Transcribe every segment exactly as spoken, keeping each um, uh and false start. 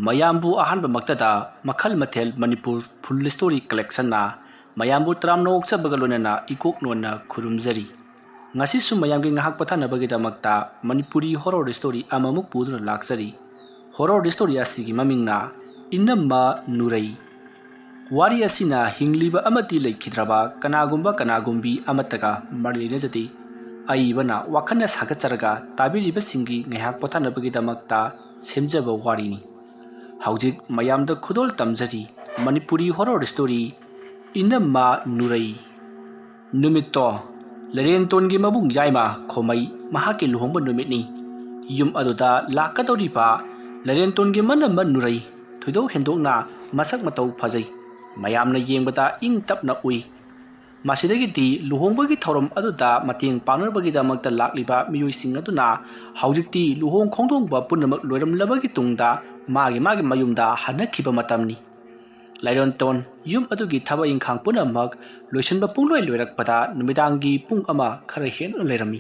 ꯃꯌꯥꯝꯕꯨ ꯑꯍꯥꯟꯕꯃꯛꯇꯗ ꯃꯈꯜ ꯃꯊꯦꯜ ꯃꯅꯤꯄꯨꯔ ꯐꯨꯜ ꯁ꯭ꯇꯣꯔꯤ ꯀꯂꯦꯛꯁꯟꯅ ꯃꯌꯥꯝꯕꯨ ꯇꯔꯥꯝꯅ ꯑꯣꯛꯆꯕꯒ ꯂꯣꯏꯅꯅ ꯏꯀꯣꯛ ꯅꯣꯟꯅ ꯈꯨꯔꯨꯝꯖꯔꯤ꯫ ꯉꯁꯤꯁꯨ ꯃꯌꯥꯝꯒꯤ ꯉꯥꯏꯍꯥꯛ ꯄꯣꯊꯥꯅꯕꯒꯤꯗꯃꯛꯇ ꯃꯅꯤꯄꯨꯔꯤ ꯍꯣꯔꯣꯔ ꯁ꯭ꯇꯣꯔꯤ ꯑꯃꯃꯨꯛ ꯄꯨꯗꯨꯅ ꯂꯥꯛꯆꯔꯤ꯫ ꯍꯣꯔꯣꯔ ꯁ꯭ꯇꯣꯔꯤ ꯑꯁꯤꯒꯤ ꯃꯃꯤꯡꯅ ꯏꯅꯝꯃ ꯅꯨꯔꯩ꯫ ꯋꯥꯔꯤ ꯑꯁꯤꯅ ꯍꯤꯡꯂꯤꯕ ꯑꯃꯗꯤ ꯂꯩꯈꯤꯗ꯭ꯔꯕ ꯀꯅꯥꯒꯨꯝꯕ ꯀꯅꯥꯒꯨꯝꯕꯤ ꯑꯃꯠꯇꯒ ꯃꯔꯤ ꯂꯩꯅꯖꯗꯦ꯫ ꯑꯏꯕꯅ ꯋꯥꯈꯜꯅ ꯁꯥꯒꯠꯆꯔꯒ ꯇꯥꯕꯤꯔꯤꯕꯁꯤꯡꯒꯤ ꯉꯥꯏꯍꯥꯛ ꯄꯣꯊꯥꯅꯕꯒꯤꯗꯃꯛꯇ ꯁꯦꯝꯖꯕ ꯋꯥꯔꯤꯅꯤ꯫ ꯍꯧꯖꯤꯛ ꯃꯌꯥꯝꯗ ꯈꯨꯗꯣꯜ ꯇꯝꯖꯔꯤ ꯃꯅꯤꯄꯨꯔꯤ ꯍꯣꯔꯣꯔ ꯁ꯭ꯇꯣꯔꯤ ꯏꯅꯝꯃ ꯅꯨꯔꯩ꯫ ꯅꯨꯃꯤꯠꯇꯣ ꯂꯩꯔꯦꯟꯇꯣꯟꯒꯤ ꯃꯕꯨꯡ ꯌꯥꯏꯃ ꯈꯣꯃꯩ ꯃꯍꯥꯛꯀꯤ ꯂꯨꯍꯣꯡꯕ ꯅꯨꯃꯤꯠꯅꯤ꯫ ꯌꯨꯝ ꯑꯗꯨꯗ ꯂꯥꯛꯀꯗꯧꯔꯤꯕ ꯂꯩꯔꯦꯟꯇꯣꯟꯒꯤ ꯃꯅꯝꯃ ꯅꯨꯔꯩ ꯊꯣꯏꯗꯣꯛ ꯍꯦꯟꯗꯣꯛꯅ ꯃꯁꯛ ꯃꯇꯧ ꯐꯖꯩ꯫ ꯃꯌꯥꯝꯅ ꯌꯦꯡꯕꯗ ꯏꯪ ꯇꯞꯅ ꯎꯏ꯫ ꯃꯁꯤꯗꯒꯤꯗꯤ ꯂꯨꯍꯣꯡꯕꯒꯤ ꯊꯧꯔꯝ ꯑꯗꯨꯗ ꯃꯇꯦꯡ ꯄꯥꯡꯅꯕꯒꯤꯗꯃꯛꯇ ꯂꯥꯛꯂꯤꯕ ꯃꯤꯑꯣꯏꯁꯤꯡ ꯑꯗꯨꯅ ꯍꯧꯖꯤꯛꯇꯤ ꯂꯨꯍꯣꯡ ꯈꯣꯡꯗꯣꯡꯕ ꯄꯨꯝꯅꯃꯛ ꯂꯣꯏꯔꯝꯂꯕꯒꯤ ꯇꯨꯡꯗ ꯃꯥꯒꯤ ꯃꯥꯒꯤ ꯃꯌꯨꯝꯗ ꯍꯟꯅꯈꯤꯕ ꯃꯇꯝꯅꯤ꯫ ꯂꯩꯔꯦꯟꯇꯣꯟ ꯌꯨꯝ ꯑꯗꯨꯒꯤ ꯊꯕꯛ ꯏꯪꯈꯥꯡ ꯄꯨꯝꯅꯃꯛ ꯂꯣꯏꯁꯤꯟꯕ ꯄꯨꯡꯂꯣꯏ ꯂꯣꯏꯔꯛꯄꯗ ꯅꯨꯃꯤꯗꯥꯡꯒꯤ ꯄꯨꯡ ꯑꯃ ꯈꯔ ꯍꯦꯟꯅ ꯂꯩꯔꯝꯃꯤ꯫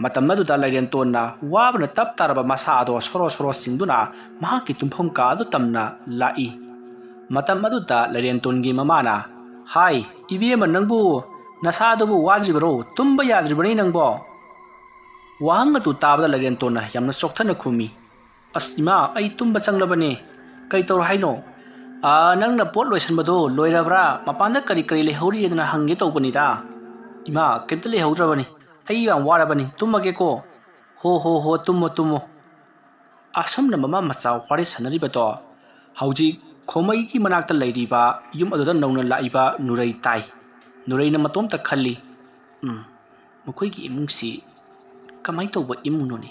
ꯃꯇꯝ ꯑꯗꯨꯗ ꯂꯩꯔꯦꯟꯇꯣꯟꯅ ꯋꯥꯕꯅ ꯇꯞ ꯇꯥꯔꯕ ꯃꯁꯥ ꯑꯗꯣ ꯁꯣꯔꯣ ꯁꯣꯔꯣ ꯆꯤꯡꯗꯨꯅ ꯃꯍꯥꯛꯀꯤ ꯇꯨꯝꯐꯝ ꯀꯥ ꯑꯗꯨ ꯇꯝꯅ ꯂꯥꯛꯏ꯫ ꯃꯇꯝ ꯑꯗꯨꯗ ꯂꯩꯔꯦꯟꯇꯣꯟꯒꯤ ꯃꯃꯥꯅ, "ꯍꯥꯏ, ꯏꯕꯦꯝꯃ, ꯅꯪꯕꯨ ꯅꯁꯥꯗꯨꯕꯨ ꯋꯥꯗ꯭ꯔꯤꯕꯔꯣ? ꯇꯨꯝꯕ ꯌꯥꯗ꯭ꯔꯤꯕꯅꯤ ꯅꯪꯕꯣ?" ꯋꯥꯍꯪ ꯑꯗꯨ ꯇꯥꯕꯗ ꯂꯩꯔꯦꯟꯇꯣꯟꯅ ꯌꯥꯝꯅ ꯆꯣꯛꯊꯅ ꯈꯨꯝꯃꯤ, "ꯑꯁ ꯏꯃꯥ, ꯑꯩ ꯇꯨꯝꯕ ꯆꯪꯂꯕꯅꯦ꯫ ꯀꯩ ꯇꯧꯔꯣ ꯍꯥꯏꯅꯣ?" "ꯑꯥ, ꯅꯪꯅ ꯄꯣꯠ ꯂꯣꯏꯁꯟꯕꯗꯣ ꯂꯣꯏꯔꯕ꯭ꯔꯥ? ꯃꯄꯥꯟꯗ ꯀꯔꯤ ꯀꯔꯤ ꯂꯩꯍꯧꯔꯤꯗꯅ ꯍꯪꯒꯦ ꯇꯧꯕꯅꯤꯗ꯫ ꯏꯃꯥ, ꯀꯩꯝꯇ ꯂꯩꯍꯧꯗ꯭ꯔꯕꯅꯤ꯫ ꯑꯩ ꯌꯥꯝ ꯋꯥꯔꯕꯅꯤ, ꯇꯨꯝꯃꯒꯦꯀꯣ꯫" "ꯍꯣ ꯍꯣ ꯍꯣ, ꯇꯨꯝꯃꯣ ꯇꯨꯝꯃꯣ꯫" ꯑꯁꯨꯝꯅ ꯃꯃꯥ ꯃꯆꯥ ꯋꯥꯔꯤ ꯁꯥꯟꯅꯔꯤꯕꯗꯣ ꯍꯧꯖꯤꯛ ꯈꯣꯃꯩꯒꯤ ꯃꯅꯥꯛꯇ ꯂꯩꯔꯤꯕ ꯌꯨꯝ ꯑꯗꯨꯗ ꯅꯧꯅ ꯂꯥꯛꯏꯕ ꯅꯨꯔꯩ ꯇꯥꯏ꯫ ꯅꯨꯔꯩꯅ ꯃꯇꯣꯝꯇ ꯈꯜꯂꯤ, "ꯎꯝ, ꯃꯈꯣꯏꯒꯤ ꯏꯃꯨꯡꯁꯤ ꯀꯃꯥꯏꯅ ꯇꯧꯕ ꯏꯃꯨꯡꯅꯣꯅꯦ?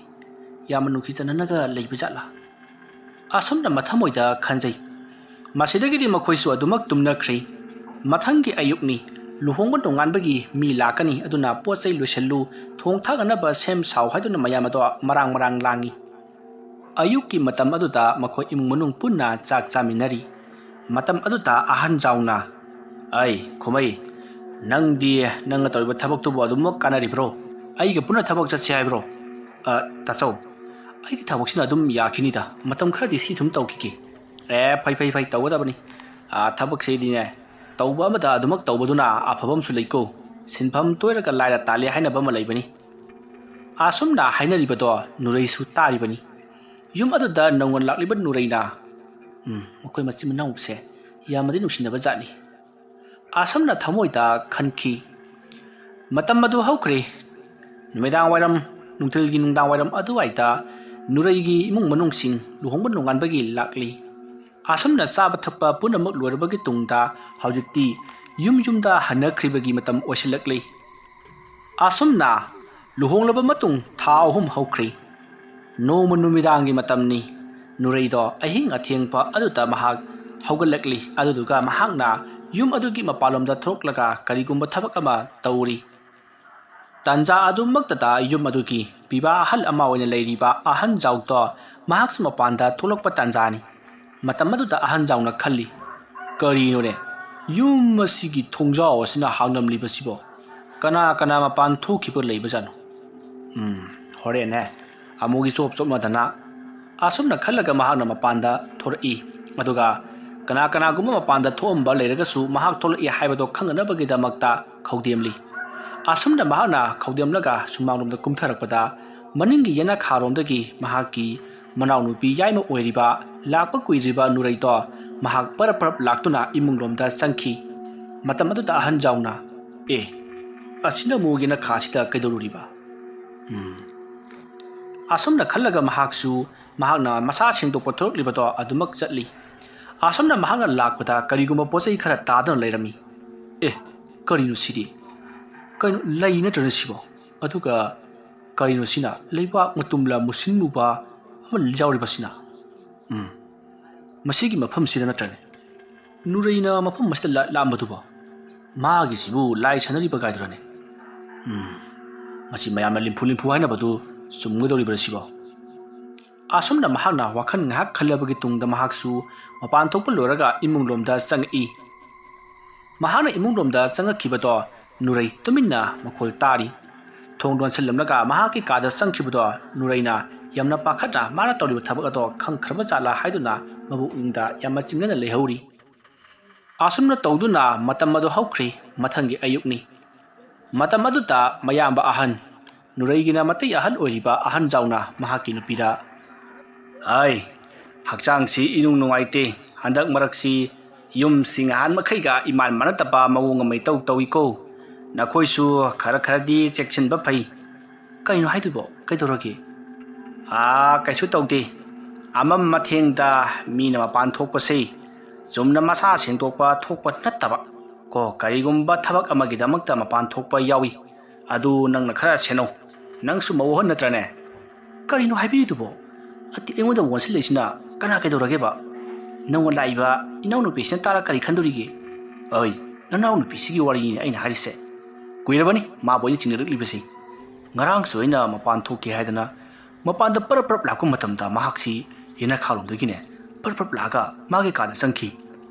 ꯌꯥꯝꯅ ꯅꯨꯡꯁꯤ ꯆꯥꯟꯅꯅꯒ ꯂꯩꯕ ꯖꯥꯠꯂꯥ?" ꯑꯁꯨꯝꯅ ꯃꯊꯃꯣꯏꯗ ꯈꯟꯖꯩ꯫ ꯃꯁꯤꯗꯒꯤꯗꯤ ꯃꯈꯣꯏꯁꯨ ꯑꯗꯨꯃꯛ ꯇꯨꯝꯅꯈ꯭ꯔꯦ꯫ ꯃꯊꯪꯒꯤ ꯑꯌꯨꯛꯅꯤ꯫ ꯂꯨꯍꯣꯡꯕ ꯅꯣꯡꯉꯥꯟꯕꯒꯤ ꯃꯤ ꯂꯥꯛꯀꯅꯤ, ꯑꯗꯨꯅ ꯄꯣꯠ ꯆꯩ ꯂꯣꯏꯁꯤꯜꯂꯨ, ꯊꯣꯡ ꯊꯥꯛꯅꯅꯕ ꯁꯦꯝ ꯁꯥꯎ ꯍꯥꯏꯗꯨꯅ ꯃꯌꯥꯝ ꯑꯗꯣ ꯃꯔꯥꯡ ꯃꯔꯥꯡ ꯂꯥꯡꯏ꯫ ꯑꯌꯨꯛꯀꯤ ꯃꯇꯝ ꯑꯗꯨꯗ ꯃꯈꯣꯏ ꯏꯃꯨꯡ ꯃꯅꯨꯡ ꯄꯨꯟꯅ ꯆꯥꯛ ꯆꯥꯃꯤꯟꯅꯔꯤ꯫ ꯃꯇꯝ ꯑꯗꯨꯗ ꯑꯍꯟ ꯖꯥꯎꯅ, "ꯑꯩ ꯈꯨꯃꯩ, ꯅꯪꯗꯤ ꯅꯪꯅ ꯇꯧꯔꯤꯕ ꯊꯕꯛꯇꯨꯕꯨ ꯑꯗꯨꯃꯛ ꯀꯥꯟꯅꯔꯤꯕ꯭ꯔꯣ? ꯑꯩꯒ ꯄꯨꯟꯅ ꯊꯕꯛ ꯆꯠꯁꯤ ꯍꯥꯏꯕ꯭ꯔꯣ?" "ꯑ, ꯇꯥꯆꯧ, ꯑꯩꯒꯤ ꯊꯕꯛꯁꯤꯅ ꯑꯗꯨꯝ ꯌꯥꯈꯤꯅꯤꯗ꯫ ꯃꯇꯝ ꯈꯔꯗꯤ ꯁꯤ ꯑꯗꯨꯝ ꯇꯧꯈꯤꯒꯦ꯫ ꯑꯦ, ꯐꯩ, ꯐꯩ, ꯐꯩ, ꯇꯧꯒꯗꯕꯅꯤ꯫ ꯑꯥ, ꯊꯕꯛꯁꯤꯗꯤꯅꯦ, ꯇꯧꯕ ꯑꯃꯗ ꯑꯗꯨꯃꯛ ꯇꯧꯕꯗꯨꯅ ꯑꯐꯕ ꯑꯃꯁꯨ ꯂꯩꯀꯣ꯫ "ꯁꯤꯟꯐꯝ ꯇꯣꯏꯔꯒ ꯂꯥꯏꯔ ꯇꯥꯜꯂꯤ" ꯍꯥꯏꯅꯕ ꯑꯃ ꯂꯩꯕꯅꯤ꯫ ꯑꯁꯨꯝꯅ ꯍꯥꯏꯅꯔꯤꯕꯗꯣ ꯅꯨꯔꯩꯁꯨ ꯇꯥꯔꯤꯕꯅꯤ꯫ ꯌꯨꯝ ꯑꯗꯨꯗ ꯅꯧꯅ ꯂꯥꯛꯂꯤꯕ ꯅꯨꯔꯩꯅ, "ꯎꯝ, ꯃꯈꯣꯏ ꯃꯆꯤꯟ ꯃꯅꯥꯎꯁꯦ ꯌꯥꯝꯅꯗꯤ ꯅꯨꯡꯁꯤꯅꯕ ꯖꯥꯠꯅꯤ" ꯑꯁꯨꯝꯅ ꯊꯃꯣꯏꯗ ꯈꯟꯈꯤ꯫ ꯃꯇꯝ ꯑꯗꯨ ꯍꯧꯈ꯭ꯔꯦ꯫ ꯅꯨꯃꯤꯗꯥꯡ ꯋꯥꯏꯔꯝ, ꯅꯨꯡꯊꯤꯜꯒꯤ ꯅꯨꯡꯗꯥꯡ ꯋꯥꯏꯔꯝ ꯑꯗꯨꯋꯥꯏꯗ ꯅꯨꯔꯩꯒꯤ ꯏꯃꯨꯡ ꯃꯅꯨꯡꯁꯤꯡ ꯂꯨꯍꯣꯡꯕ ꯅꯣꯡꯉꯥꯟꯕꯒꯤ ꯂꯥꯛꯂꯤ꯫ ꯑꯁꯨꯝꯅ ꯆꯥꯕ ꯊꯛꯄ ꯄꯨꯝꯅꯃꯛ ꯂꯣꯏꯔꯕꯒꯤ ꯇꯨꯡꯗ ꯍꯧꯖꯤꯛꯇꯤ ꯌꯨꯝ ꯌꯨꯝꯗ ꯍꯟꯅꯈ꯭ꯔꯤꯕꯒꯤ ꯃꯇꯝ ꯑꯣꯏꯁꯤꯜꯂꯛꯂꯤ꯫ ꯑꯁꯨꯝꯅ ꯂꯨꯍꯣꯡꯂꯕ ꯃꯇꯨꯡ ꯊꯥ ꯑꯍꯨꯝ ꯍꯧꯈ꯭ꯔꯤ꯫ ꯅꯣꯡꯃ ꯅꯨꯃꯤꯗꯥꯡꯒꯤ ꯃꯇꯝꯅꯤ꯫ ꯅꯨꯔꯩꯗꯣ ꯑꯍꯤꯡ ꯑꯊꯦꯡꯕ ꯑꯗꯨꯗ ꯃꯍꯥꯛ ꯍꯧꯒꯠꯂꯛꯂꯤ꯫ ꯑꯗꯨꯗꯨꯒ ꯃꯍꯥꯛꯅ ꯌꯨꯝ ꯑꯗꯨꯒꯤ ꯃꯄꯥꯟꯂꯣꯝꯗ ꯊꯣꯛꯂꯒ ꯀꯔꯤꯒꯨꯝꯕ ꯊꯕꯛ ꯑꯃ ꯇꯧꯔꯤ꯫ ꯇꯥꯟꯖꯥ ꯑꯗꯨꯃꯛꯇꯗ ꯌꯨꯝ ꯑꯗꯨꯒꯤ ꯄꯤꯕꯥ ꯑꯍꯜ ꯑꯃ ꯑꯣꯏꯅ ꯂꯩꯔꯤꯕ ꯑꯍꯟ ꯖꯥꯎꯗꯣ ꯃꯍꯥꯛꯁꯨ ꯃꯄꯥꯟꯗ ꯊꯣꯛꯂꯛꯄ ꯇꯥꯟꯖꯥꯅꯤ꯫ ꯃꯇꯝ ꯑꯗꯨꯗ ꯑꯍꯟ ꯖꯥꯎꯅ ꯈꯜꯂꯤ, "ꯀꯔꯤꯅꯣꯅꯦ, ꯌꯨꯝ ꯑꯁꯤꯒꯤ ꯊꯣꯡꯖꯥꯎ ꯑꯁꯤꯅ ꯍꯥꯡꯂꯝꯂꯤꯕꯁꯤꯕꯣ? ꯀꯅꯥ ꯀꯅꯥ ꯃꯄꯥꯟ ꯊꯣꯛꯈꯤꯕ ꯂꯩꯕꯖꯥꯠꯅꯣ? ꯎꯝ, ꯍꯣꯔꯦꯟꯅꯦ ꯑꯃꯨꯛ ꯏꯆꯣꯞ ꯆꯣꯞꯅꯗꯅ" ꯑꯁꯨꯝꯅ ꯈꯜꯂꯒ ꯃꯍꯥꯛꯅ ꯃꯄꯥꯟꯗ ꯊꯣꯔꯛꯏ꯫ ꯑꯗꯨꯒ ꯀꯅꯥ ꯀꯅꯥꯒꯨꯝꯕ ꯃꯄꯥꯟꯗ ꯊꯣꯛꯑꯝꯕ ꯂꯩꯔꯒꯁꯨ ꯃꯍꯥꯛ ꯊꯣꯛꯂꯛꯏ ꯍꯥꯏꯕꯗꯣ ꯈꯪꯅꯅꯕꯒꯤꯗꯃꯛꯇ ꯈꯧꯗꯦꯝꯂꯤ꯫ ꯑꯁꯨꯝꯅ ꯃꯍꯥꯛꯅ ꯈꯧꯗꯦꯝꯂꯒ ꯁꯨꯃꯥꯡꯂꯣꯝꯗ ꯀꯨꯝꯊꯔꯛꯄꯗ ꯃꯅꯤꯡꯒꯤ ꯌꯦꯅꯈꯥꯔꯣꯝꯗꯒꯤ ꯃꯍꯥꯛꯀꯤ ꯃꯅꯥꯎꯅꯨꯄꯤ ꯌꯥꯏꯃ ꯑꯣꯏꯔꯤꯕ ꯂꯥꯛꯄ ꯀꯨꯏꯗ꯭ꯔꯤꯕ ꯅꯨꯔꯩꯗꯣ ꯃꯍꯥꯛ ꯄꯔꯞ ꯄꯔꯞ ꯂꯥꯛꯇꯨꯅ ꯏꯃꯨꯡꯂꯣꯝꯗ ꯆꯪꯈꯤ꯫ ꯃꯇꯝ ꯑꯗꯨꯗ ꯑꯍꯟ ꯖꯥꯎꯅ, "ꯑꯦ, ꯑꯁꯤꯅ ꯑꯃꯨꯛ ꯌꯦꯅꯈꯥꯁꯤꯗ ꯀꯩꯗꯧꯔꯨꯔꯤꯕ?" ꯎꯝ꯫ ꯑꯁꯨꯝꯅ ꯈꯜꯂꯒ ꯃꯍꯥꯛꯁꯨ ꯃꯍꯥꯛꯅ ꯃꯁꯥ ꯁꯦꯡꯗꯣꯛꯄ ꯊꯣꯛꯂꯛꯂꯤꯕꯗꯣ ꯑꯗꯨꯃꯛ ꯆꯠꯂꯤ꯫ ꯑꯁꯨꯝꯅ ꯃꯍꯥꯛꯅ ꯂꯥꯛꯄꯗ ꯀꯔꯤꯒꯨꯝꯕ ꯄꯣꯠ ꯆꯩ ꯈꯔ ꯇꯥꯗꯨꯅ ꯂꯩꯔꯝꯃꯤ꯫ "ꯑꯦ, ꯀꯔꯤꯅꯣ ꯁꯤꯗꯤ? ꯀꯩꯅꯣ, ꯂꯩ ꯅꯠꯇ꯭ꯔꯅꯦ ꯁꯤꯕꯣ? ꯑꯗꯨꯒ ꯀꯔꯤꯅꯣ ꯁꯤꯅ? ꯂꯩꯕꯥꯛ ꯃꯇꯨꯝꯂ ꯃꯨꯁꯤꯟ ꯃꯨꯕ ꯑꯃ ꯌꯥꯎꯔꯤꯕꯁꯤꯅ? ꯎꯝ, ꯃꯁꯤꯒꯤ ꯃꯐꯝꯁꯤꯗ ꯅꯠꯇ꯭ꯔꯅꯦ ꯅꯨꯔꯩꯅ ꯃꯐꯝ ꯑꯁꯤꯗ ꯂꯥ-, ꯂꯥꯛꯑꯝꯕꯗꯨꯕꯣ? ꯃꯥꯒꯤꯁꯤꯕꯨ ꯂꯥꯏ ꯁꯥꯟꯅꯔꯤꯕ ꯀꯥꯏꯗꯨꯔꯅꯦ? ꯎꯝ, ꯃꯁꯤ ꯃꯌꯥꯝꯅ ꯂꯤꯝꯐꯨ ꯂꯤꯝꯐꯨ ꯍꯥꯏꯅꯕꯗꯨ ꯆꯨꯝꯒꯗꯧꯔꯤꯕ꯭ꯔꯥ ꯁꯤꯕꯣ?" ꯑꯁꯨꯝꯅ ꯃꯍꯥꯛꯅ ꯋꯥꯈꯜ ꯉꯥꯏꯍꯥꯛ ꯈꯜꯂꯕꯒꯤ ꯇꯨꯡꯗ ꯃꯍꯥꯛꯁꯨ ꯃꯄꯥꯟ ꯊꯣꯛꯄ ꯂꯣꯏꯔꯒ ꯏꯃꯨꯡꯂꯣꯝꯗ ꯆꯪꯉꯛꯏ꯫ ꯃꯍꯥꯛꯅ ꯏꯃꯨꯡꯂꯣꯝꯗ ꯆꯪꯉꯛꯈꯤꯕꯗꯣ ꯅꯨꯔꯩ ꯇꯨꯃꯤꯟꯅ ꯃꯈꯣꯜ ꯇꯥꯔꯤ꯫ ꯊꯣꯡ ꯂꯣꯟꯁꯤꯜꯂꯝꯂꯒ ꯃꯍꯥꯛꯀꯤ ꯀꯥꯗ ꯆꯪꯈꯤꯕꯗꯣ ꯅꯨꯔꯩꯅ ꯌꯥꯝꯅ ꯄꯥꯈꯠꯅ ꯃꯥꯅ ꯇꯧꯔꯤꯕ ꯊꯕꯛ ꯑꯗꯣ ꯈꯪꯈ꯭ꯔꯕ ꯖꯥꯠꯂꯥ ꯍꯥꯏꯗꯨꯅ ꯃꯕꯨꯛꯅꯤꯡꯗ ꯌꯥꯝꯅ ꯆꯤꯡꯅꯅ ꯂꯩꯍꯧꯔꯤ꯫ ꯑꯁꯨꯝꯅ ꯇꯧꯗꯨꯅ ꯃꯇꯝ ꯑꯗꯨ ꯍꯧꯈ꯭ꯔꯦ꯫ ꯃꯊꯪꯒꯤ ꯑꯌꯨꯛꯅꯤ꯫ ꯃꯇꯝ ꯑꯗꯨꯗ ꯃꯌꯥꯝꯕ ꯑꯍꯟ, ꯅꯨꯔꯩꯒꯤꯅ ꯃꯇꯩ ꯑꯍꯜ ꯑꯣꯏꯔꯤꯕ ꯑꯍꯟ ꯖꯥꯎꯅ ꯃꯍꯥꯛꯀꯤ ꯅꯨꯄꯤꯗ, "ꯑꯩ ꯍꯛꯆꯥꯡꯁꯤ ꯏꯅꯨꯡ ꯅꯨꯡꯉꯥꯏꯇꯦ꯫ ꯍꯟꯗꯛ ꯃꯔꯛꯁꯤ ꯌꯨꯝꯁꯤ ꯉꯍꯥꯟ ꯃꯈꯩꯒ ꯏꯃꯥꯟ ꯃꯥꯟꯅꯗꯕ ꯃꯑꯣꯡ ꯑꯃ ꯏꯇꯧ ꯇꯧꯏꯀꯣ꯫ ꯅꯈꯣꯏꯁꯨ ꯈꯔ ꯈꯔꯗꯤ ꯆꯦꯛꯁꯤꯟꯕ ꯐꯩ꯫" "ꯀꯩꯅꯣ ꯍꯥꯏꯗꯨꯕꯣ? ꯀꯩꯗꯧꯔꯒꯦ?" "ꯑꯥ, ꯀꯩꯁꯨ ꯇꯧꯗꯦ꯫ ꯑꯃꯝ ꯑꯊꯦꯡꯗ ꯃꯤꯅ ꯃꯄꯥꯟ ꯊꯣꯛꯄꯁꯦ ꯆꯨꯝꯅ ꯃꯁꯥ ꯁꯦꯡꯗꯣꯛꯄ ꯊꯣꯛꯄ ꯅꯠꯇꯕ ꯀꯣ, ꯀꯔꯤꯒꯨꯝꯕ ꯊꯕꯛ ꯑꯃꯒꯤꯗꯃꯛꯇ ꯃꯄꯥꯟ ꯊꯣꯛꯄ ꯌꯥꯎꯏ꯫ ꯑꯗꯨ ꯅꯪꯅ ꯈꯔ ꯁꯦꯟꯅꯧ꯫ ꯅꯪꯁꯨ ꯃꯧ ꯑꯍꯟ ꯅꯠꯇ꯭ꯔꯅꯦ?" "ꯀꯔꯤꯅꯣ ꯍꯥꯏꯕꯤꯔꯤꯗꯨꯕꯣ? ꯑꯠꯇꯤ, ꯑꯩꯉꯣꯟꯗ ꯑꯣꯟꯁꯤꯜꯂꯛꯏꯁꯤꯅ ꯀꯅꯥ ꯀꯩꯗꯧꯔꯒꯦꯕ? ꯅꯪꯉꯣꯟ ꯂꯥꯛꯏꯕ ꯏꯅꯥꯎꯅꯨꯄꯤꯁꯤꯅ ꯇꯥꯔ ꯀꯔꯤ ꯈꯟꯗꯣꯔꯤꯒꯦ?" "ꯑꯩ, ꯅꯅꯥꯎꯅꯨꯄꯤꯁꯤꯒꯤ ꯋꯥꯔꯤꯅꯤꯅꯦ ꯑꯩꯅ ꯍꯥꯏꯔꯤꯁꯦ꯫ ꯀꯨꯏꯔꯕꯅꯤ ꯃꯥꯕꯨ ꯑꯩꯅ ꯆꯤꯡꯅꯔꯛꯂꯤꯕꯁꯤ꯫ ꯉꯔꯥꯡꯁꯨ ꯑꯩꯅ ꯃꯄꯥꯟ ꯊꯣꯛꯀꯦ ꯍꯥꯏꯗꯅ ꯃꯄꯥꯟꯗ ꯄꯔꯞ ꯄꯔꯞ ꯂꯥꯛꯄ ꯃꯇꯝꯗ ꯃꯍꯥꯛꯁꯤ ꯌꯦꯅꯈꯥꯔꯣꯝꯗꯒꯤꯅꯦ ꯄꯔꯞ ꯄꯔꯞ ꯂꯥꯛꯑꯒ ꯃꯥꯒꯤ ꯀꯥꯗ ꯆꯪꯈꯤ꯫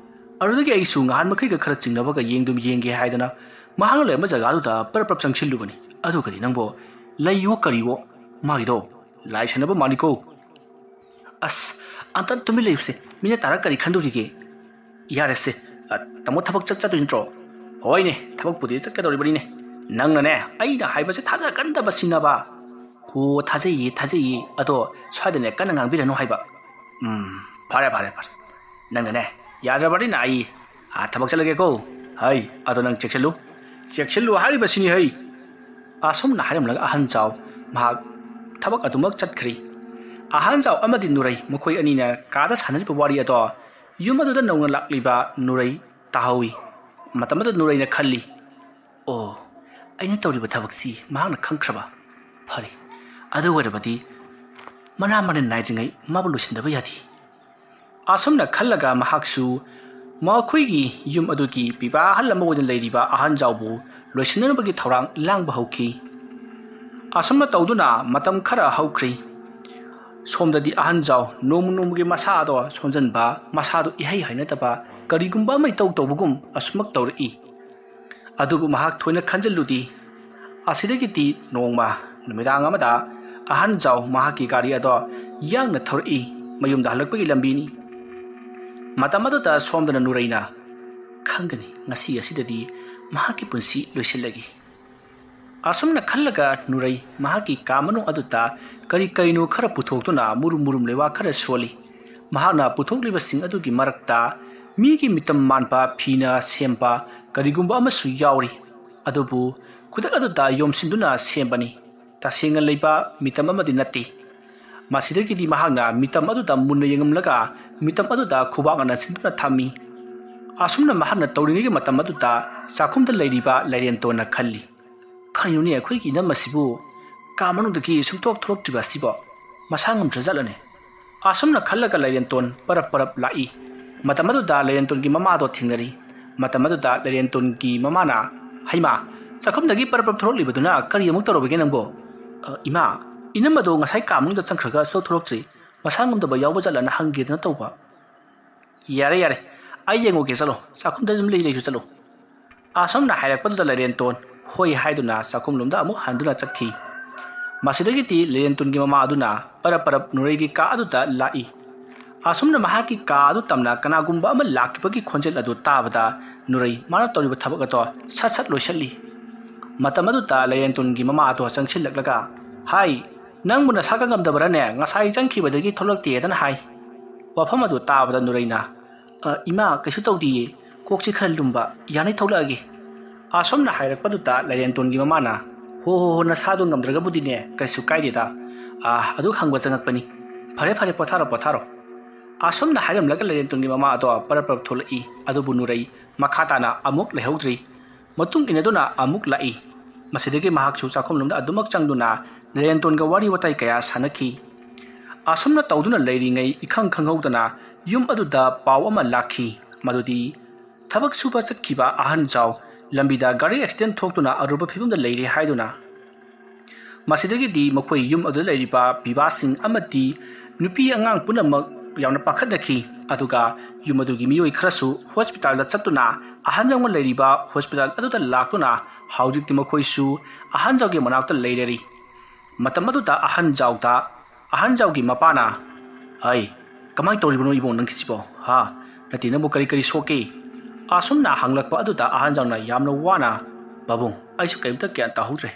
ꯑꯗꯨꯗꯒꯤ ꯑꯩꯁꯨ ꯉꯍꯥꯟ ꯃꯈꯩꯒ ꯈꯔ ꯆꯤꯡꯅꯕꯒ ꯌꯦꯡꯗꯨꯝ ꯌꯦꯡꯒꯦ ꯍꯥꯏꯗꯅ ꯃꯍꯥꯛꯅ ꯂꯩꯔꯝꯕ ꯖꯒꯥꯗꯨꯗ ꯄꯔꯞ ꯄꯔꯞ ꯆꯪꯁꯤꯜꯂꯨꯕꯅꯤ꯫ ꯑꯗꯨꯒꯗꯤ ꯅꯪꯕꯣ, ꯂꯩꯌꯣ ꯀꯔꯤꯋꯣ, ꯃꯥꯒꯤꯗꯣ ꯂꯥꯏ ꯁꯥꯟꯅꯕ ꯃꯥꯜꯂꯤꯀꯣ꯫" "ꯑꯁ, ꯑꯝꯇ ꯇꯨꯃꯤꯟ ꯂꯩꯌꯨꯁꯦ, ꯃꯤꯅ ꯇꯥꯔ ꯀꯔꯤ ꯈꯟꯗꯣꯔꯤꯒꯦ?" "ꯌꯥꯔꯦꯁꯦ, ꯑ, ꯇꯥꯃꯣ ꯊꯕꯛ ꯆꯠ ꯆꯠꯇꯣꯏ ꯅꯠꯇ꯭ꯔꯣ?" "ꯍꯣꯏꯅꯦ, ꯊꯕꯛꯄꯨꯗꯤ ꯆꯠꯀꯗꯧꯔꯤꯕꯅꯤꯅꯦ꯫ ꯅꯪꯅꯅꯦ, ꯑꯩꯅ ꯍꯥꯏꯕꯁꯦ ꯊꯥꯖꯒꯟꯗꯕꯁꯤꯅꯕ꯫" "ꯍꯣ, ꯊꯥꯖꯩꯌꯦ, ꯊꯥꯖꯩꯌꯦ꯫ ꯑꯗꯣ ꯁ꯭ꯋꯥꯏꯗꯅꯦ ꯀꯟꯅ ꯉꯥꯡꯕꯤꯔꯅꯨ ꯍꯥꯏꯕ꯫" "ꯎꯝ, ꯐꯔꯦ, ꯐꯔꯦ, ꯐꯔꯦ꯫ ꯅꯪꯅꯅꯦ, ꯌꯥꯗ꯭ꯔꯕꯅꯤꯅ ꯑꯩ, ꯑ, ꯊꯕꯛ ꯆꯠꯂꯒꯦꯀꯣ꯫ ꯍꯩ, ꯑꯗꯣ ꯅꯪ ꯆꯦꯛꯁꯤꯜꯂꯨ꯫ ꯆꯦꯛꯁꯤꯜꯂꯨ ꯍꯥꯏꯔꯤꯕꯁꯤꯅꯤ ꯍꯩ꯫" ꯑꯁꯨꯝꯅ ꯍꯥꯏꯔꯝꯂꯒ ꯑꯍꯟ ꯖꯥꯎ ꯃꯍꯥꯛ ꯊꯕꯛ ꯑꯗꯨꯃꯛ ꯆꯠꯈ꯭ꯔꯤ꯫ ꯑꯍꯟ ꯖꯥꯎ ꯑꯃꯗꯤ ꯅꯨꯔꯩ ꯃꯈꯣꯏ ꯑꯅꯤꯅ ꯀꯥꯗ ꯁꯥꯟꯅꯔꯤꯕ ꯋꯥꯔꯤ ꯑꯗꯣ ꯌꯨꯝ ꯑꯗꯨꯗ ꯅꯧꯅ ꯂꯥꯛꯂꯤꯕ ꯅꯨꯔꯩ ꯇꯥꯍꯧꯏ꯫ ꯃꯇꯝ ꯑꯗꯨꯗ ꯅꯨꯔꯩꯅ ꯈꯜꯂꯤ, "ꯑꯣ, ꯑꯩꯅ ꯇꯧꯔꯤꯕ ꯊꯕꯛꯁꯤ ꯃꯍꯥꯛꯅ ꯈꯪꯈ꯭ꯔꯕ? ꯐꯔꯦ, ꯑꯗꯨ ꯑꯣꯏꯔꯕꯗꯤ ꯃꯅꯥ ꯃꯅꯤꯟ ꯅꯥꯏꯗ꯭ꯔꯤꯉꯩ ꯃꯥꯕꯨ ꯂꯣꯏꯁꯤꯟꯗꯕ ꯌꯥꯗꯦ꯫" ꯑꯁꯨꯝꯅ ꯈꯜꯂꯒ ꯃꯍꯥꯛꯁꯨ ꯃꯈꯣꯏꯒꯤ ꯌꯨꯝ ꯑꯗꯨꯒꯤ ꯄꯤꯕꯥ ꯑꯍꯜ ꯑꯃ ꯑꯣꯏꯅ ꯂꯩꯔꯤꯕ ꯑꯍꯟ ꯖꯥꯎꯕꯨ ꯂꯣꯏꯁꯤꯟꯅꯕꯒꯤ ꯊꯧꯔꯥꯡ ꯂꯥꯡꯕ ꯍꯧꯈꯤ꯫ ꯑꯁꯨꯝꯅ ꯇꯧꯗꯨꯅ ꯃꯇꯝ ꯈꯔ ꯍꯧꯈ꯭ꯔꯤ꯫ ꯁꯣꯝꯗꯗꯤ ꯑꯍꯟ ꯖꯥꯎ ꯅꯣꯡꯃ ꯅꯣꯡꯃꯒꯤ ꯃꯁꯥꯗꯣ ꯁꯣꯟꯖꯟꯕ, ꯃꯁꯥꯗꯣ ꯏꯍꯩ ꯍꯩꯅꯗꯕ, ꯀꯔꯤꯒꯨꯝꯕ ꯑꯃ ꯏꯇꯧ ꯇꯧꯕꯒꯨꯝ ꯑꯁꯨꯃꯛ ꯇꯧꯔꯛꯏ꯫ ꯑꯗꯨꯕꯨ ꯃꯍꯥꯛ ꯊꯣꯏꯅ ꯈꯟꯖꯤꯜꯂꯨꯗꯦ꯫ ꯑꯁꯤꯗꯒꯤꯗꯤ ꯅꯣꯡꯃ ꯅꯨꯃꯤꯗꯥꯡ ꯑꯃꯗ ꯑꯍꯟ ꯖꯥꯎ ꯃꯍꯥꯛꯀꯤ ꯒꯥꯔꯤ ꯑꯗꯣ ꯌꯥꯡꯅ ꯊꯧꯔꯛꯏ꯫ ꯃꯌꯨꯝꯗ ꯍꯜꯂꯛꯄꯒꯤ ꯂꯝꯕꯤꯅꯤ꯫ ꯃꯇꯝ ꯑꯗꯨꯗ ꯁꯣꯝꯗꯅ ꯅꯨꯔꯩꯅ, "ꯈꯪꯒꯅꯤ, ꯉꯁꯤ ꯑꯁꯤꯗꯗꯤ ꯃꯍꯥꯛꯀꯤ ꯄꯨꯟꯁꯤ ꯂꯣꯏꯁꯤꯜꯂꯒꯦ"꯫ ꯑꯁꯨꯝꯅ ꯈꯜꯂꯒ ꯅꯨꯔꯩ ꯃꯍꯥꯛꯀꯤ ꯀꯥ ꯃꯅꯨꯡ ꯑꯗꯨꯗ ꯀꯔꯤ ꯀꯔꯤꯅꯣ ꯈꯔ ꯄꯨꯊꯣꯛꯇꯨꯅ ꯃꯨꯔꯨꯝ ꯃꯨꯔꯨꯝ ꯂꯩꯋꯥ ꯈꯔ ꯁꯣꯜꯂꯤ꯫ ꯃꯍꯥꯛꯅ ꯄꯨꯊꯣꯛꯂꯤꯕꯁꯤꯡ ꯑꯗꯨꯒꯤ ꯃꯔꯛꯇ ꯃꯤꯒꯤ ꯃꯤꯇꯝ ꯃꯥꯟꯕ ꯐꯤꯅ ꯁꯦꯝꯕ ꯀꯔꯤꯒꯨꯝꯕ ꯑꯃꯁꯨ ꯌꯥꯎꯔꯤ꯫ ꯑꯗꯨꯕꯨ ꯈꯨꯗꯛ ꯑꯗꯨꯗ ꯌꯣꯝꯁꯤꯟꯗꯨꯅ ꯁꯦꯝꯕꯅꯤ꯫ ꯇꯁꯦꯡꯅ ꯂꯩꯕ ꯃꯤꯇꯝ ꯑꯃꯗꯤ ꯅꯠꯇꯦ꯫ ꯃꯁꯤꯗꯒꯤꯗꯤ ꯃꯍꯥꯛꯅ ꯃꯤꯇꯝ ꯑꯗꯨꯗ ꯃꯨꯟꯅ ꯌꯦꯡꯂꯝꯂꯒ ꯃꯤꯇꯝ ꯑꯗꯨꯗ ꯈꯨꯕꯥꯛꯅ ꯅꯟꯁꯤꯟꯗꯨꯅ ꯊꯝꯃꯤ꯫ ꯑꯁꯨꯝꯅ ꯃꯍꯥꯛꯅ ꯇꯧꯔꯤꯉꯩꯒꯤ ꯃꯇꯝ ꯑꯗꯨꯗ ꯆꯥꯛꯈꯨꯝꯗ ꯂꯩꯔꯤꯕ ꯂꯥꯏꯔꯦꯟꯇꯣꯟꯅ ꯈꯜꯂꯤ, "ꯀꯔꯤꯅꯣꯅꯦ, ꯑꯩꯈꯣꯏꯒꯤ ꯏꯅꯝ ꯑꯁꯤꯕꯨ ꯀꯥ ꯃꯅꯨꯡꯗꯒꯤ ꯁꯨꯡꯊꯣꯛ ꯊꯣꯛꯂꯛꯇ꯭ꯔꯤꯕ ꯑꯁꯤꯕꯣ? ꯃꯁꯥ ꯉꯝꯗ꯭ꯔꯖꯥꯠꯂꯅꯦ?" ꯑꯁꯨꯝꯅ ꯈꯜꯂꯒ ꯂꯥꯏꯔꯦꯟꯇꯣꯟ ꯄꯔꯞ ꯄꯔꯞ ꯂꯥꯛꯏ꯫ ꯃꯇꯝ ꯑꯗꯨꯗ ꯂꯥꯏꯔꯦꯟꯇꯣꯟꯒꯤ ꯃꯃꯥꯗꯣ ꯊꯦꯡꯅꯔꯤ꯫ ꯃꯇꯝ ꯑꯗꯨꯗ ꯂꯥꯏꯔꯦꯟꯇꯣꯟꯒꯤ ꯃꯃꯥꯅ, "ꯍꯩꯃꯥ, ꯆꯥꯛꯈꯨꯝꯗꯒꯤ ꯄꯔꯞ ꯄꯔꯞ ꯊꯣꯛꯂꯛꯂꯤꯕꯗꯨꯅ ꯀꯔꯤ ꯑꯃꯨꯛ ꯇꯧꯔꯨꯕꯒꯦ ꯅꯪꯕꯣ?" "ꯑ, ꯏꯃꯥ, ꯏꯅꯝꯃꯗꯣ ꯉꯁꯥꯏ ꯀꯥ ꯃꯅꯨꯡꯗ ꯆꯪꯈ꯭ꯔꯒ ꯁꯨꯡꯊꯣꯛ ꯊꯣꯛꯂꯛꯇ꯭ꯔꯤ꯫ ꯃꯁꯥ ꯉꯝꯗꯕ ꯌꯥꯎꯕ ꯖꯥꯠꯂꯅ ꯍꯪꯒꯦꯗꯅ ꯇꯧꯕ"꯫ "ꯌꯥꯔꯦ, ꯌꯥꯔꯦ, ꯑꯩ ꯌꯦꯡꯉꯨꯒꯦ, ꯆꯠꯂꯣ, ꯆꯥꯛꯈꯨꯝꯗ ꯑꯗꯨꯝ ꯂꯩ ꯂꯩꯁꯨ ꯆꯠꯂꯣ"꯫ ꯑꯁꯨꯝꯅ ꯍꯥꯏꯔꯛꯄꯗꯨꯗ ꯂꯥꯏꯔꯦꯟꯇꯣꯟ ꯍꯣꯏ ꯍꯥꯏꯗꯨꯅ ꯆꯥꯛꯈꯨꯝꯂꯣꯝꯗ ꯑꯃꯨꯛ ꯍꯟꯗꯨꯅ ꯆꯠꯈꯤ꯫ ꯃꯁꯤꯗꯒꯤꯗꯤ ꯂꯥꯏꯔꯦꯟꯇꯣꯟꯒꯤ ꯃꯃꯥ ꯑꯗꯨꯅ ꯄꯔꯞ ꯄꯔꯞ ꯅꯨꯔꯩꯒꯤ ꯀꯥ ꯑꯗꯨꯗ ꯂꯥꯛꯏ꯫ ꯑꯁꯨꯝꯅ ꯃꯍꯥꯛꯀꯤ ꯀꯥ ꯑꯗꯨ ꯇꯝꯅ ꯀꯅꯥꯒꯨꯝꯕ ꯑꯃ ꯂꯥꯛꯈꯤꯕꯒꯤ ꯈꯣꯟꯖꯦꯜ ꯑꯗꯨ ꯇꯥꯕꯗ ꯅꯨꯔꯩ ꯃꯥꯅ ꯇꯧꯔꯤꯕ ꯊꯕꯛ ꯑꯗꯣ ꯁꯠ ꯁꯠ ꯂꯣꯏꯁꯤꯜꯂꯤ꯫ ꯃꯇꯝ ꯑꯗꯨꯗ ꯂꯥꯏꯔꯦꯟꯇꯣꯟꯒꯤ ꯃꯃꯥ ꯑꯗꯣ ꯆꯪꯁꯤꯜꯂꯛꯂꯒ, "ꯍꯥꯏ, ꯅꯪꯕꯨ ꯅꯁꯥꯒ ꯉꯝꯗꯕꯔꯅꯦ? ꯉꯁꯥꯏ ꯆꯪꯈꯤꯕꯗꯒꯤ ꯊꯣꯛꯂꯛꯇꯦꯗꯅ" ꯍꯥꯏ꯫ ꯋꯥꯐꯝ ꯑꯗꯨ ꯇꯥꯕꯗ ꯅꯨꯔꯩꯅ, "ꯑ, ꯏꯃꯥ, ꯀꯩꯁꯨ ꯇꯧꯗꯤꯌꯦ, ꯀꯣꯛꯁꯤ ꯈꯔ ꯂꯨꯝꯕ, ꯌꯥꯅꯤ ꯊꯣꯛꯂꯛꯑꯒꯦ"꯫ ꯑꯁꯨꯝꯅ ꯍꯥꯏꯔꯛꯄꯗꯨꯗ ꯂꯥꯏꯔꯦꯟꯇꯣꯟꯒꯤ ꯃꯃꯥꯅ, "ꯍꯣ ꯍꯣ ꯍꯣ, ꯅꯁꯥꯗꯣ ꯉꯝꯗ꯭ꯔꯒꯕꯨꯗꯤꯅꯦ, ꯀꯩꯁꯨ ꯀꯥꯏꯗꯦꯗ, ꯑ, ꯑꯗꯨ ꯍꯪꯕ ꯆꯪꯉꯛꯄꯅꯤ꯫ ꯐꯔꯦ ꯐꯔꯦ, ꯄꯣꯊꯥꯔꯣ ꯄꯣꯊꯥꯔꯣ"꯫ ꯑꯁꯨꯝꯅ ꯍꯥꯏꯔꯝꯂꯒ ꯂꯥꯏꯔꯦꯟꯇꯣꯟꯒꯤ ꯃꯃꯥ ꯑꯗꯣ ꯄꯔꯞ ꯄꯔꯞ ꯊꯣꯛꯂꯛꯏ꯫ ꯑꯗꯨꯕꯨ ꯅꯨꯔꯩ ꯃꯈꯥ ꯇꯥꯅ ꯑꯃꯨꯛ ꯂꯩꯍꯧꯗ꯭ꯔꯤ꯫ ꯃꯇꯨꯡ ꯏꯟꯅꯗꯨꯅ ꯑꯃꯨꯛ ꯂꯥꯛꯏ꯫ ꯃꯁꯤꯗꯒꯤ ꯃꯍꯥꯛꯁꯨ ꯆꯥꯛꯈꯨꯝꯂꯣꯝꯗ ꯑꯗꯨꯃꯛ ꯆꯪꯗꯨꯅ ꯂꯥꯏꯔꯦꯟꯇꯣꯟꯒ ꯋꯥꯔꯤ ꯋꯥꯇꯥꯏ ꯀꯌꯥ ꯁꯥꯟꯅꯈꯤ꯫ ꯑꯁꯨꯝꯅ ꯇꯧꯗꯨꯅ ꯂꯩꯔꯤꯉꯩ ꯏꯈꯪ ꯈꯪꯍꯧꯗꯅ ꯌꯨꯝ ꯑꯗꯨꯗ ꯄꯥꯎ ꯑꯃ ꯂꯥꯛꯈꯤ꯫ ꯃꯗꯨꯗꯤ ꯊꯕꯛ ꯁꯨꯕ ꯆꯠꯈꯤꯕ ꯑꯍꯟ ꯖꯥꯎ ꯂꯝꯕꯤꯗ ꯒꯥꯔꯤ ꯑꯦꯛꯁꯤꯗꯦꯟ ꯊꯣꯛꯇꯨꯅ ꯑꯔꯨꯕ ꯐꯤꯕꯝꯗ ꯂꯩꯔꯦ ꯍꯥꯏꯗꯨꯅ꯫ ꯃꯁꯤꯗꯒꯤꯗꯤ ꯃꯈꯣꯏ ꯌꯨꯝ ꯑꯗꯨꯗ ꯂꯩꯔꯤꯕ ꯄꯤꯕꯥꯁꯤꯡ ꯑꯃꯗꯤ ꯅꯨꯄꯤ ꯑꯉꯥꯡ ꯄꯨꯝꯅꯃꯛ ꯌꯥꯝꯅ ꯄꯥꯈꯠꯅꯈꯤ꯫ ꯑꯗꯨꯒ ꯌꯨꯝ ꯑꯗꯨꯒꯤ ꯃꯤꯑꯣꯏ ꯈꯔꯁꯨ ꯍꯣꯁꯄꯤꯇꯥꯜꯗ ꯆꯠꯇꯨꯅ ꯑꯍꯟ ꯖꯥꯎꯅ ꯂꯩꯔꯤꯕ ꯍꯣꯁꯄꯤꯇꯥꯜ ꯑꯗꯨꯗ ꯂꯥꯛꯇꯨꯅ ꯍꯧꯖꯤꯛꯇꯤ ꯃꯈꯣꯏꯁꯨ ꯑꯍꯟ ꯖꯥꯎꯒꯤ ꯃꯅꯥꯛꯇ ꯂꯩꯔꯔꯤ꯫ ꯃꯇꯝ ꯑꯗꯨꯗ ꯑꯍꯟ ꯖꯥꯎꯗ, ꯑꯍꯟ ꯖꯥꯎꯒꯤ ꯃꯄꯥꯅ, "ꯑꯩ, ꯀꯃꯥꯏꯅ ꯇꯧꯔꯤꯕꯅꯣ ꯏꯕꯨꯡ ꯅꯪꯒꯤꯁꯤꯕꯣ? ꯍꯥ? ꯅꯠꯇꯦ, ꯅꯪꯕꯨ ꯀꯔꯤ ꯀꯔꯤ ꯁꯣꯛꯀꯦ?" ꯑꯁꯨꯝꯅ ꯍꯪꯂꯛꯄ ꯑꯗꯨꯗ ꯑꯍꯟ ꯖꯥꯎꯅ ꯌꯥꯝꯅ ꯋꯥꯅ, "ꯄꯥꯕꯨꯡ, ꯑꯩꯁꯨ ꯀꯔꯤꯝꯇ ꯒ꯭ꯌꯥꯟ ꯇꯥꯍꯧꯗ꯭ꯔꯦ꯫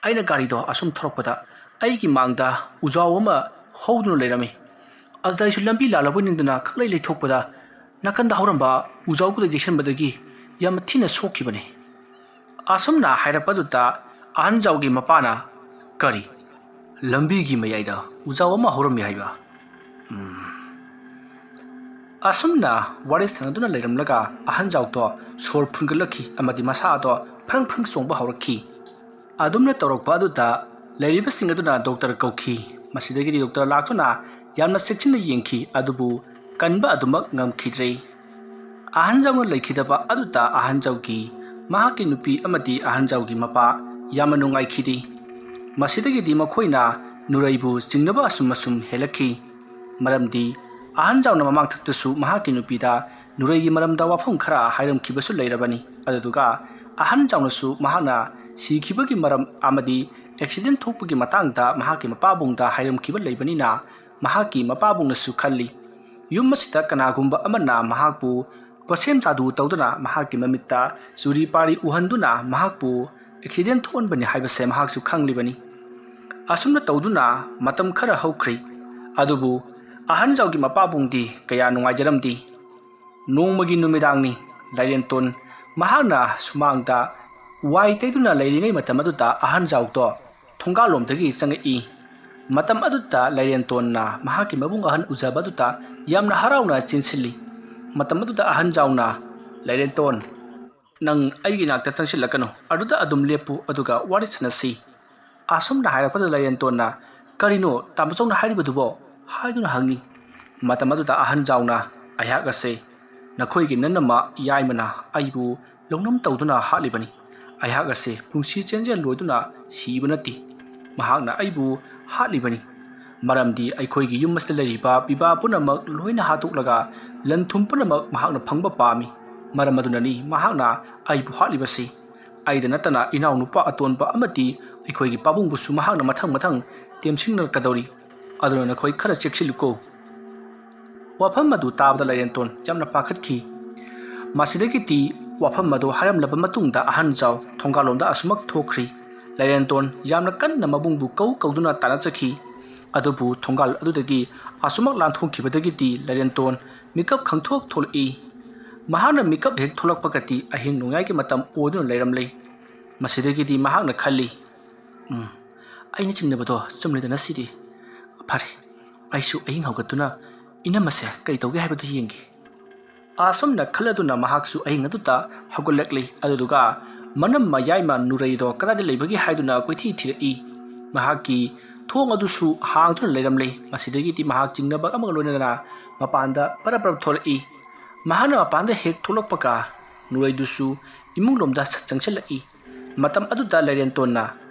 ꯑꯩꯅ ꯒꯥꯔꯤꯗꯣ ꯑꯁꯨꯝ ꯊꯧꯔꯛꯄꯗ ꯑꯩꯒꯤ ꯃꯥꯡꯗ ꯎꯖꯥꯎ ꯑꯃ ꯍꯧꯗꯨꯅ ꯂꯩꯔꯝꯃꯤ꯫ ꯑꯗꯨꯗ ꯑꯩꯁꯨ ꯂꯝꯕꯤ ꯂꯥꯜꯂꯕꯣꯏ ꯅꯤꯡꯗꯅ ꯈꯪꯂꯩ ꯂꯩꯊꯣꯛꯄꯗ ꯅꯥꯀꯟꯗ ꯍꯧꯔꯝꯕ ꯎꯖꯥꯎꯗꯨꯗ ꯌꯩꯁꯟꯕꯗꯒꯤ ꯌꯥꯝꯅ ꯊꯤꯅ ꯁꯣꯛꯈꯤꯕꯅꯤ꯫" ꯑꯁꯨꯝꯅ ꯍꯥꯏꯔꯛꯄꯗꯨꯗ ꯑꯍꯟ ꯖꯥꯎꯒꯤ ꯃꯄꯥꯅ, "ꯀꯔꯤ? ꯂꯝꯕꯤꯒꯤ ꯃꯌꯥꯏꯗ ꯎꯖꯥꯎ ꯑꯃ ꯍꯧꯔꯝꯃꯤ ꯍꯥꯏꯕ?" ꯎꯝ꯫ ꯑꯁꯨꯝꯅ ꯋꯥꯔꯤ ꯁꯥꯟꯅꯗꯨꯅ ꯂꯩꯔꯝꯂꯒ ꯑꯍꯟ ꯖꯥꯎꯗꯣ ꯁꯣꯔ ꯐꯨꯟꯒꯠꯂꯛꯈꯤ ꯑꯃꯗꯤ ꯃꯁꯥ ꯑꯗꯣ ꯐ꯭ꯔꯪ ꯐ꯭ꯔꯪ ꯆꯣꯡꯕ ꯍꯧꯔꯛꯈꯤ꯫ ꯑꯗꯨꯝꯅ ꯇꯧꯔꯛꯄ ꯑꯗꯨꯗ ꯂꯩꯔꯤꯕꯁꯤꯡ ꯑꯗꯨꯅ ꯗꯣꯛꯇꯔ ꯀꯧꯈꯤ꯫ ꯃꯁꯤꯗꯒꯤꯗꯤ ꯗꯣꯛꯇꯔ ꯂꯥꯛꯇꯨꯅ ꯌꯥꯝꯅ ꯆꯦꯛꯁꯤꯟꯅ ꯌꯦꯡꯈꯤ, ꯑꯗꯨꯕꯨ ꯀꯟꯕ ꯑꯗꯨꯃꯛ ꯉꯝꯈꯤꯗ꯭ꯔꯦ꯫ ꯑꯍꯟꯖꯥꯎꯅ ꯂꯩꯈꯤꯗꯕ ꯑꯗꯨꯗ ꯑꯍꯟꯖꯥꯎꯒꯤ, ꯃꯍꯥꯛꯀꯤ ꯅꯨꯄꯤ ꯑꯃꯗꯤ ꯑꯍꯟꯖꯥꯎꯒꯤ ꯃꯄꯥ ꯌꯥꯝꯅ ꯅꯨꯡꯉꯥꯏꯈꯤꯗꯦ꯫ ꯃꯁꯤꯗꯒꯤꯗꯤ ꯃꯈꯣꯏꯅ ꯅꯨꯔꯩꯕꯨ ꯆꯤꯡꯅꯕ ꯑꯁꯨꯝ ꯑꯁꯨꯝ ꯍꯦꯜꯂꯛꯈꯤ꯫ ꯃꯔꯝꯗꯤ ꯑꯍꯟꯖꯥꯎꯅ ꯃꯃꯥꯡꯊꯛꯇꯁꯨ ꯃꯍꯥꯛꯀꯤ ꯅꯨꯄꯤꯗ ꯅꯨꯔꯩꯒꯤ ꯃꯔꯝꯗ ꯋꯥꯐꯝ ꯈꯔ ꯍꯥꯏꯔꯝꯈꯤꯕꯁꯨ ꯂꯩꯔꯕꯅꯤ꯫ ꯑꯗꯨꯗꯨꯒ ꯑꯍꯟꯖꯥꯎꯅꯁꯨ ꯃꯍꯥꯛꯅ ꯁꯤꯈꯤꯕꯒꯤ ꯃꯔꯝ ꯑꯃꯗꯤ ꯑꯦꯛꯁꯤꯗꯦꯟ ꯊꯣꯛꯄꯒꯤ ꯃꯇꯥꯡꯗ ꯃꯍꯥꯛꯀꯤ ꯃꯄꯥꯕꯨꯡꯗ ꯍꯥꯏꯔꯝꯈꯤꯕ ꯂꯩꯕꯅꯤꯅ, ꯃꯍꯥꯛꯀꯤ ꯃꯄꯥꯕꯨꯡꯅꯁꯨ ꯈꯜꯂꯤ, ꯌꯨꯝ ꯑꯁꯤꯗ ꯀꯅꯥꯒꯨꯝꯕ ꯑꯃꯅ ꯃꯍꯥꯛꯄꯨ ꯄꯣꯠꯁꯦꯝ ꯖꯥꯗꯨ ꯇꯧꯗꯨꯅ ꯃꯍꯥꯛꯀꯤ ꯃꯃꯤꯠꯇ ꯆꯨꯔꯤ ꯄꯥꯔꯤ ꯎꯍꯟꯗꯨꯅ ꯃꯍꯥꯛꯄꯨ ꯑꯦꯛꯁꯤꯗꯦꯟ ꯊꯣꯛꯍꯟꯕꯅꯤ ꯍꯥꯏꯕꯁꯦ ꯃꯍꯥꯛꯁꯨ ꯈꯪꯂꯤꯕꯅꯤ꯫ ꯑꯁꯨꯝꯅ ꯇꯧꯗꯨꯅ ꯃꯇꯝ ꯈꯔ ꯍꯧꯈ꯭ꯔꯦ꯫ ꯑꯗꯨꯕꯨ ꯑꯍꯟꯖꯥꯎꯒꯤ ꯃꯄꯥꯕꯨꯡꯗꯤ ꯀꯌꯥ ꯅꯨꯡꯉꯥꯏꯖꯔꯝꯗꯦ꯫ ꯅꯣꯡꯃꯒꯤ ꯅꯨꯃꯤꯗꯥꯡꯅꯤ꯫ ꯂꯥꯏꯔꯦꯟꯇꯣꯟ ꯃꯍꯥꯛꯅ ꯁꯨꯃꯥꯡꯗ ꯋꯥꯏ ꯇꯩꯗꯨꯅ ꯂꯩꯔꯤꯉꯩ ꯃꯇꯝ ꯑꯗꯨꯗ ꯑꯍꯟꯖꯥꯎꯗꯣ ꯊꯣꯡꯒꯥꯜꯂꯣꯝꯗꯒꯤ ꯆꯪꯉꯛꯏ꯫ ꯃꯇꯝ ꯑꯗꯨꯗ ꯂꯥꯏꯔꯦꯟꯇꯣꯟꯅ ꯃꯍꯥꯛꯀꯤ ꯃꯕꯨꯡ ꯑꯍꯟ ꯎꯖꯕ ꯑꯗꯨꯗ ꯌꯥꯝꯅ ꯍꯔꯥꯎꯅ ꯆꯦꯟꯁꯤꯜꯂꯤ꯫ ꯃꯇꯝ ꯑꯗꯨꯗ ꯑꯍꯟꯖꯥꯎꯅ, "ꯂꯥꯏꯔꯦꯟꯇꯣꯟ, ꯅꯪ ꯑꯩꯒꯤ ꯅꯥꯛꯇ ꯆꯪꯁꯤꯜꯂꯛꯀꯅꯨ, ꯑꯗꯨꯗ ꯑꯗꯨꯝ ꯂꯦꯞꯄꯨ, ꯑꯗꯨꯒ ꯋꯥꯔꯤ ꯁꯥꯟꯅꯁꯤ꯫" ꯑꯁꯨꯝꯅ ꯍꯥꯏꯔꯛꯄꯗ ꯂꯥꯏꯔꯦꯟꯇꯣꯟꯅ, "ꯀꯔꯤꯅꯣ ꯇꯥꯃꯣꯆꯧꯅ ꯍꯥꯏꯔꯤꯕꯗꯨꯕꯣ?" ꯍꯥꯏꯗꯨꯅ ꯍꯪꯉꯤ꯫ ꯃꯇꯝ ꯑꯗꯨꯗ ꯑꯍꯟꯖꯥꯎꯅ, "ꯑꯩꯍꯥꯛ ꯑꯁꯦ ꯅꯈꯣꯏꯒꯤ ꯅꯅꯝꯃ ꯌꯥꯏꯃꯅ ꯑꯩꯕꯨ ꯂꯧꯅꯝ ꯇꯧꯗꯨꯅ ꯍꯥꯠꯂꯤꯕꯅꯤ꯫ ꯑꯩꯍꯥꯛ ꯑꯁꯦ ꯄꯨꯟꯁꯤ ꯆꯦꯟꯖꯦꯜ ꯂꯣꯏꯗꯨꯅ ꯁꯤꯕ ꯅꯠꯇꯦ꯫ ꯃꯍꯥꯛꯅ ꯑꯩꯕꯨ ꯍꯥꯠꯂꯤꯕꯅꯤ꯫ ꯃꯔꯝꯗꯤ ꯑꯩꯈꯣꯏꯒꯤ ꯌꯨꯝ ꯑꯁꯤꯗ ꯂꯩꯔꯤꯕ ꯄꯤꯕꯥ ꯄꯨꯝꯅꯃꯛ ꯂꯣꯏꯅ ꯍꯥꯠꯇꯣꯛꯂꯒ ꯂꯟ ꯊꯨꯝ ꯄꯨꯝꯅꯃꯛ ꯃꯍꯥꯛꯅ ꯐꯪꯕ ꯄꯥꯝꯃꯤ꯫ ꯃꯔꯝ ꯑꯗꯨꯅꯅꯤ ꯃꯍꯥꯛꯅ ꯑꯩꯕꯨ ꯍꯥꯠꯂꯤꯕꯁꯤ꯫" ꯑꯩꯗ ꯅꯠꯇꯅ ꯏꯅꯥꯎꯅꯨꯄꯥ ꯑꯇꯣꯟꯕ ꯑꯃꯗꯤ ꯑꯩꯈꯣꯏꯒꯤ ꯄꯥꯕꯨꯡꯕꯨꯁꯨ ꯃꯍꯥꯛꯅ ꯃꯊꯪ ꯃꯊꯪ ꯇꯦꯝꯁꯤꯡꯅꯔꯛꯀꯗꯧꯔꯤ꯫ ꯑꯗꯨꯅ ꯅꯈꯣꯏ ꯈꯔ ꯆꯦꯛꯁꯤꯜꯂꯨꯀꯣ꯫ ꯋꯥꯐꯝ ꯑꯗꯨ ꯇꯥꯕꯗ ꯂꯥꯏꯔꯦꯟꯇꯣꯟ ꯌꯥꯝꯅ ꯄꯥꯈꯠꯈꯤ꯫ ꯃꯁꯤꯗꯒꯤꯗꯤ ꯋꯥꯐꯝ ꯑꯗꯨ ꯍꯥꯏꯔꯝꯂꯕ ꯃꯇꯨꯡꯗ ꯑꯍꯟ ꯖꯥꯎ ꯊꯣꯡꯒꯥꯜꯂꯣꯝꯗ ꯑꯁꯨꯃꯛ ꯊꯣꯛꯈ꯭ꯔꯤ꯫ ꯂꯥꯏꯔꯦꯟꯇꯣꯟ ꯌꯥꯝꯅ ꯀꯟꯅ ꯃꯕꯨꯡꯕꯨ ꯀꯧ ꯀꯧꯗꯨꯅ ꯇꯥꯟꯅꯖꯈꯤ꯫ ꯑꯗꯨꯕꯨ ꯊꯣꯡꯒꯥꯜ ꯑꯗꯨꯗꯒꯤ ꯑꯁꯨꯃꯛ ꯂꯥꯟꯊꯣꯛꯈꯤꯕꯗꯒꯤꯗꯤ ꯂꯥꯏꯔꯦꯟꯇꯣꯟ ꯃꯤꯀꯞ ꯈꯪꯊꯣꯛ ꯊꯣꯛꯂꯛꯏ꯫ ꯃꯍꯥꯛꯅ ꯃꯤꯀꯞ ꯍꯦꯛ ꯊꯣꯛꯂꯛꯄꯒꯗꯤ ꯑꯍꯤꯡ ꯅꯣꯡꯌꯥꯏꯒꯤ ꯃꯇꯝ ꯑꯣꯏꯗꯨꯅ ꯂꯩꯔꯝꯂꯦ꯫ ꯃꯁꯤꯗꯒꯤꯗꯤ ꯃꯍꯥꯛꯅ ꯈꯜꯂꯤ, "ꯎꯝ, ꯑꯩꯅ ꯆꯤꯡꯅꯕꯗꯣ ꯆꯨꯝꯂꯦꯗꯅ ꯁꯤꯗꯤ꯫ ꯐꯔꯦ, ꯑꯩꯁꯨ ꯑꯍꯤꯡ ꯍꯧꯒꯠꯇꯨꯅ ꯏꯅꯝꯃꯁꯦ ꯀꯔꯤ ꯇꯧꯒꯦ ꯍꯥꯏꯕꯗꯨ ꯌꯦꯡꯒꯦ"꯫ ꯑꯁꯨꯝꯅ ꯈꯜꯂꯗꯨꯅ ꯃꯍꯥꯛꯁꯨ ꯑꯍꯤꯡ ꯑꯗꯨꯗ ꯍꯧꯒꯠꯂꯛꯂꯤ꯫ ꯑꯗꯨꯗꯨꯒ ꯃꯅꯝꯃ ꯌꯥꯏꯃ ꯅꯨꯔꯩꯗꯣ ꯀꯗꯥꯏꯗ ꯂꯩꯕꯒꯦ ꯍꯥꯏꯗꯨꯅ ꯀꯣꯏꯊꯤ ꯊꯤꯔꯛꯏ꯫ ꯃꯍꯥꯛꯀꯤ ꯊꯣꯡ ꯑꯗꯨꯁꯨ ꯍꯥꯡꯗꯨꯅ ꯂꯩꯔꯝꯂꯦ꯫ ꯃꯁꯤꯗꯒꯤꯗꯤ ꯃꯍꯥꯛ ꯆꯤꯡꯅꯕ ꯑꯃꯒ ꯂꯣꯏꯅꯅ ꯃꯄꯥꯟꯗ ꯄꯔꯞ ꯄꯔꯞ ꯊꯣꯛꯂꯛꯏ꯫ ꯃꯍꯥꯛꯅ ꯃꯄꯥꯟꯗ ꯍꯦꯛ ꯊꯣꯛꯂꯛꯄꯒ ꯅꯨꯔꯩꯗꯨꯁꯨ ꯏꯃꯨꯡꯂꯣꯝꯗ ꯁꯠ ꯆꯪꯁꯤꯜꯂꯛꯏ꯫ ꯃꯇꯝ ꯑꯗꯨꯗ ꯂꯥꯏꯔꯦꯟꯇꯣꯟꯅ,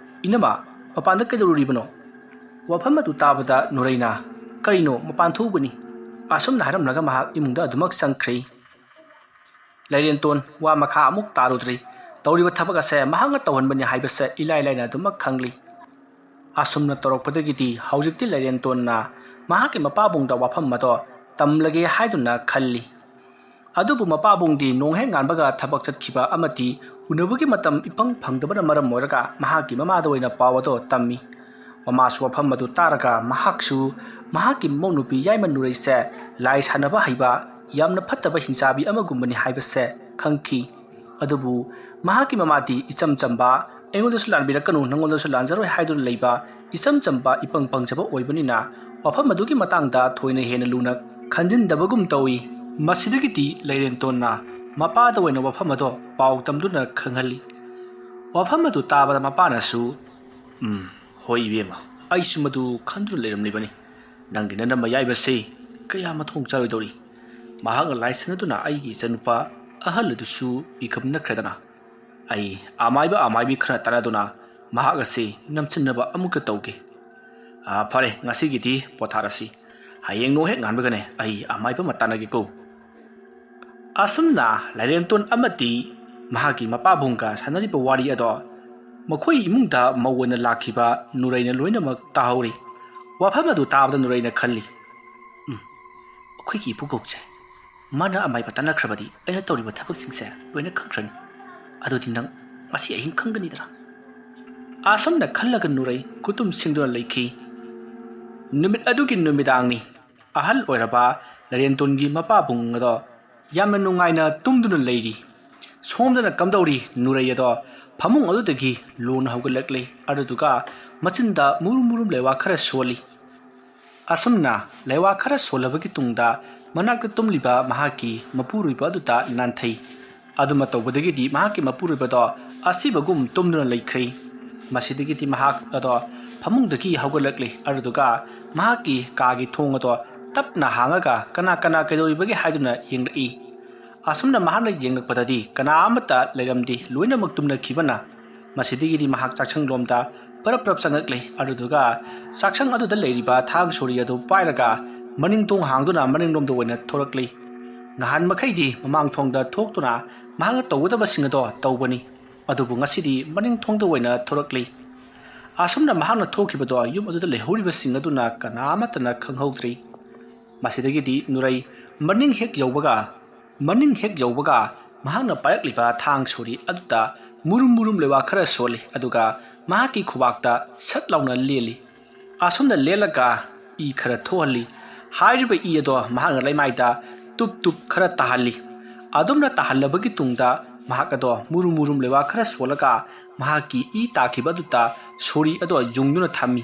"ꯏꯅꯝꯃ, ꯃꯄꯥꯟꯗ ꯀꯩꯗꯧꯔꯨꯔꯤꯕꯅꯣ?" ꯋꯥꯐꯝ ꯑꯗꯨ ꯇꯥꯕꯗ ꯅꯨꯔꯩꯅ, "ꯀꯔꯤꯅꯣ, ꯃꯄꯥꯟ ꯊꯣꯛꯎꯕꯅꯤ"꯫ ꯑꯁꯨꯝꯅ ꯍꯥꯏꯔꯝꯂꯒ ꯃꯍꯥꯛ ꯏꯃꯨꯡꯗ ꯑꯗꯨꯃꯛ ꯆꯪꯈ꯭ꯔꯦ꯫ ꯂꯥꯏꯔꯦꯟꯇꯣꯟ ꯋꯥ ꯃꯈꯥ ꯑꯃꯨꯛ ꯇꯥꯔꯨꯗ꯭ꯔꯤ꯫ ꯇꯧꯔꯤꯕ ꯊꯕꯛ ꯑꯁꯦ ꯃꯍꯥꯛꯅ ꯇꯧꯍꯟꯕꯅꯤ ꯍꯥꯏꯕꯁꯦ ꯏꯂꯥꯏ ꯂꯥꯏꯅ ꯑꯗꯨꯃꯛ ꯈꯪꯂꯤ꯫ ꯑꯁꯨꯝꯅ ꯇꯧꯔꯛꯄꯗꯒꯤꯗꯤ ꯍꯧꯖꯤꯛꯇꯤ ꯂꯥꯏꯔꯦꯟꯇꯣꯟꯅ ꯃꯍꯥꯛꯀꯤ ꯃꯄꯥꯕꯨꯡꯗ ꯋꯥꯐꯝ ꯑꯗꯣ ꯇꯝꯂꯒꯦ ꯍꯥꯏꯗꯨꯅ ꯈꯜꯂꯤ꯫ ꯑꯗꯨꯕꯨ ꯃꯄꯥꯕꯨꯡꯗꯤ ꯅꯣꯡ ꯍꯦꯛ ꯉꯥꯟꯕꯒ ꯊꯕꯛ ꯆꯠꯈꯤꯕ ꯑꯃꯗꯤ ꯎꯅꯕꯒꯤ ꯃꯇꯝ ꯏꯐꯪ ꯐꯪꯗꯕꯅ ꯃꯔꯝ ꯑꯣꯏꯔꯒ ꯃꯍꯥꯛꯀꯤ ꯃꯃꯥꯗ ꯑꯣꯏꯅ ꯄꯥꯎ ꯑꯗꯣ ꯇꯝꯃꯤ꯫ ꯃꯃꯥꯁꯨ ꯋꯥꯐꯝ ꯑꯗꯨ ꯇꯥꯔꯒ ꯃꯍꯥꯛꯁꯨ ꯃꯍꯥꯛꯀꯤ ꯃꯃꯧ ꯅꯨꯄꯤ ꯌꯥꯏꯃ ꯅꯨꯔꯩꯁꯦ ꯂꯥꯏ ꯁꯥꯟꯅꯕ ꯍꯩꯕ, ꯌꯥꯝꯅ ꯐꯠꯇꯕ ꯍꯤꯡꯆꯥꯕꯤ ꯑꯃꯒꯨꯝꯕꯅꯤ ꯍꯥꯏꯕꯁꯦ ꯈꯪꯈꯤ꯫ ꯑꯗꯨꯕꯨ ꯃꯍꯥꯛꯀꯤ ꯃꯃꯥꯗꯤ ꯏꯆꯝ ꯆꯝꯕ, "ꯑꯩꯉꯣꯟꯗꯁꯨ ꯂꯥꯟꯕꯤꯔꯛꯀꯅꯨ, ꯅꯪꯉꯣꯟꯗꯁꯨ ꯂꯥꯟꯖꯔꯣꯏ" ꯍꯥꯏꯗꯨꯅ ꯂꯩꯕ ꯏꯆꯝ ꯆꯝꯕ ꯏꯄꯪ ꯄꯪꯖꯕ ꯑꯣꯏꯕꯅꯤꯅ ꯋꯥꯐꯝ ꯑꯗꯨꯒꯤ ꯃꯇꯥꯡꯗ ꯊꯣꯏꯅ ꯍꯦꯟꯅ ꯂꯨꯅ ꯈꯟꯖꯤꯟꯗꯕꯒꯨꯝ ꯇꯧꯏ꯫ ꯃꯁꯤꯗꯒꯤꯗꯤ ꯂꯥꯏꯔꯦꯟꯇꯣꯟꯅ ꯃꯄꯥꯗ ꯑꯣꯏꯅ ꯋꯥꯐꯝ ꯑꯗꯣ ꯄꯥꯎ ꯇꯝꯗꯨꯅ ꯈꯪꯍꯜꯂꯤ꯫ ꯋꯥꯐꯝ ꯑꯗꯨ ꯇꯥꯕꯗ ꯃꯄꯥꯅꯁꯨ, "ꯎꯝ, ꯍꯣꯏ ꯏꯕꯦꯝꯃ, ꯑꯩꯁꯨ ꯃꯗꯨ ꯈꯟꯗꯨꯅ ꯂꯩꯔꯝꯂꯤꯕꯅꯤ꯫ ꯅꯪꯒꯤ ꯅꯅꯝꯃ ꯌꯥꯏꯕꯁꯤ ꯀꯌꯥ ꯃꯊꯣꯡ ꯆꯥꯔꯣꯏꯗꯧꯔꯤ꯫ ꯃꯍꯥꯛꯅ ꯂꯥꯏ ꯁꯥꯟꯅꯗꯨꯅ ꯑꯩꯒꯤ ꯏꯆꯥꯅꯨꯄꯥ ꯑꯍꯜ ꯑꯗꯨꯁꯨ ꯄꯤꯈꯝꯅꯈ꯭ꯔꯦꯗꯅ꯫ ꯑꯩ ꯑꯃꯥꯏꯕ ꯑꯃꯥꯏꯕꯤ ꯈꯔ ꯇꯥꯟꯅꯗꯨꯅ ꯃꯍꯥꯛ ꯑꯁꯤ ꯅꯝꯁꯤꯟꯅꯕ ꯑꯃꯨꯛꯇ ꯇꯧꯒꯦ꯫ ꯑꯥ, ꯐꯔꯦ, ꯉꯁꯤꯒꯤꯗꯤ ꯄꯣꯊꯥꯔꯁꯤ꯫ ꯍꯌꯦꯡ ꯅꯣꯡ ꯍꯦꯛ ꯉꯥꯟꯕꯒꯅꯦ ꯑꯩ ꯑꯃꯥꯏꯕ ꯑꯃ ꯇꯥꯟꯅꯒꯦꯀꯣ"꯫ ꯑꯁꯨꯝꯅ ꯂꯥꯏꯔꯦꯟꯇꯣꯟ ꯑꯃꯗꯤ ꯃꯍꯥꯛꯀꯤ ꯃꯄꯥꯕꯨꯡꯒ ꯁꯥꯟꯅꯔꯤꯕ ꯋꯥꯔꯤ ꯑꯗꯣ ꯃꯈꯣꯏ ꯏꯃꯨꯡꯗ ꯃꯧ ꯑꯣꯏꯅ ꯂꯥꯛꯈꯤꯕ ꯅꯨꯔꯩꯅ ꯂꯣꯏꯅꯃꯛ ꯇꯥꯍꯧꯔꯤ꯫ ꯋꯥꯐꯝ ꯑꯗꯨ ꯇꯥꯕꯗ ꯅꯨꯔꯩꯅ ꯈꯜꯂꯤ, "ꯎꯝ, ꯑꯩꯈꯣꯏꯒꯤ ꯏꯄꯨꯕꯣꯛꯁꯦ ꯃꯥꯅ ꯑꯃꯥꯏꯕ ꯇꯥꯟꯅꯈ꯭ꯔꯕꯗꯤ ꯑꯩꯅ ꯇꯧꯔꯤꯕ ꯊꯕꯛꯁꯤꯡꯁꯦ ꯂꯣꯏꯅ ꯈꯪꯈ꯭ꯔꯅꯤ꯫ ꯑꯗꯨꯗꯤ ꯅꯪ ꯉꯁꯤ ꯑꯍꯤꯡ ꯈꯪꯒꯅꯤꯗꯅ?" ꯑꯁꯨꯝꯅ ꯈꯜꯂꯒ ꯅꯨꯔꯩ ꯈꯨꯇꯨꯝ ꯁꯤꯡꯗꯨꯅ ꯂꯩꯈꯤ꯫ ꯅꯨꯃꯤꯠ ꯑꯗꯨꯒꯤ ꯅꯨꯃꯤꯗꯥꯡꯅꯤ꯫ ꯑꯍꯜ ꯑꯣꯏꯔꯕ ꯂꯔꯦꯟꯇꯣꯟꯒꯤ ꯃꯄꯥꯕꯨꯡ ꯑꯗꯣ ꯌꯥꯝꯅ ꯅꯨꯡꯉꯥꯏꯅ ꯇꯨꯝꯗꯨꯅ ꯂꯩꯔꯤ꯫ ꯁꯣꯝꯗꯅ ꯀꯝꯗꯧꯔꯤ? ꯅꯨꯔꯩ ꯑꯗꯣ ꯐꯃꯨꯡ ꯑꯗꯨꯗꯒꯤ ꯂꯣꯟꯅ ꯍꯧꯒꯠꯂꯛꯂꯤ꯫ ꯑꯗꯨꯗꯨꯒ ꯃꯆꯤꯟꯗ ꯃꯨꯔꯨꯝ ꯃꯨꯔꯨꯝ ꯂꯩꯋꯥ ꯈꯔ ꯁꯣꯜꯂꯤ꯫ ꯑꯁꯨꯝꯅ ꯂꯩꯋꯥ ꯈꯔ ꯁꯣꯜꯂꯕꯒꯤ ꯇꯨꯡꯗ ꯃꯅꯥꯛꯇ ꯇꯨꯝꯂꯤꯕ ꯃꯍꯥꯛꯀꯤ ꯃꯄꯨꯔꯣꯏꯕ ꯑꯗꯨꯗ ꯅꯥꯟꯊꯩ꯫ ꯑꯗꯨꯃ ꯇꯧꯕꯗꯒꯤꯗꯤ ꯃꯍꯥꯛꯀꯤ ꯃꯄꯨꯔꯣꯏꯕꯗꯣ ꯑꯁꯤꯕꯒꯨꯝ ꯇꯨꯝꯗꯨꯅ ꯂꯩꯈ꯭ꯔꯦ꯫ ꯃꯁꯤꯗꯒꯤꯗꯤ ꯃꯍꯥꯛ ꯑꯗꯣ ꯐꯃꯨꯡꯗꯒꯤ ꯍꯧꯒꯠꯂꯛꯂꯤ꯫ ꯑꯗꯨꯗꯨꯒ ꯃꯍꯥꯛꯀꯤ ꯀꯥꯒꯤ ꯊꯣꯡ ꯑꯗꯣ ꯇꯞꯅ ꯍꯥꯡꯉꯒ ꯀꯅꯥ ꯀꯅꯥ ꯀꯩꯗꯧꯔꯤꯕꯒꯦ ꯍꯥꯏꯗꯨꯅ ꯌꯦꯡꯂꯛꯏ꯫ ꯑꯁꯨꯝꯅ ꯃꯍꯥꯛꯅ ꯌꯦꯡꯂꯛꯄꯗꯗꯤ ꯀꯅꯥ ꯑꯃꯠꯇ ꯂꯩꯔꯝꯗꯦ, ꯂꯣꯏꯅꯃꯛ ꯇꯨꯝꯅꯈꯤꯕꯅ꯫ ꯃꯁꯤꯗꯒꯤꯗꯤ ꯃꯍꯥꯛ ꯆꯥꯛꯁꯪꯂꯣꯝꯗ ꯄꯔꯞ ꯄꯔꯞ ꯆꯪꯉꯛꯂꯦ꯫ ꯑꯗꯨꯗꯨꯒ ꯆꯥꯛꯁꯪ ꯑꯗꯨꯗ ꯂꯩꯔꯤꯕ ꯊꯥꯡ ꯁꯣꯔꯤ ꯑꯗꯨ ꯄꯥꯏꯔꯒ ꯃꯅꯤꯡ ꯊꯣꯡ ꯍꯥꯡꯗꯨꯅ ꯃꯅꯤꯡꯂꯣꯝꯗ ꯑꯣꯏꯅ ꯊꯣꯔꯛꯂꯤ꯫ ꯅꯍꯥꯟ ꯃꯈꯩꯗꯤ ꯃꯃꯥꯡ ꯊꯣꯡꯗ ꯊꯣꯛꯇꯨꯅ ꯃꯍꯥꯛꯅ ꯇꯧꯒꯗꯕꯁꯤꯡ ꯑꯗꯣ ꯇꯧꯕꯅꯤ꯫ ꯑꯗꯨꯕꯨ ꯉꯁꯤꯗꯤ ꯃꯅꯤꯡ ꯊꯣꯡꯗ ꯑꯣꯏꯅ ꯊꯣꯔꯛꯂꯤ꯫ ꯑꯁꯨꯝꯅ ꯃꯍꯥꯛꯅ ꯊꯣꯛꯈꯤꯕꯗꯣ ꯌꯨꯝ ꯑꯗꯨꯗ ꯂꯩꯍꯧꯔꯤꯕꯁꯤꯡ ꯑꯗꯨꯅ ꯀꯅꯥ ꯑꯃꯠꯇꯅ ꯈꯪꯍꯧꯗ꯭ꯔꯤ꯫ ꯃꯁꯤꯗꯒꯤꯗꯤ ꯅꯨꯔꯩ ꯃꯅꯤꯡ ꯍꯦꯛ ꯌꯧꯕꯒ, ꯃꯅꯤꯡ ꯍꯦꯛ ꯌꯧꯕꯒ ꯃꯍꯥꯛꯅ ꯄꯥꯏꯔꯛꯂꯤꯕ ꯊꯥꯡ ꯁꯣꯔꯤ ꯑꯗꯨꯗ ꯃꯨꯔꯨꯝ ꯃꯨꯔꯨꯝ ꯂꯩꯋꯥ ꯈꯔ ꯁꯣꯜꯂꯤ, ꯑꯗꯨꯒ ꯃꯍꯥꯛꯀꯤ ꯈꯨꯕꯥꯛꯇ ꯁꯠ ꯂꯥꯎꯅ ꯂꯦꯜꯂꯤ꯫ ꯑꯁꯨꯝꯅ ꯂꯦꯜꯂꯒ ꯏ ꯈꯔ ꯊꯣꯛꯍꯜꯂꯤ꯫ ꯍꯥꯏꯔꯤꯕ ꯏ ꯑꯗꯣ ꯃꯍꯥꯛꯅ ꯂꯩꯃꯥꯏꯗ ꯇꯨꯞ ꯇꯨꯞ ꯈꯔ ꯇꯥꯍꯜꯂꯤ꯫ ꯑꯗꯨꯝꯅ ꯇꯥꯍꯜꯂꯕꯒꯤ ꯇꯨꯡꯗ ꯃꯍꯥꯛ ꯑꯗꯣ ꯃꯨꯔꯨꯝ ꯃꯨꯔꯨꯝ ꯂꯩꯋꯥ ꯈꯔ ꯁꯣꯜꯂꯒ ꯃꯍꯥꯛꯀꯤ ꯏ ꯇꯥꯈꯤꯕ ꯑꯗꯨꯗ ꯁꯣꯔꯤ ꯑꯗꯣ ꯌꯨꯡꯗꯨꯅ ꯊꯝꯃꯤ꯫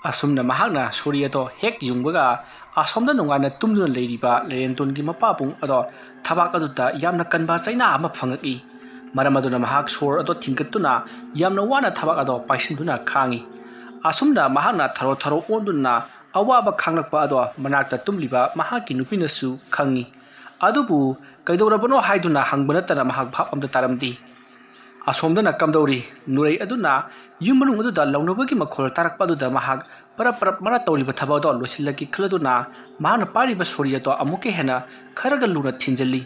ꯑꯁꯨꯝꯅ ꯃꯍꯥꯛꯅ ꯁꯣꯔꯤ ꯑꯗꯣ ꯍꯦꯛ ꯌꯨꯡꯕꯒ, ꯑꯁꯣꯝꯗ ꯅꯨꯡꯉꯥꯏꯅ ꯇꯨꯝꯗꯨꯅ ꯂꯩꯔꯤꯕ ꯂꯦꯔꯦꯟꯇꯣꯟꯒꯤ ꯃꯄꯥꯕꯨꯡ ꯑꯗꯣ ꯊꯕꯥꯛ ꯑꯗꯨꯗ ꯌꯥꯝꯅ ꯀꯟꯕ ꯆꯩꯅꯥ ꯑꯃ ꯐꯪꯉꯛꯏ꯫ ꯃꯔꯝ ꯑꯗꯨꯅ ꯃꯍꯥꯛ ꯁꯣꯔ ꯑꯗꯣ ꯊꯤꯡꯒꯠꯇꯨꯅ ꯌꯥꯝꯅ ꯋꯥꯅ ꯊꯕꯥꯛ ꯑꯗꯣ ꯄꯥꯏꯁꯤꯟꯗꯨꯅ ꯈꯥꯡꯉꯤ꯫ ꯑꯁꯨꯝꯅ ꯃꯍꯥꯛꯅ ꯊꯔꯣ ꯊꯔꯣ ꯑꯣꯟꯗꯨꯅ ꯑꯋꯥꯕ ꯈꯥꯡꯂꯛꯄ ꯑꯗꯣ ꯃꯅꯥꯛꯇ ꯇꯨꯝꯂꯤꯕ ꯃꯍꯥꯛꯀꯤ ꯅꯨꯄꯤꯅꯁꯨ ꯈꯪꯉꯤ꯫ ꯑꯗꯨꯕꯨ ꯀꯩꯗꯧꯔꯕꯅꯣ ꯍꯥꯏꯗꯨꯅ ꯍꯪꯕ ꯅꯠꯇꯅ ꯃꯍꯥꯛ ꯚꯥꯞ ꯑꯝꯇ ꯇꯥꯔꯝꯗꯦ꯫ ꯑꯁꯣꯝꯗꯅ ꯀꯝꯗꯧꯔꯤ? ꯅꯨꯔꯩ ꯑꯗꯨꯅ ꯌꯨꯝ ꯃꯅꯨꯡ ꯑꯗꯨꯗ ꯂꯥꯎꯅꯕꯒꯤ ꯃꯈꯣꯜ ꯇꯥꯔꯛꯄ ꯑꯗꯨꯗ ꯃꯍꯥꯛ ꯄꯔꯞ ꯄꯔꯞ ꯃꯥꯅ ꯇꯧꯔꯤꯕ ꯊꯕꯛ ꯑꯗꯣ ꯂꯣꯏꯁꯤꯜꯂꯒꯦ ꯈꯜꯂꯗꯨꯅ ꯃꯍꯥꯛꯅ ꯄꯥꯏꯔꯤꯕ ꯁꯣꯔꯤ ꯑꯗꯣ ꯑꯃꯨꯛꯀ ꯍꯦꯟꯅ ꯈꯔꯒ ꯂꯨꯅ ꯊꯤꯟꯖꯤꯜꯂꯤ꯫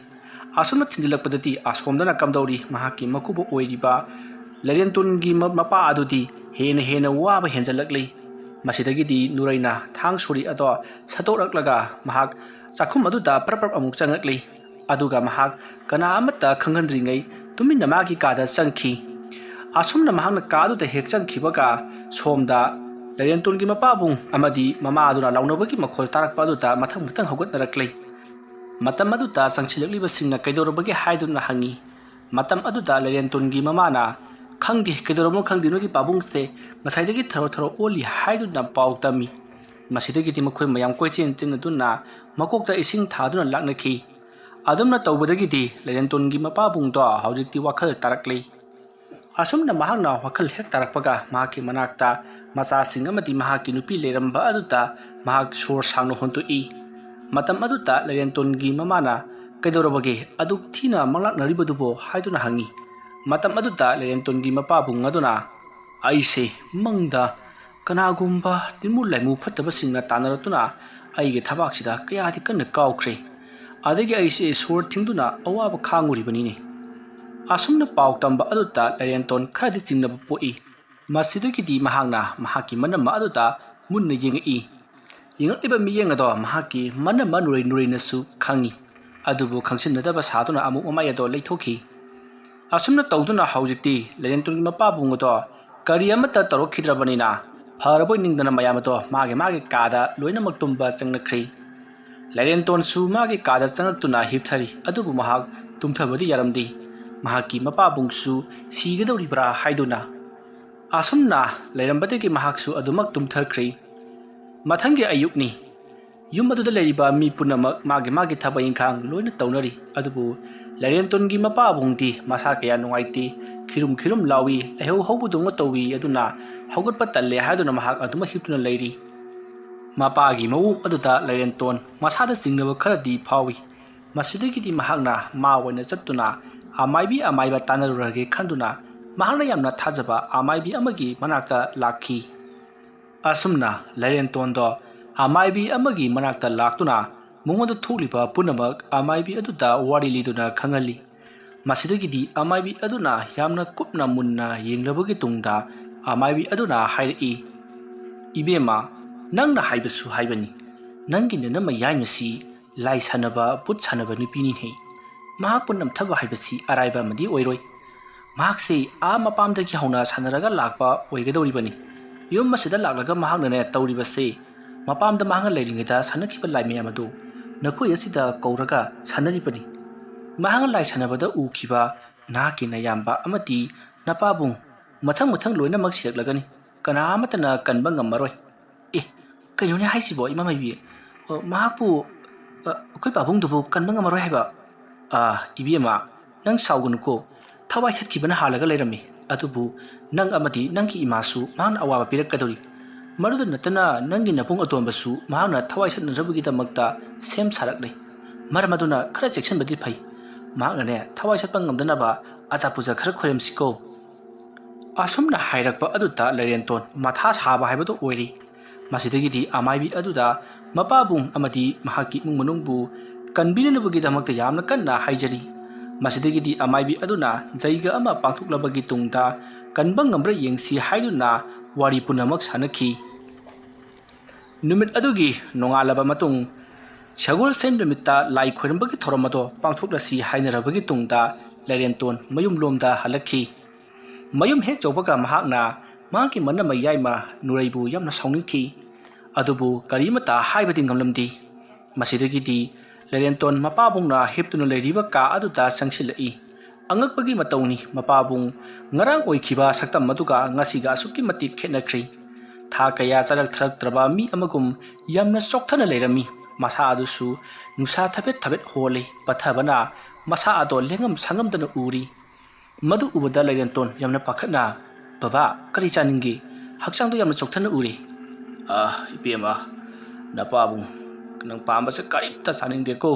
ꯑꯁꯨꯝꯅ ꯊꯤꯟꯖꯤꯜꯂꯛꯄꯗꯗꯤ ꯑꯁꯣꯝꯗꯅ ꯀꯝꯗꯧꯔꯤ, ꯃꯍꯥꯛꯀꯤ ꯃꯀꯨꯕꯣꯛ ꯑꯣꯏꯔꯤꯕ ꯂꯩꯔꯦꯟꯇꯣꯟꯒꯤ ꯃ-, ꯃꯄꯥ ꯑꯗꯨꯗꯤ ꯍꯦꯟꯅ ꯍꯦꯟꯅ ꯋꯥꯕ ꯍꯦꯟꯖꯜꯂꯛꯂꯤ꯫ ꯃꯁꯤꯗꯒꯤꯗꯤ ꯅꯨꯔꯩꯅ ꯊꯥꯡ ꯁꯣꯔꯤ ꯑꯗꯣ ꯁꯠꯇꯣꯛꯂꯛꯂꯒ ꯃꯍꯥꯛ ꯆꯥꯛꯈꯨꯝ ꯑꯗꯨꯗ ꯄ꯭ꯔꯞ ꯄ꯭ꯔꯞ ꯑꯃꯨꯛ ꯆꯪꯂꯛꯂꯤ꯫ ꯑꯗꯨꯒ ꯃꯍꯥꯛ ꯀꯅꯥ ꯑꯃꯠꯇ ꯈꯪꯍꯟꯗ꯭ꯔꯤꯉꯩ ꯇꯨꯃꯤꯟꯅ ꯃꯥꯒꯤ ꯀꯥꯗ ꯆꯪꯈꯤ꯫ ꯑꯁꯨꯝꯅ ꯃꯍꯥꯛꯅ ꯀꯥ ꯑꯗꯨꯗ ꯍꯦꯛ ꯆꯪꯈꯤꯕꯒ ꯁꯣꯝꯗ ꯂꯩꯔꯦꯟꯇꯣꯟꯒꯤ ꯃꯄꯥꯕꯨꯡ ꯑꯃꯗꯤ ꯃꯃꯥ ꯑꯗꯨꯅ ꯂꯥꯎꯅꯕꯒꯤ ꯃꯈꯣꯜ ꯇꯥꯔꯛꯄ ꯑꯗꯨꯗ ꯃꯊꯪ ꯃꯊꯪ ꯍꯧꯒꯠꯅꯔꯛꯂꯦ꯫ ꯃꯇꯝ ꯑꯗꯨꯗ ꯆꯪꯁꯤꯜꯂꯛꯂꯤꯕꯁꯤꯡꯅ ꯀꯩꯗꯧꯔꯕꯒꯦ ꯍꯥꯏꯗꯨꯅ ꯍꯪꯉꯤ꯫ ꯃꯇꯝ ꯑꯗꯨꯗ ꯂꯩꯔꯦꯟꯇꯣꯟꯒꯤ ꯃꯃꯥꯅ, "ꯈꯪꯗꯦ, ꯀꯩꯗꯧꯔꯕꯅꯣ ꯈꯪꯗꯦ, ꯅꯣꯏꯒꯤ ꯄꯥꯕꯨꯡꯁꯦ ꯉꯁꯥꯏꯗꯒꯤ ꯊꯔꯣ ꯊꯔꯣ ꯑꯣꯜꯂꯤ" ꯍꯥꯏꯗꯨꯅ ꯄꯥꯎ ꯇꯝꯃꯤ꯫ ꯃꯁꯤꯗꯒꯤꯗꯤ ꯃꯈꯣꯏ ꯃꯌꯥꯝ ꯀꯣꯏꯆꯦꯟ ꯆꯦꯟꯅꯗꯨꯅ ꯃꯀꯣꯛꯇ ꯏꯁꯤꯡ ꯊꯥꯗꯨꯅ ꯂꯥꯛꯅꯈꯤ꯫ ꯑꯗꯨꯝꯅ ꯇꯧꯕꯗꯒꯤꯗꯤ ꯂꯩꯔꯦꯟꯇꯣꯟꯒꯤ ꯃꯄꯥꯕꯨꯡꯗꯣ ꯍꯧꯖꯤꯛꯇꯤ ꯋꯥꯈꯜ ꯇꯥꯔꯛꯂꯤ꯫ ꯑꯁꯨꯝꯅ ꯃꯍꯥꯛꯅ ꯋꯥꯈꯜ ꯍꯦꯛ ꯇꯥꯔꯛꯄꯒ ꯃꯍꯥꯛꯀꯤ ꯃꯅꯥꯛꯇ ꯃꯆꯥꯁꯤꯡ ꯑꯃꯗꯤ ꯃꯍꯥꯛꯀꯤ ꯅꯨꯄꯤ ꯂꯩꯔꯝꯕ ꯑꯗꯨꯗ ꯃꯍꯥꯛ ꯁꯣꯔ ꯁꯥꯡꯅ ꯍꯣꯟꯗꯣꯛꯏ꯫ ꯃꯇꯝ ꯑꯗꯨꯗ ꯂꯩꯔꯦꯟꯇꯣꯟꯒꯤ ꯃꯃꯥꯅ, "ꯀꯩꯗꯧꯔꯕꯒꯦ? ꯑꯗꯨꯛ ꯊꯤꯅ ꯃꯪꯂꯥꯛꯅꯔꯤꯕꯗꯨꯕꯣ?" ꯍꯥꯏꯗꯨꯅ ꯍꯪꯉꯤ꯫ ꯃꯇꯝ ꯑꯗꯨꯗ ꯂꯩꯔꯦꯟꯇꯣꯟꯒꯤ ꯃꯄꯥꯕꯨꯡ ꯑꯗꯨꯅ, "ꯑꯩꯁꯦ ꯃꯪꯗ ꯀꯅꯥꯒꯨꯝꯕ ꯇꯤꯟꯃꯨ ꯂꯥꯏꯃꯨ ꯐꯠꯇꯕꯁꯤꯡꯅ ꯇꯥꯟꯅꯔꯛꯇꯨꯅ ꯑꯩꯒꯤ ꯊꯕꯥꯛꯁꯤꯗ ꯀꯌꯥꯗꯤ ꯀꯟꯅ ꯀꯥꯎꯈ꯭ꯔꯦ꯫ ꯑꯗꯒꯤ ꯑꯩꯁꯦ ꯁꯣꯔ ꯊꯤꯡꯗꯨꯅ ꯑꯋꯥꯕ ꯈꯥꯡꯉꯨꯔꯤꯕꯅꯤꯅꯦ꯫" ꯑꯁꯨꯝꯅ ꯄꯥꯎ ꯇꯝꯕ ꯑꯗꯨꯗ ꯂꯩꯔꯦꯟꯇꯣꯟ ꯈꯔꯗꯤ ꯆꯤꯡꯅꯕ ꯄꯣꯛꯏ꯫ ꯃꯁꯤꯗꯒꯤꯗꯤ ꯃꯍꯥꯛꯅ ꯃꯍꯥꯛꯀꯤ ꯃꯅꯝꯃ ꯑꯗꯨꯗ ꯃꯨꯟꯅ ꯌꯦꯡꯉꯛꯏ꯫ ꯌꯦꯡꯉꯛꯂꯤꯕ ꯃꯤꯠꯌꯦꯡ ꯑꯗꯣ ꯃꯍꯥꯛꯀꯤ ꯃꯅꯝꯃ ꯅꯨꯔꯩ ꯅꯨꯔꯩꯅꯁꯨ ꯈꯪꯉꯤ꯫ ꯑꯗꯨꯕꯨ ꯈꯪꯁꯤꯟꯅꯗꯕ ꯁꯥꯗꯨꯅ ꯑꯃꯨꯛ ꯃꯃꯥꯏ ꯑꯗꯣ ꯂꯩꯊꯣꯛꯈꯤ꯫ ꯑꯁꯨꯝꯅ ꯇꯧꯗꯨꯅ ꯍꯧꯖꯤꯛꯇꯤ ꯂꯩꯔꯦꯟꯇꯣꯟꯒꯤ ꯃꯄꯥꯕꯨꯡ ꯑꯗꯣ ꯀꯔꯤ ꯑꯃꯠꯇ ꯇꯧꯔꯛꯈꯤꯗ꯭ꯔꯕꯅꯤꯅ ꯐꯔꯕꯣꯏ ꯅꯤꯡꯗꯅ ꯃꯌꯥꯝ ꯑꯗꯣ ꯃꯥꯒꯤ ꯃꯥꯒꯤ ꯀꯥꯗ ꯂꯣꯏꯅꯃꯛ ꯇꯨꯝꯕ ꯆꯪꯅꯈ꯭ꯔꯤ꯫ ꯂꯩꯔꯦꯟꯇꯣꯟꯁꯨ ꯃꯥꯒꯤ ꯀꯥꯗ ꯆꯪꯂꯛꯇꯨꯅ ꯍꯤꯞꯊꯔꯤ, ꯑꯗꯨꯕꯨ ꯃꯍꯥꯛ ꯇꯨꯝꯊꯕꯗꯤ ꯌꯥꯔꯝꯗꯦ꯫ ꯃꯍꯥꯛꯀꯤ ꯃꯄꯥꯕꯨꯡꯁꯨ ꯁꯤꯒꯗꯧꯔꯤꯕ꯭ꯔꯥ ꯍꯥꯏꯗꯨꯅ꯫ ꯑꯁꯨꯝꯅ ꯂꯩꯔꯝꯕꯗꯒꯤ ꯃꯍꯥꯛꯁꯨ ꯑꯗꯨꯃꯛ ꯇꯨꯝꯊꯈ꯭ꯔꯤ꯫ ꯃꯊꯪꯒꯤ ꯑꯌꯨꯛꯅꯤ꯫ ꯌꯨꯝ ꯑꯗꯨꯗ ꯂꯩꯔꯤꯕ ꯃꯤ ꯄꯨꯝꯅꯃꯛ ꯃꯥꯒꯤ ꯃꯥꯒꯤ ꯊꯕꯛ ꯏꯪꯈꯥꯡ ꯂꯣꯏꯅ ꯇꯧꯅꯔꯤ꯫ ꯑꯗꯨꯕꯨ ꯂꯩꯔꯦꯟꯇꯣꯟꯒꯤ ꯃꯄꯥꯕꯨꯡꯗꯤ ꯃꯁꯥ ꯀꯌꯥ ꯅꯨꯡꯉꯥꯏꯇꯦ, ꯈꯤꯔꯨꯝ ꯈꯤꯔꯨꯝ ꯂꯥꯎꯏ, ꯂꯥꯏꯍꯧ ꯍꯧꯕꯗꯧꯅ ꯇꯧꯏ꯫ ꯑꯗꯨꯅ ꯍꯧꯒꯠꯄ ꯇꯜꯂꯦ ꯍꯥꯏꯗꯨꯅ ꯃꯍꯥꯛ ꯑꯗꯨꯃꯛ ꯍꯤꯞꯇꯨꯅ ꯂꯩꯔꯤ꯫ ꯃꯄꯥꯒꯤ ꯃꯑꯣꯡ ꯑꯗꯨꯗ ꯂꯩꯔꯦꯟꯇꯣꯟ ꯃꯁꯥꯗ ꯆꯤꯡꯅꯕ ꯈꯔꯗꯤ ꯐꯥꯎꯏ꯫ ꯃꯁꯤꯗꯒꯤꯗꯤ ꯃꯍꯥꯛꯅ ꯃꯥ ꯑꯣꯏꯅ ꯆꯠꯇꯨꯅ ꯑꯃꯥꯏꯕꯤ ꯑꯃꯥꯏꯕ ꯇꯥꯟꯅꯔꯨꯔꯒꯦ ꯈꯟꯗꯨꯅ ꯃꯍꯥꯛꯅ ꯌꯥꯝꯅ ꯊꯥꯖꯕ ꯑꯃꯥꯏꯕꯤ ꯑꯃꯒꯤ ꯃꯅꯥꯛꯇ ꯂꯥꯛꯈꯤ꯫ ꯑꯁꯨꯝꯅ ꯂꯩꯔꯦꯟꯇꯣꯟꯗꯣ ꯑꯃꯥꯏꯕꯤ ꯑꯃꯒꯤ ꯃꯅꯥꯛꯇ ꯂꯥꯛꯇꯨꯅ ꯃꯉꯣꯟꯗ ꯊꯣꯛꯂꯤꯕ ꯄꯨꯝꯅꯃꯛ ꯑꯃꯥꯏꯕꯤ ꯑꯗꯨꯗ ꯋꯥꯔꯤ ꯂꯤꯗꯨꯅ ꯈꯪꯍꯜꯂꯤ꯫ ꯃꯁꯤꯗꯒꯤꯗꯤ ꯑꯃꯥꯏꯕꯤ ꯑꯗꯨꯅ ꯌꯥꯝꯅ ꯀꯨꯞꯅ ꯃꯨꯟꯅ ꯌꯦꯡꯂꯕꯒꯤ ꯇꯨꯡꯗ ꯑꯃꯥꯏꯕꯤ ꯑꯗꯨꯅ ꯍꯥꯏꯔꯛꯏ, "ꯏꯕꯦꯝꯃ, ꯅꯪꯅ ꯍꯥꯏꯕꯁꯨ ꯍꯥꯏꯕꯅꯤ꯫ ꯅꯪꯒꯤ ꯅꯅꯝꯃ ꯌꯥꯏꯃꯁꯤ ꯂꯥꯏ ꯁꯥꯟꯅꯕ, ꯚꯨꯠ ꯁꯥꯟꯅꯕ ꯅꯨꯄꯤꯅꯤꯅꯦ꯫ ꯃꯍꯥꯛꯄꯨ ꯅꯝꯊꯕ ꯍꯥꯏꯕꯁꯤ ꯑꯔꯥꯏꯕ ꯑꯃꯗꯤ ꯑꯣꯏꯔꯣꯏ꯫ ꯃꯍꯥꯛꯁꯤ ꯑꯥ ꯃꯄꯥꯝꯗꯒꯤ ꯍꯧꯅ ꯁꯥꯟꯅꯔꯒ ꯂꯥꯛꯄ ꯑꯣꯏꯒꯗꯧꯔꯤꯕꯅꯤ꯫ ꯌꯨꯝ ꯑꯁꯤꯗ ꯂꯥꯛꯂꯒ ꯃꯍꯥꯛꯅꯅꯦ ꯇꯧꯔꯤꯕꯁꯤ, ꯃꯄꯥꯝꯗ ꯃꯍꯥꯛꯅ ꯂꯩꯔꯤꯉꯩꯗ ꯁꯥꯟꯅꯈꯤꯕ ꯂꯥꯏ ꯃꯌꯥꯝ ꯑꯗꯨ ꯅꯈꯣꯏ ꯑꯁꯤꯗ ꯀꯧꯔꯒ ꯁꯥꯟꯅꯔꯤꯕꯅꯤ꯫ ꯃꯍꯥꯛꯅ ꯂꯥꯏ ꯁꯥꯟꯅꯕꯗ ꯎꯈꯤꯕ ꯅꯍꯥꯛꯀꯤ ꯅꯌꯥꯝꯕ ꯑꯃꯗꯤ ꯅꯄꯥꯕꯨꯡ ꯃꯊꯪ ꯃꯊꯪ ꯂꯣꯏꯅꯃꯛ ꯁꯤꯔꯛꯂꯒꯅꯤ꯫ ꯀꯅꯥ ꯑꯃꯠꯇꯅ ꯀꯟꯕ ꯉꯝꯃꯔꯣꯏ꯫" "ꯑꯦ, ꯀꯩꯅꯣꯅꯦ ꯍꯥꯏꯁꯤꯕꯣ, ꯏꯃꯥ ꯃꯥꯏꯕꯤ? ꯑ, ꯃꯍꯥꯛꯄꯨ, ꯑ, ꯑꯩꯈꯣꯏ ꯄꯥꯕꯨꯡꯗꯨꯕꯨ ꯀꯟꯕ ꯉꯝꯃꯔꯣꯏ ꯍꯥꯏꯕ?" "ꯑꯥ, ꯏꯕꯦꯝꯃ, ꯅꯪ ꯁꯥꯎꯒꯅꯨꯀꯣ꯫ ꯊꯋꯥꯏ ꯁꯠꯈꯤꯕꯅ ꯍꯥꯜꯂꯒ ꯂꯩꯔꯝꯃꯤ꯫ ꯑꯗꯨꯕꯨ ꯅꯪ ꯑꯃꯗꯤ ꯅꯪꯒꯤ ꯏꯃꯥꯁꯨ ꯃꯍꯥꯛꯅ ꯑꯋꯥꯕ ꯄꯤꯔꯛꯀꯗꯧꯔꯤ꯫ ꯃꯗꯨꯗ ꯅꯠꯇꯅ ꯅꯪꯒꯤ ꯅꯕꯨꯡ ꯑꯇꯣꯝꯕꯁꯨ ꯃꯍꯥꯛꯅ ꯊꯋꯥꯏ ꯁꯠꯅꯅꯕꯒꯤꯗꯃꯛꯇ ꯁꯦꯝ ꯁꯥꯔꯛꯂꯤ꯫ ꯃꯔꯝ ꯑꯗꯨꯅ ꯈꯔ ꯆꯦꯛꯁꯤꯟꯕꯗꯤ ꯐꯩ꯫ ꯃꯍꯥꯛꯅꯅꯦ ꯊꯋꯥꯏ ꯁꯠꯄ ꯉꯝꯗꯅꯕ ꯑꯆꯥꯄꯨꯖ ꯈꯔ ꯈꯣꯏꯔꯝꯁꯤꯀꯣ꯫" ꯑꯁꯨꯝꯅ ꯍꯥꯏꯔꯛꯄ ꯑꯗꯨꯗ ꯂꯩꯔꯦꯟꯇꯣꯟ ꯃꯊꯥ ꯁꯥꯕ ꯍꯥꯏꯕꯗꯨ ꯑꯣꯏꯔꯤ꯫ ꯃꯁꯤꯗꯒꯤꯗꯤ ꯑꯃꯥꯏꯕꯤ ꯑꯗꯨꯗ ꯃꯄꯥꯕꯨꯡ ꯑꯃꯗꯤ ꯃꯍꯥꯛꯀꯤ ꯏꯃꯨꯡ ꯃꯅꯨꯡꯕꯨ ꯀꯟꯕꯤꯅꯅꯕꯒꯤꯗꯃꯛꯇ ꯌꯥꯝꯅ ꯀꯟꯅ ꯍꯥꯏꯖꯔꯤ꯫ ꯃꯁꯤꯗꯒꯤꯗꯤ ꯑꯃꯥꯏꯕꯤ ꯑꯗꯨꯅ ꯖꯩꯒ ꯑꯃ ꯄꯥꯡꯊꯣꯛꯂꯕꯒꯤ ꯇꯨꯡꯗ ꯀꯟꯕ ꯉꯝꯕ꯭ꯔꯥ ꯌꯦꯡꯁꯤ ꯍꯥꯏꯗꯨꯅ ꯋꯥꯔꯤ ꯄꯨꯝꯅꯃꯛ ꯁꯥꯟꯅꯈꯤ꯫ ꯅꯨꯃꯤꯠ ꯑꯗꯨꯒꯤ ꯅꯣꯡꯉꯥꯜꯂꯕ ꯃꯇꯨꯡ, ꯁꯒꯣꯜꯁꯦꯟ ꯅꯨꯃꯤꯠꯇ ꯂꯥꯏ ꯈꯣꯏꯔꯝꯕꯒꯤ ꯊꯧꯔꯝ ꯑꯗꯣ ꯄꯥꯡꯊꯣꯛꯂꯁꯤ ꯍꯥꯏꯅꯔꯕꯒꯤ ꯇꯨꯡꯗ ꯂꯩꯔꯦꯟꯇꯣꯟ ꯃꯌꯨꯝꯂꯣꯝꯗ ꯍꯜꯂꯛꯈꯤ꯫ ꯃꯌꯨꯝ ꯍꯦꯛ ꯌꯧꯕꯒ ꯃꯍꯥꯛꯅ ꯃꯍꯥꯛꯀꯤ ꯃꯅꯝꯃ ꯌꯥꯏꯃ ꯅꯨꯔꯩꯕꯨ ꯌꯥꯝꯅ ꯁꯥꯎꯅꯤꯡꯈꯤ꯫ ꯑꯗꯨꯕꯨ ꯀꯔꯤꯃꯠꯇ ꯍꯥꯏꯕꯗꯤ ꯉꯝꯂꯝꯗꯦ꯫ ꯃꯁꯤꯗꯒꯤꯗꯤ ꯂꯩꯔꯦꯟꯇꯣꯟ ꯃꯄꯥꯕꯨꯡꯅ ꯍꯤꯞꯇꯨꯅ ꯂꯩꯔꯤꯕ ꯀꯥ ꯑꯗꯨꯗ ꯆꯪꯁꯤꯜꯂꯛꯏ꯫ ꯑꯉꯛꯄꯒꯤ ꯃꯇꯧꯅꯤ, ꯃꯄꯥꯕꯨꯡ ꯉꯔꯥꯡ ꯑꯣꯏꯈꯤꯕ ꯁꯛꯇꯝ ꯑꯗꯨꯒ ꯉꯁꯤꯒ ꯑꯁꯨꯛꯀꯤ ꯃꯇꯤꯛ ꯈꯦꯠꯅꯈ꯭ꯔꯤ꯫ ꯊꯥ ꯀꯌꯥ ꯆꯥꯔꯛ ꯊꯛꯂꯛꯇ꯭ꯔꯕ ꯃꯤ ꯑꯃꯒꯨꯝ ꯌꯥꯝꯅ ꯆꯣꯛꯊꯅ ꯂꯩꯔꯝꯃꯤ꯫ ꯃꯁꯥ ꯑꯗꯨꯁꯨ ꯅꯨꯡꯁꯥ ꯊꯕꯦꯠ ꯊꯕꯦꯠ ꯍꯣꯜꯂꯤ꯫ ꯄꯠꯊꯕꯅ ꯃꯁꯥ ꯑꯗꯣ ꯂꯦꯡꯉꯝ ꯁꯥꯉꯝꯗꯅ ꯎꯔꯤ꯫ ꯃꯗꯨ ꯎꯕꯗ ꯂꯩꯔꯦꯟꯇꯣꯟ ꯌꯥꯝꯅ ꯄꯥꯈꯠꯅ, "ꯕꯕꯥ, ꯀꯔꯤ ꯆꯥꯅꯤꯡꯒꯦ? ꯍꯛꯆꯥꯡꯗꯣ ꯌꯥꯝꯅ ꯆꯣꯛꯊꯅ ꯎꯔꯦ꯫" "ꯑꯥ, ꯏꯕꯦꯝꯃ, ꯅꯄꯥꯕꯨꯡ, ꯅꯪ ꯄꯥꯝꯕꯁꯦ ꯀꯔꯤꯝꯇ ꯆꯥꯅꯤꯡꯗꯦꯀꯣ꯫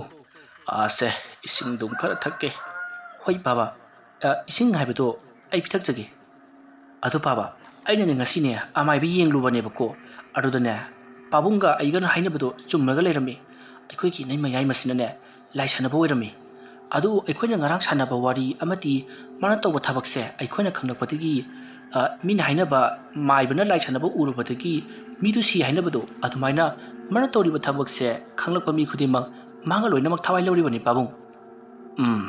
ꯑꯥꯁꯦ, ꯏꯁꯤꯡꯗꯨꯝ ꯈꯔ ꯊꯛꯀꯦ꯫" "ꯍꯣꯏ ꯕꯕꯥ, ꯑ, ꯏꯁꯤꯡ ꯍꯥꯏꯕꯗꯣ ꯑꯩ ꯄꯤꯊꯛꯆꯒꯦ꯫" "ꯑꯗꯨ ꯄꯥꯕ, ꯑꯩꯅꯅꯦ ꯉꯁꯤꯅꯦ ꯑꯃꯥꯏꯕꯤ ꯌꯦꯡꯂꯨꯕꯅꯦꯕꯀꯣ꯫ ꯑꯗꯨꯗꯅꯦ ꯄꯥꯕꯨꯡꯒ ꯑꯩꯒꯅ ꯍꯥꯏꯅꯕꯗꯣ ꯆꯨꯝꯃꯒ ꯂꯩꯔꯝꯃꯤ꯫ ꯑꯩꯈꯣꯏꯒꯤ ꯏꯅꯩ ꯃꯌꯥꯏ ꯃꯁꯤꯅꯅꯦ, ꯂꯥꯏ ꯁꯥꯟꯅꯕ ꯑꯣꯏꯔꯝꯃꯤ꯫ ꯑꯗꯨ ꯑꯩꯈꯣꯏꯅ ꯉꯔꯥꯡ ꯁꯥꯟꯅꯕ ꯋꯥꯔꯤ ꯑꯃꯗꯤ ꯃꯥꯅ ꯇꯧꯕ ꯊꯕꯛꯁꯦ ꯑꯩꯈꯣꯏꯅ ꯈꯪꯂꯛꯄꯗꯒꯤ, ꯑ, ꯃꯤꯅ ꯍꯥꯏꯅꯕ, "ꯃꯥꯏꯕꯅ ꯂꯥꯏ ꯁꯥꯟꯅꯕ ꯎꯔꯨꯕꯗꯒꯤ ꯃꯤꯗꯨ ꯁꯤ" ꯍꯥꯏꯅꯕꯗꯣ, ꯑꯗꯨꯃꯥꯏꯅ ꯃꯥꯅ ꯇꯧꯔꯤꯕ ꯊꯕꯛꯁꯦ ꯈꯪꯂꯛꯄ ꯃꯤ ꯈꯨꯗꯤꯡꯃꯛ ꯃꯥꯒ ꯂꯣꯏꯅꯃꯛ ꯊꯋꯥꯏ ꯂꯧꯔꯤꯕꯅꯤ, ꯄꯥꯕꯨꯡ꯫ ꯎꯝ,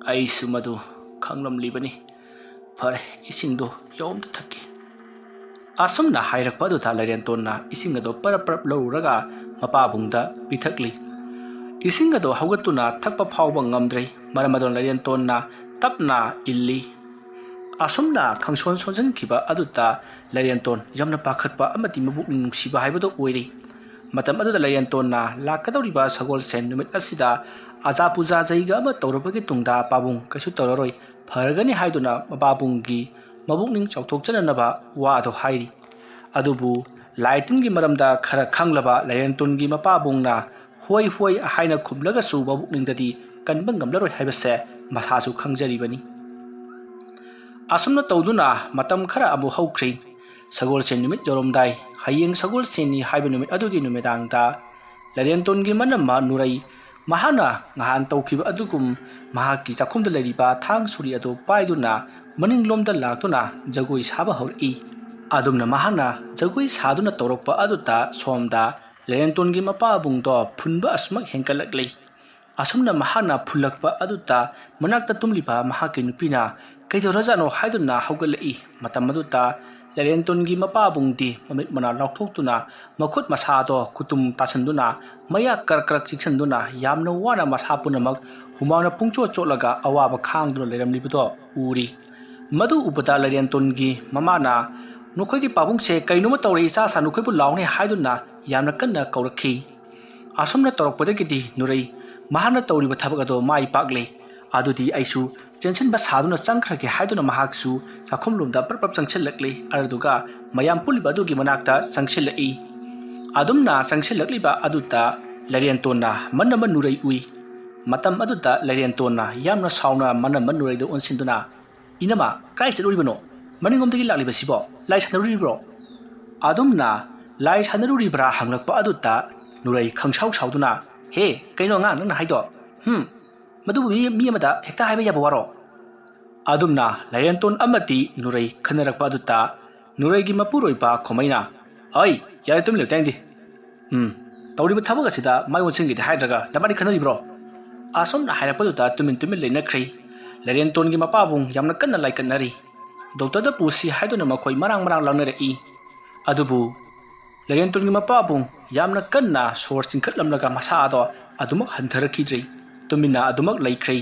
ꯑꯩꯁꯨ ꯃꯗꯨ ꯈꯪꯂꯝꯂꯤꯕꯅꯤ꯫ ꯐꯔꯦ, ꯏꯁꯤꯡꯗꯣ ꯌꯥꯎꯝꯗ ꯊꯛꯀꯦ꯫ ꯑꯁꯨꯝꯅ ꯍꯥꯏꯔꯛꯄ ꯑꯗꯨꯗ ꯂꯥꯏꯔꯦꯟꯇꯣꯟꯅ ꯏꯁꯤꯡ ꯑꯗꯨ ꯄꯔꯞ ꯄꯔꯞ ꯂꯧꯔꯨꯔꯒ ꯃꯄꯥꯕꯨꯡꯗ ꯄꯤꯊꯛꯂꯤ꯫ ꯏꯁꯤꯡ ꯑꯗꯨ ꯍꯧꯒꯠꯇꯨꯅ ꯊꯛꯄ ꯐꯥꯎꯕ ꯉꯝꯗ꯭ꯔꯦ꯫ ꯃꯔꯝ ꯑꯗꯨꯅ ꯂꯥꯏꯔꯦꯟꯇꯣꯟꯅ ꯇꯞꯅ ꯏꯜꯂꯤ꯫ ꯑꯁꯨꯝꯅ ꯈꯪꯁꯣꯟ ꯁꯣꯟꯖꯤꯟꯈꯤꯕ ꯑꯗꯨꯗ ꯂꯥꯏꯔꯦꯟꯇꯣꯟ ꯌꯥꯝꯅ ꯄꯥꯈꯠꯄ ꯑꯃꯗꯤ ꯃꯕꯨꯛꯅꯤꯡ ꯅꯨꯡꯁꯤꯕ ꯍꯥꯏꯕꯗꯨ ꯑꯣꯏꯔꯤ꯫ ꯃꯇꯝ ꯑꯗꯨꯗ ꯂꯥꯏꯔꯦꯟꯇꯣꯟꯅ ꯂꯥꯛꯀꯗꯧꯔꯤꯕ ꯁꯒꯣꯜꯁꯦꯟ ꯅꯨꯃꯤꯠ ꯑꯁꯤꯗ ꯑꯖꯥ ꯄꯨꯖꯥ ꯖꯩꯒ ꯑꯃ ꯇꯧꯔꯕꯒꯤ ꯇꯨꯡꯗ ꯄꯥꯕꯨꯡ ꯀꯩꯁꯨ ꯇꯧꯔꯔꯣꯏ, ꯐꯔꯒꯅꯤ ꯍꯥꯏꯗꯨꯅ ꯃꯄꯥꯕꯨꯡꯒꯤ ꯃꯕꯨꯛꯅꯤꯡ ꯆꯥꯎꯊꯣꯛꯆꯅꯅꯕ ꯋꯥ ꯑꯗꯨ ꯍꯥꯏꯔꯤ꯫ ꯑꯗꯨꯕꯨ ꯂꯥꯏ ꯇꯤꯟꯒꯤ ꯃꯔꯝꯗ ꯈꯔ ꯈꯪꯂꯕ ꯂꯥꯏꯔꯦꯟꯇꯣꯟꯒꯤ ꯃꯄꯥꯕꯨꯡꯅ "ꯍꯣꯏ, ꯍꯣꯏ" ꯍꯥꯏꯅ ꯈꯨꯝꯂꯒꯁꯨ ꯃꯕꯨꯛꯅꯤꯡꯗꯗꯤ ꯀꯟꯕ ꯉꯝꯂꯔꯣꯏ ꯍꯥꯏꯕꯁꯦ ꯃꯁꯥꯁꯨ ꯈꯪꯖꯔꯤꯕꯅꯤ꯫ ꯑꯁꯨꯝꯅ ꯇꯧꯗꯨꯅ ꯃꯇꯝ ꯈꯔ ꯑꯃꯨꯛ ꯍꯧꯈ꯭ꯔꯦ꯫ ꯁꯒꯣꯜꯁꯦꯟ ꯅꯨꯃꯤꯠ ꯌꯧꯔꯝꯗꯥꯏ, ꯍꯌꯦꯡ ꯁꯒꯣꯜꯁꯦꯟꯅꯤ ꯍꯥꯏꯕ ꯅꯨꯃꯤꯠ ꯑꯗꯨꯒꯤ ꯅꯨꯃꯤꯗꯥꯡꯗ ꯂꯥꯏꯔꯦꯟꯇꯣꯟꯒꯤ ꯃꯅꯝꯃ ꯅꯨꯔꯩ, ꯃꯍꯥꯛꯅ ꯅꯍꯥꯟ ꯇꯧꯈꯤꯕ ꯑꯗꯨꯒꯨꯝ ꯃꯍꯥꯛꯀꯤ ꯆꯥꯛꯈꯨꯝꯗ ꯂꯩꯔꯤꯕ ꯊꯥꯡ ꯁꯣꯔꯤ ꯑꯗꯨ ꯄꯥꯏꯗꯨꯅ ꯃꯅꯤꯡꯂꯣꯝꯗ ꯂꯥꯛꯇꯨꯅ ꯖꯒꯣꯏ ꯁꯥꯕ ꯍꯧꯔꯛꯏ꯫ ꯑꯗꯨꯝꯅ ꯃꯍꯥꯛꯅ ꯖꯒꯣꯏ ꯁꯥꯗꯨꯅ ꯇꯧꯔꯛꯄ ꯑꯗꯨꯗ ꯁꯣꯝꯗ ꯂꯥꯏꯔꯦꯟꯇꯣꯟꯒꯤ ꯃꯄꯥꯕꯨꯡꯗꯣ ꯐꯨꯟꯕ ꯑꯁꯨꯃꯛ ꯍꯦꯟꯒꯠꯂꯛꯂꯤ꯫ ꯑꯁꯨꯝꯅ ꯃꯍꯥꯛꯅ ꯐꯨꯜꯂꯛꯄ ꯑꯗꯨꯗ ꯃꯅꯥꯛꯇ ꯇꯨꯝꯂꯤꯕ ꯃꯍꯥꯛꯀꯤ ꯅꯨꯄꯤꯅ "ꯀꯩꯗꯧꯔꯖꯥꯠꯅꯣ?" ꯍꯥꯏꯗꯨꯅ ꯍꯧꯒꯠꯂꯛꯏ꯫ ꯃꯇꯝ ꯑꯗꯨꯗ ꯂꯥꯏꯔꯦꯟꯇꯣꯟꯒꯤ ꯃꯄꯥꯕꯨꯡꯗꯤ ꯃꯃꯤꯠ ꯃꯅꯥ ꯂꯥꯎꯊꯣꯛꯇꯨꯅ ꯃꯈꯨꯠ ꯃꯁꯥꯗꯣ ꯀꯨꯇꯨꯝ ꯇꯥꯁꯤꯟꯗꯨꯅ ꯃꯌꯥ ꯀꯔꯛ ꯀꯔꯛ ꯆꯤꯛꯁꯤꯟꯗꯨꯅ ꯌꯥꯝꯅ ꯋꯥꯅ ꯃꯁꯥ ꯄꯨꯝꯅꯃꯛ ꯍꯨꯃꯥꯡꯅ ꯄꯨꯡꯆꯣꯠ ꯆꯣꯠꯂꯒ ꯑꯋꯥꯕ ꯈꯥꯡꯗꯨꯅ ꯂꯩꯔꯝꯂꯤꯕꯗꯣ ꯎꯔꯤ꯫ ꯃꯗꯨ ꯎꯕꯗ ꯂꯥꯏꯔꯦꯟꯇꯣꯟꯒꯤ ꯃꯃꯥꯅ "ꯅꯈꯣꯏꯒꯤ ꯄꯥꯕꯨꯡꯁꯦ ꯀꯩꯅꯣꯃ ꯇꯧꯔꯦ, ꯏꯆꯥ ꯁꯥ ꯅꯈꯣꯏꯕꯨ ꯂꯥꯎꯅꯦ" ꯍꯥꯏꯗꯨꯅ ꯌꯥꯝꯅ ꯀꯟꯅ ꯀꯧꯔꯛꯈꯤ꯫ ꯑꯁꯨꯝꯅ ꯇꯧꯔꯛꯄꯗꯒꯤꯗꯤ ꯅꯨꯔꯩ ꯃꯍꯥꯛꯅ ꯇꯧꯔꯤꯕ ꯊꯕꯛ ꯑꯗꯣ ꯃꯥꯏ ꯄꯥꯛꯂꯦ꯫ ꯑꯗꯨꯗꯤ ꯑꯩꯁꯨ ꯆꯦꯟꯁꯤꯟꯕ ꯁꯥꯗꯨꯅ ꯆꯪꯈ꯭ꯔꯒꯦ ꯍꯥꯏꯗꯨꯅ ꯃꯍꯥꯛꯁꯨ ꯆꯥꯛꯈꯨꯝꯂꯣꯝꯗ ꯄ꯭ꯔꯞ ꯄ꯭ꯔꯞ ꯆꯪꯁꯤꯜꯂꯛꯂꯦ꯫ ꯑꯗꯨꯗꯨꯒ ꯃꯌꯥꯝ ꯄꯨꯜꯂꯤꯕ ꯑꯗꯨꯒꯤ ꯃꯅꯥꯛꯇ ꯆꯪꯁꯤꯜꯂꯛꯏ꯫ ꯑꯗꯨꯝꯅ ꯆꯪꯁꯤꯜꯂꯛꯂꯤꯕ ꯑꯗꯨꯗ ꯂꯥꯏꯔꯦꯟꯇꯣꯟꯅ ꯃꯅꯝꯃ ꯅꯨꯔꯩ ꯎꯏ꯫ ꯃꯇꯝ ꯑꯗꯨꯗ ꯂꯥꯏꯔꯦꯟꯇꯣꯟꯅ ꯌꯥꯝꯅ ꯁꯥꯎꯅ ꯃꯅꯝꯃ ꯅꯨꯔꯩꯗ ꯑꯣꯟꯁꯤꯟꯗꯨꯅ, "ꯏꯅꯝꯃ, ꯀꯥꯏ ꯆꯠꯂꯨꯔꯤꯕꯅꯣ? ꯃꯅꯤꯡꯂꯣꯝꯗꯒꯤ ꯂꯥꯛꯂꯤꯕꯁꯤꯕꯣ? ꯂꯥꯏ ꯁꯥꯟꯅꯔꯨꯔꯤꯕ꯭ꯔꯣ?" ꯑꯗꯨꯝꯅ "ꯂꯥꯏ ꯁꯥꯟꯅꯔꯨꯔꯤꯕ꯭ꯔꯥ?" ꯍꯪꯂꯛꯄ ꯑꯗꯨꯗ ꯅꯨꯔꯩ ꯈꯪꯁꯥꯎ ꯁꯥꯎꯗꯨꯅ, "ꯍꯦ, ꯀꯩꯅꯣ ꯑꯉꯥꯡ ꯅꯪꯅ ꯍꯥꯏꯗꯣ? ꯍꯨꯝ, ꯃꯗꯨꯕꯨ ꯃꯤ, ꯃꯤ ꯑꯃꯗ ꯍꯦꯛꯇ ꯍꯥꯏꯕ ꯌꯥꯕ ꯋꯥꯔꯣ?" ꯑꯗꯨꯝꯅ ꯂꯥꯏꯔꯦꯟꯇꯣꯟ ꯑꯃꯗꯤ ꯅꯨꯔꯩ ꯈꯟꯅꯔꯛꯄ ꯑꯗꯨꯗ ꯅꯨꯔꯩꯒꯤ ꯃꯄꯨꯔꯣꯏꯕ ꯈꯣꯃꯩꯅ, "ꯑꯩ, ꯌꯥꯔꯦ, ꯇꯨꯃꯤꯟ ꯂꯩꯌꯨ, ꯇꯥꯏꯗꯤ꯫ ꯎꯝ, ꯇꯧꯔꯤꯕ ꯊꯕꯛ ꯑꯁꯤꯗ ꯃꯥꯏ ꯑꯣꯟꯁꯤꯟꯒꯦꯗꯤ ꯍꯥꯏꯗ꯭ꯔꯒ ꯅꯕꯥꯅꯤ ꯈꯟꯅꯔꯤꯕ꯭ꯔꯣ?" ꯑꯁꯨꯝꯅ ꯍꯥꯏꯔꯛꯄꯗꯨꯗ ꯇꯨꯃꯤꯟ ꯇꯨꯃꯤꯟ ꯂꯩꯅꯈ꯭ꯔꯦ꯫ ꯂꯥꯏꯔꯦꯟꯇꯣꯟꯒꯤ ꯃꯄꯥꯕꯨꯡ ꯌꯥꯝꯅ ꯀꯟꯅ ꯂꯥꯏꯀꯠꯅꯔꯤ꯫ ꯗꯣꯛꯇꯔꯗ ꯄꯨꯁꯤ ꯍꯥꯏꯗꯨꯅ ꯃꯈꯣꯏ ꯃꯔꯥꯡ ꯃꯔꯥꯡ ꯂꯥꯡꯅꯔꯛꯏ꯫ ꯑꯗꯨꯕꯨ ꯂꯥꯏꯔꯦꯟꯇꯣꯟꯒꯤ ꯃꯄꯥꯕꯨꯡ ꯌꯥꯝꯅ ꯀꯟꯅ ꯁꯣꯔ ꯆꯤꯡꯈꯠꯂꯝꯂꯒ ꯃꯁꯥ ꯑꯗꯣ ꯑꯗꯨꯃꯛ ꯍꯟꯊꯔꯛꯈꯤꯗ꯭ꯔꯦ꯫ ꯇꯨꯃꯤꯟꯅ ꯑꯗꯨꯃꯛ ꯂꯩꯈ꯭ꯔꯦ꯫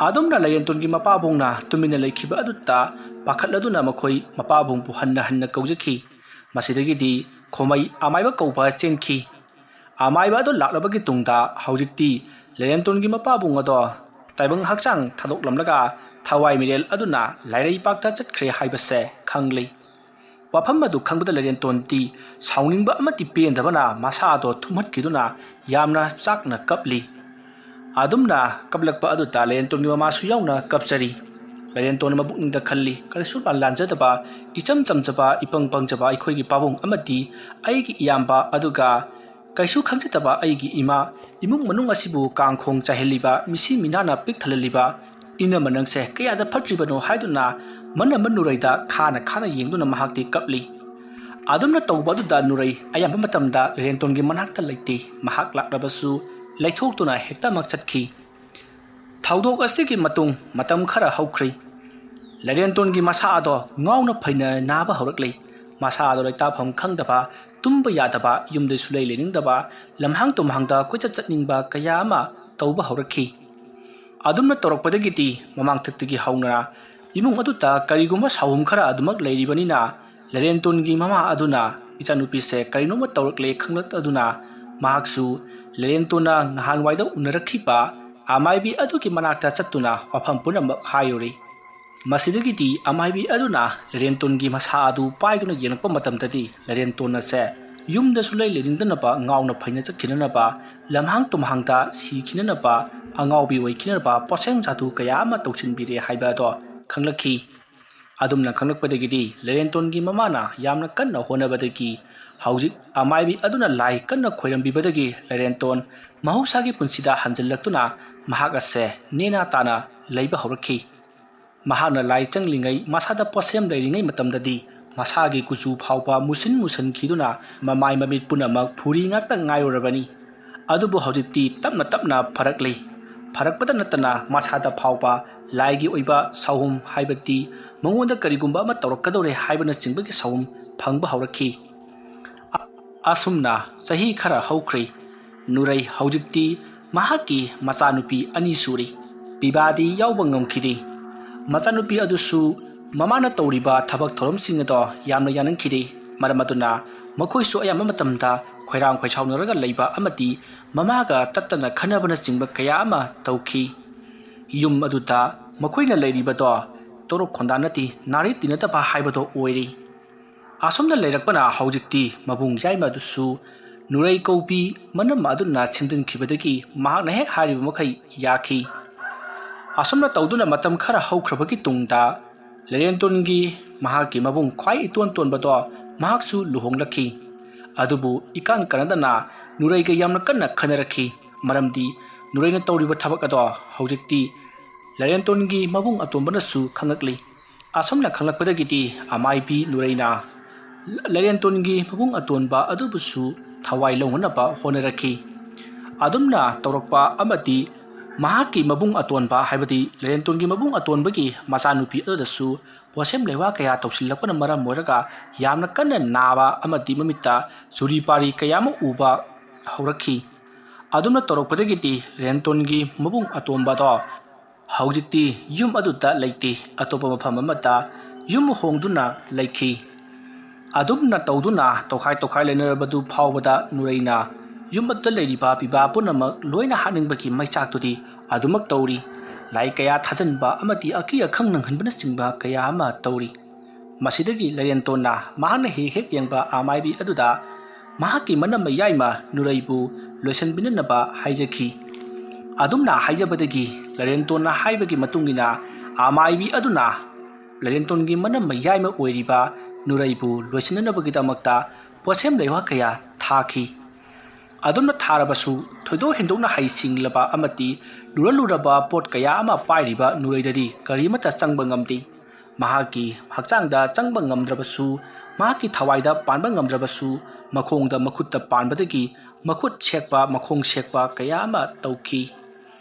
ꯑꯗꯨꯝꯅ ꯂꯥꯏꯔꯦꯟꯇꯣꯟꯒꯤ ꯃꯄꯥꯕꯨꯡꯅ ꯇꯨꯃꯤꯟꯅ ꯂꯩꯈꯤꯕ ꯑꯗꯨꯗ ꯄꯥꯈꯠꯂꯗꯨꯅ ꯃꯈꯣꯏ ꯃꯄꯥꯕꯨꯡꯕꯨ ꯍꯟꯅ ꯍꯟꯅ ꯀꯧꯖꯈꯤ꯫ ꯃꯁꯤꯗꯒꯤꯗꯤ ꯈꯣꯃꯩ ꯑꯃꯥꯏꯕ ꯀꯧꯕ ꯆꯦꯟꯈꯤ꯫ ꯑꯃꯥꯏꯕ ꯑꯗꯨ ꯂꯥꯛꯂꯕꯒꯤ ꯇꯨꯡꯗ ꯍꯧꯖꯤꯛꯇꯤ ꯂꯥꯏꯔꯦꯟꯇꯣꯟꯒꯤ ꯃꯄꯥꯕꯨꯡ ꯑꯗꯣ ꯇꯥꯏꯕꯪ ꯍꯛꯆꯥꯡ ꯊꯥꯗꯣꯛꯂꯝꯂꯒ ꯊꯋꯥꯏ ꯃꯤꯔꯦꯜ ꯑꯗꯨꯅ ꯂꯥꯏꯔꯩꯄꯥꯛꯇ ꯆꯠꯈ꯭ꯔꯦ ꯍꯥꯏꯕꯁꯦ ꯈꯪꯂꯤ꯫ ꯋꯥꯐꯝ ꯑꯗꯨ ꯈꯪꯕꯗ ꯂꯥꯏꯔꯦꯟꯇꯣꯟꯗꯤ ꯁꯥꯎꯅꯤꯡꯕ ꯑꯃꯗꯤ ꯄꯦꯟꯗꯕꯅ ꯃꯁꯥꯗꯣ ꯊꯨꯝꯍꯠꯈꯤꯗꯨꯅ ꯌꯥꯝꯅ ꯆꯥꯛꯅ ꯀꯞꯂꯤ꯫ ꯑꯗꯨꯝꯅ ꯀꯞꯂꯛꯄ ꯑꯗꯨꯗ ꯂꯥꯏꯔꯦꯟꯇꯣꯟꯒꯤ ꯃꯃꯥꯁꯨ ꯌꯥꯎꯅ ꯀꯞꯆꯔꯤ꯫ ꯂꯥꯏꯔꯦꯟꯇꯣꯟꯅ ꯃꯕꯨꯛꯅꯤꯡꯗ ꯈꯜꯂꯤ, "ꯀꯔꯤꯁꯨ ꯂꯥꯟꯖꯗꯕ, ꯏꯆꯝ ꯆꯝꯖꯕ, ꯏꯄꯪ ꯄꯪꯖꯕ ꯑꯩꯈꯣꯏꯒꯤ ꯄꯥꯕꯨꯡ ꯑꯃꯗꯤ ꯑꯩꯒꯤ ꯏꯌꯥꯝꯕ, ꯑꯗꯨꯒ ꯀꯩꯁꯨ ꯈꯪꯖꯗꯕ ꯑꯩꯒꯤ ꯏꯃꯥ, ꯏꯃꯨꯡ ꯃꯅꯨꯡ ꯑꯁꯤꯕꯨ ꯀꯥꯡꯈꯣꯡ ꯆꯥꯏꯍꯜꯂꯤꯕ, ꯃꯤꯁꯤ ꯃꯤꯅꯥꯅ ꯄꯤꯛ ꯊꯜꯍꯜꯂꯤꯕ ꯏꯅꯝꯃ ꯅꯪꯁꯦ ꯀꯌꯥꯗ ꯐꯠꯇ꯭ꯔꯤꯕꯅꯣ?" ꯍꯥꯏꯗꯨꯅ ꯃꯅꯝꯃ ꯅꯨꯔꯩꯗ ꯈꯥꯅ ꯈꯥꯅ ꯌꯦꯡꯗꯨꯅ ꯃꯍꯥꯛꯇꯤ ꯀꯞꯂꯤ꯫ ꯑꯗꯨꯝꯅ ꯇꯧꯕ ꯑꯗꯨꯗ ꯅꯨꯔꯩ ꯑꯌꯥꯝꯕ ꯃꯇꯝꯗ ꯂꯥꯏꯔꯦꯟꯇꯣꯟꯒꯤ ꯃꯅꯥꯛꯇ ꯂꯩꯇꯦ꯫ ꯃꯍꯥꯛ ꯂꯥꯛꯂꯕꯁꯨ ꯂꯩꯊꯣꯛꯇꯨꯅ ꯍꯦꯛꯇꯃꯛ ꯆꯠꯈꯤ꯫ ꯊꯧꯗꯣꯛ ꯑꯁꯤꯒꯤ ꯃꯇꯨꯡ ꯃꯇꯝ ꯈꯔ ꯍꯧꯈ꯭ꯔꯤ꯫ ꯂꯥꯏꯔꯦꯟꯇꯣꯟꯒꯤ ꯃꯁꯥ ꯑꯗꯣ ꯉꯥꯎꯅ ꯐꯩꯅ ꯅꯥꯕ ꯍꯧꯔꯛꯂꯤ꯫ ꯃꯁꯥ ꯑꯗꯣ ꯂꯩꯇꯥꯐꯝ ꯈꯪꯗꯕ, ꯇꯨꯝꯕ ꯌꯥꯗꯕ, ꯌꯨꯝꯗꯁꯨ ꯂꯩ ꯂꯩꯅꯤꯡꯗꯕ, ꯂꯝꯍꯥꯡ ꯇꯨꯝꯍꯥꯡꯗ ꯀꯣꯏꯆꯠ ꯆꯠꯅꯤꯡꯕ ꯀꯌꯥ ꯑꯃ ꯇꯧꯕ ꯍꯧꯔꯛꯈꯤ꯫ ꯑꯗꯨꯝꯅ ꯇꯧꯔꯛꯄꯗꯒꯤꯗꯤ ꯃꯃꯥꯡꯊꯛꯇꯒꯤ ꯍꯧꯅ ꯏꯃꯨꯡ ꯑꯗꯨꯗ ꯀꯔꯤꯒꯨꯝꯕ ꯁꯥꯎꯍꯨꯝ ꯈꯔ ꯑꯗꯨꯃꯛ ꯂꯩꯔꯤꯕꯅꯤꯅ, ꯂꯥꯏꯔꯦꯟꯇꯣꯟꯒꯤ ꯃꯃꯥ ꯑꯗꯨꯅ ꯏꯆꯥꯅꯨꯄꯤꯁꯦ ꯀꯔꯤꯅꯣꯝꯃ ꯇꯧꯔꯛꯂꯦ ꯈꯪꯂꯛꯇꯗꯨꯅ ꯃꯍꯥꯛꯁꯨ ꯂꯥꯏꯔꯦꯟꯇꯣꯟꯅ ꯅꯍꯥꯟꯋꯥꯏꯗ ꯎꯅꯔꯛꯈꯤꯕ ꯑꯃꯥꯏꯕꯤ ꯑꯗꯨꯒꯤ ꯃꯅꯥꯛꯇ ꯆꯠꯇꯨꯅ ꯋꯥꯐꯝ ꯄꯨꯝꯅꯃꯛ ꯍꯥꯏꯔꯨꯔꯤ꯫ ꯃꯁꯤꯗꯒꯤꯗꯤ ꯑꯃꯥꯏꯕꯤ ꯑꯗꯨꯅ ꯂꯥꯏꯔꯦꯟꯇꯣꯟꯒꯤ ꯃꯁꯥ ꯑꯗꯨ ꯄꯥꯏꯗꯨꯅ ꯌꯦꯡꯂꯛꯄ ꯃꯇꯝꯗꯗꯤ ꯂꯥꯏꯔꯦꯟꯇꯣꯟ ꯑꯁꯦ ꯌꯨꯝꯗꯁꯨ ꯂꯩ ꯂꯩꯅꯤꯡꯗꯅꯕ, ꯉꯥꯎꯅ ꯐꯩꯅ ꯆꯠꯈꯤꯅꯅꯕ, ꯂꯝꯍꯥꯡ ꯇꯨꯝꯍꯥꯡꯗ ꯁꯤꯈꯤꯅꯅꯕ, ꯑꯉꯥꯎꯕꯤ ꯑꯣꯏꯈꯤꯅꯅꯕ ꯄꯣꯠꯁꯦꯝ ꯖꯥꯗꯨ ꯀꯌꯥ ꯑꯃ ꯇꯧꯁꯤꯟꯕꯤꯔꯦ ꯍꯥꯏꯕ ꯑꯗꯣ ꯈꯪꯂꯛꯈꯤ꯫ ꯑꯗꯨꯝꯅ ꯈꯪꯂꯛꯄꯗꯒꯤꯗꯤ ꯂꯥꯏꯔꯦꯟꯇꯣꯟꯒꯤ ꯃꯃꯥꯅ ꯌꯥꯝꯅ ꯀꯟꯅ ꯍꯣꯠꯅꯕꯗꯒꯤ ꯍꯧꯖꯤꯛ ꯑꯃꯥꯏꯕꯤ ꯑꯗꯨꯅ ꯂꯥꯏ ꯀꯟꯅ ꯈꯣꯏꯔꯝꯕꯤꯕꯗꯒꯤ ꯂꯩꯔꯦꯟꯇꯣꯟ ꯃꯍꯧꯁꯥꯒꯤ ꯄꯨꯟꯁꯤꯗ ꯍꯟꯖꯤꯜꯂꯛꯇꯨꯅ ꯃꯍꯥꯛ ꯑꯁꯦ ꯅꯦꯅꯥ ꯇꯥꯅ ꯂꯩꯕ ꯍꯧꯔꯛꯈꯤ꯫ ꯃꯍꯥꯛꯅ ꯂꯥꯏ ꯆꯪꯂꯤꯉꯩ, ꯃꯁꯥꯗ ꯄꯣꯠꯁꯦꯝ ꯂꯩꯔꯤꯉꯩ ꯃꯇꯝꯗꯗꯤ ꯃꯁꯥꯒꯤ ꯀꯨꯆꯨ ꯐꯥꯎꯕ ꯃꯨꯁꯤꯟ ꯃꯨꯁꯤꯟꯈꯤꯗꯨꯅ ꯃꯃꯥꯏ ꯃꯃꯤꯠ ꯄꯨꯝꯅꯃꯛ ꯐꯨꯔꯤ ꯉꯥꯛꯇ ꯉꯥꯏꯔꯨꯔꯕꯅꯤ꯫ ꯑꯗꯨꯕꯨ ꯍꯧꯖꯤꯛꯇꯤ ꯇꯞꯅ ꯇꯞꯅ ꯐꯔꯛꯂꯤ꯫ ꯐꯔꯛꯄꯗ ꯅꯠꯇꯅ ꯃꯁꯥꯗ ꯐꯥꯎꯕ ꯂꯥꯏꯒꯤ ꯑꯣꯏꯕ ꯁꯥꯎꯍꯨꯝ, ꯍꯥꯏꯕꯗꯤ ꯃꯉꯣꯟꯗ ꯀꯔꯤꯒꯨꯝꯕ ꯑꯃ ꯇꯧꯔꯛꯀꯗꯧꯔꯦ ꯍꯥꯏꯕꯅꯆꯤꯡꯕꯒꯤ ꯁꯥꯎꯍꯨꯝ ꯐꯪꯕ ꯍꯧꯔꯛꯈꯤ꯫ ꯑ-, ꯑꯁꯨꯝꯅ ꯆꯍꯤ ꯈꯔ ꯍꯧꯈ꯭ꯔꯦ꯫ ꯅꯨꯔꯩ ꯍꯧꯖꯤꯛꯇꯤ ꯃꯍꯥꯛꯀꯤ ꯃꯆꯥꯅꯨꯄꯤ ꯑꯅꯤ ꯁꯨꯔꯤ꯫ ꯄꯤꯕꯥꯗꯤ ꯌꯥꯎꯕ ꯉꯝꯈꯤꯗꯦ꯫ ꯃꯆꯥꯅꯨꯄꯤ ꯑꯗꯨꯁꯨ ꯃꯃꯥꯅ ꯇꯧꯔꯤꯕ ꯊꯕꯛ ꯊꯧꯔꯝꯁꯤꯡ ꯑꯗꯣ ꯌꯥꯝꯅ ꯌꯥꯅꯤꯡꯈꯤꯗꯦ꯫ ꯃꯔꯝ ꯑꯗꯨꯅ ꯃꯈꯣꯏꯁꯨ ꯑꯌꯥꯝꯕ ꯃꯇꯝꯗ ꯈꯣꯏꯔꯥꯡ ꯈꯣꯏꯁꯥꯎꯅꯔꯒ ꯂꯩꯕ ꯑꯃꯗꯤ ꯃꯃꯥꯒ ꯇꯠꯇꯅ ꯈꯟꯅꯕꯅꯆꯤꯡꯕ ꯀꯌꯥ ꯑꯃ ꯇꯧꯈꯤ꯫ ꯌꯨꯝ ꯑꯗꯨꯗ ꯃꯈꯣꯏꯅ ꯂꯩꯔꯤꯕꯗꯣ ꯇꯣꯔꯣꯛ ꯈꯣꯟꯗꯥ ꯅꯠꯇꯦ, ꯅꯥꯔꯩ ꯇꯤꯟꯅꯗꯕ ꯍꯥꯏꯕꯗꯣ ꯑꯣꯏꯔꯤ꯫ ꯑꯁꯨꯝꯅ ꯂꯩꯔꯛꯄꯅ ꯍꯧꯖꯤꯛꯇꯤ ꯃꯕꯨꯡ ꯌꯥꯏꯃ ꯑꯗꯨꯁꯨ ꯅꯨꯔꯩ ꯀꯧꯕꯤ ꯃꯅꯝ ꯑꯗꯨꯅ ꯁꯦꯝꯖꯤꯟꯈꯤꯕꯗꯒꯤ ꯃꯍꯥꯛꯅ ꯍꯦꯛ ꯍꯥꯏꯔꯤꯕ ꯃꯈꯩ ꯌꯥꯈꯤ꯫ ꯑꯁꯨꯝꯅ ꯇꯧꯗꯨꯅ ꯃꯇꯝ ꯈꯔ ꯍꯧꯈ꯭ꯔꯕꯒꯤ ꯇꯨꯡꯗ ꯂꯩꯔꯦꯟꯇꯣꯟꯒꯤ ꯃꯍꯥꯛꯀꯤ ꯃꯕꯨꯡ ꯈ꯭ꯋꯥꯏ ꯏꯇꯣꯟ ꯇꯣꯟꯕꯗꯣ ꯃꯍꯥꯛꯁꯨ ꯂꯨꯍꯣꯡꯂꯛꯈꯤ꯫ ꯑꯗꯨꯕꯨ ꯏꯀꯥꯟ ꯀꯥꯟꯅꯗꯅ ꯅꯨꯔꯩꯒ ꯌꯥꯝꯅ ꯀꯟꯅ ꯈꯟꯅꯔꯛꯈꯤ꯫ ꯃꯔꯝꯗꯤ ꯅꯨꯔꯩꯅ ꯇꯧꯔꯤꯕ ꯊꯕꯛ ꯑꯗꯣ ꯍꯧꯖꯤꯛꯇꯤ ꯂꯩꯔꯦꯟꯇꯣꯟꯒꯤ ꯃꯕꯨꯡ ꯑꯇꯣꯝꯕꯅꯁꯨ ꯈꯪꯂꯛꯂꯤ꯫ ꯑꯁꯨꯝꯅ ꯈꯪꯂꯛꯄꯗꯒꯤꯗꯤ ꯑꯃꯥꯏꯕꯤ ꯅꯨꯔꯩꯅ ꯂꯩꯔꯦꯟꯇꯣꯟꯒꯤ ꯃꯕꯨꯡ ꯑꯇꯣꯟꯕ ꯑꯗꯨꯕꯨꯁꯨ ꯊꯋꯥꯏ ꯂꯧꯅꯅꯕ ꯍꯣꯠꯅꯔꯛꯈꯤ꯫ ꯑꯗꯨꯝꯅ ꯇꯧꯔꯛꯄ ꯑꯃꯗꯤ ꯃꯍꯥꯛꯀꯤ ꯃꯕꯨꯡ ꯑꯇꯣꯟꯕ, ꯍꯥꯏꯕꯗꯤ ꯂꯩꯔꯦꯟꯇꯣꯟꯒꯤ ꯃꯕꯨꯡ ꯑꯇꯣꯟꯕꯒꯤ ꯃꯆꯥꯅꯨꯄꯤ ꯑꯗꯨꯗꯁꯨ ꯄꯣꯠꯁꯦꯝ ꯂꯩꯋꯥ ꯀꯌꯥ ꯇꯧꯁꯤꯜꯂꯛꯄꯅ ꯃꯔꯝ ꯑꯣꯏꯔꯒ ꯌꯥꯝꯅ ꯀꯟꯅ ꯅꯥꯕ ꯑꯃꯗꯤ ꯃꯃꯤꯠꯇ ꯆꯨꯔꯤ ꯄꯥꯔꯤ ꯀꯌꯥ ꯑꯃ ꯎꯕ ꯍꯧꯔꯛꯈꯤ꯫ ꯑꯗꯨꯝꯅ ꯇꯧꯔꯛꯄꯗꯒꯤꯗꯤ ꯂꯦꯟꯇꯣꯟꯒꯤ ꯃꯕꯨꯡ ꯑꯇꯣꯝꯕꯗꯣ ꯍꯧꯖꯤꯛꯇꯤ ꯌꯨꯝ ꯑꯗꯨꯗ ꯂꯩꯇꯦ, ꯑꯇꯣꯞꯄ ꯃꯐꯝ ꯑꯃꯗ ꯌꯨꯝ ꯍꯣꯡꯗꯨꯅ ꯂꯩꯈꯤ꯫ ꯑꯗꯨꯝꯅ ꯇꯧꯗꯨꯅ ꯇꯣꯈꯥꯏ ꯇꯣꯈꯥꯏ ꯂꯩꯅꯔꯕꯗꯨ ꯐꯥꯎꯕꯗ ꯅꯨꯔꯩꯅ ꯌꯨꯝ ꯑꯗꯨꯗ ꯂꯩꯔꯤꯕ ꯄꯤꯕꯥ ꯄꯨꯝꯅꯃꯛ ꯂꯣꯏꯅ ꯍꯥꯠꯅꯤꯡꯕꯒꯤ ꯃꯩꯆꯥꯛꯇꯨꯗꯤ ꯑꯗꯨꯃꯛ ꯇꯧꯔꯤ꯫ ꯂꯥꯏ ꯀꯌꯥ ꯊꯥꯖꯤꯟꯕ ꯑꯃꯗꯤ ꯑꯀꯤ ꯑꯈꯪ ꯅꯪꯍꯟꯕꯅꯆꯤꯡꯕ ꯀꯌꯥ ꯑꯃ ꯇꯧꯔꯤ꯫ ꯃꯁꯤꯗꯒꯤ ꯂꯩꯔꯦꯟꯇꯣꯟꯅ ꯃꯍꯥꯛꯅ ꯍꯦꯛ ꯍꯦꯛ ꯌꯦꯡꯕ ꯑꯃꯥꯏꯕꯤ ꯑꯗꯨꯗ ꯃꯍꯥꯛꯀꯤ ꯃꯅꯝ ꯃꯌꯥꯏꯃ ꯅꯨꯔꯩꯕꯨ ꯂꯣꯏꯁꯤꯟꯕꯤꯅꯅꯕ ꯍꯥꯏꯖꯈꯤ꯫ ꯑꯗꯨꯝꯅ ꯍꯥꯏꯖꯕꯗꯒꯤ ꯂꯩꯔꯦꯟꯇꯣꯟꯅ ꯍꯥꯏꯕꯒꯤ ꯃꯇꯨꯡ ꯏꯟꯅ ꯑꯃꯥꯏꯕꯤ ꯑꯗꯨꯅ ꯂꯩꯔꯦꯟꯇꯣꯟꯒꯤ ꯃꯅꯝ ꯃꯌꯥꯏꯃ ꯑꯣꯏꯔꯤꯕ ꯅꯨꯔꯩꯕꯨ ꯂꯣꯏꯁꯤꯟꯅꯅꯕꯒꯤꯗꯃꯛꯇ ꯄꯣꯠꯁꯦꯝ ꯂꯩꯋꯥ ꯀꯌꯥ ꯊꯥꯈꯤ꯫ ꯑꯗꯨꯝꯅ ꯊꯥꯔꯕꯁꯨ, ꯊꯣꯏꯗꯣꯛ ꯍꯦꯟꯗꯣꯛꯅ ꯍꯩꯁꯤꯡꯂꯕ ꯑꯃꯗꯤ ꯂꯨꯔ ꯂꯨꯔꯕ ꯄꯣꯠ ꯀꯌꯥ ꯑꯃ ꯄꯥꯏꯔꯤꯕ ꯅꯨꯔꯩꯗꯗꯤ ꯀꯔꯤꯃꯠꯇ ꯆꯪꯕ ꯉꯝꯗꯦ꯫ ꯃꯍꯥꯛꯀꯤ ꯍꯛꯆꯥꯡꯗ ꯆꯪꯕ ꯉꯝꯗ꯭ꯔꯕꯁꯨ, ꯃꯍꯥꯛꯀꯤ ꯊꯋꯥꯏꯗ ꯄꯥꯟꯕ ꯉꯝꯗ꯭ꯔꯕꯁꯨ, ꯃꯈꯣꯡꯗ ꯃꯈꯨꯠꯇ ꯄꯥꯟꯕꯗꯒꯤ ꯃꯈꯨꯠ ꯁꯦꯛꯄ, ꯃꯈꯣꯡ ꯁꯦꯛꯄ ꯀꯌꯥ ꯑꯃ ꯇꯧꯈꯤ꯫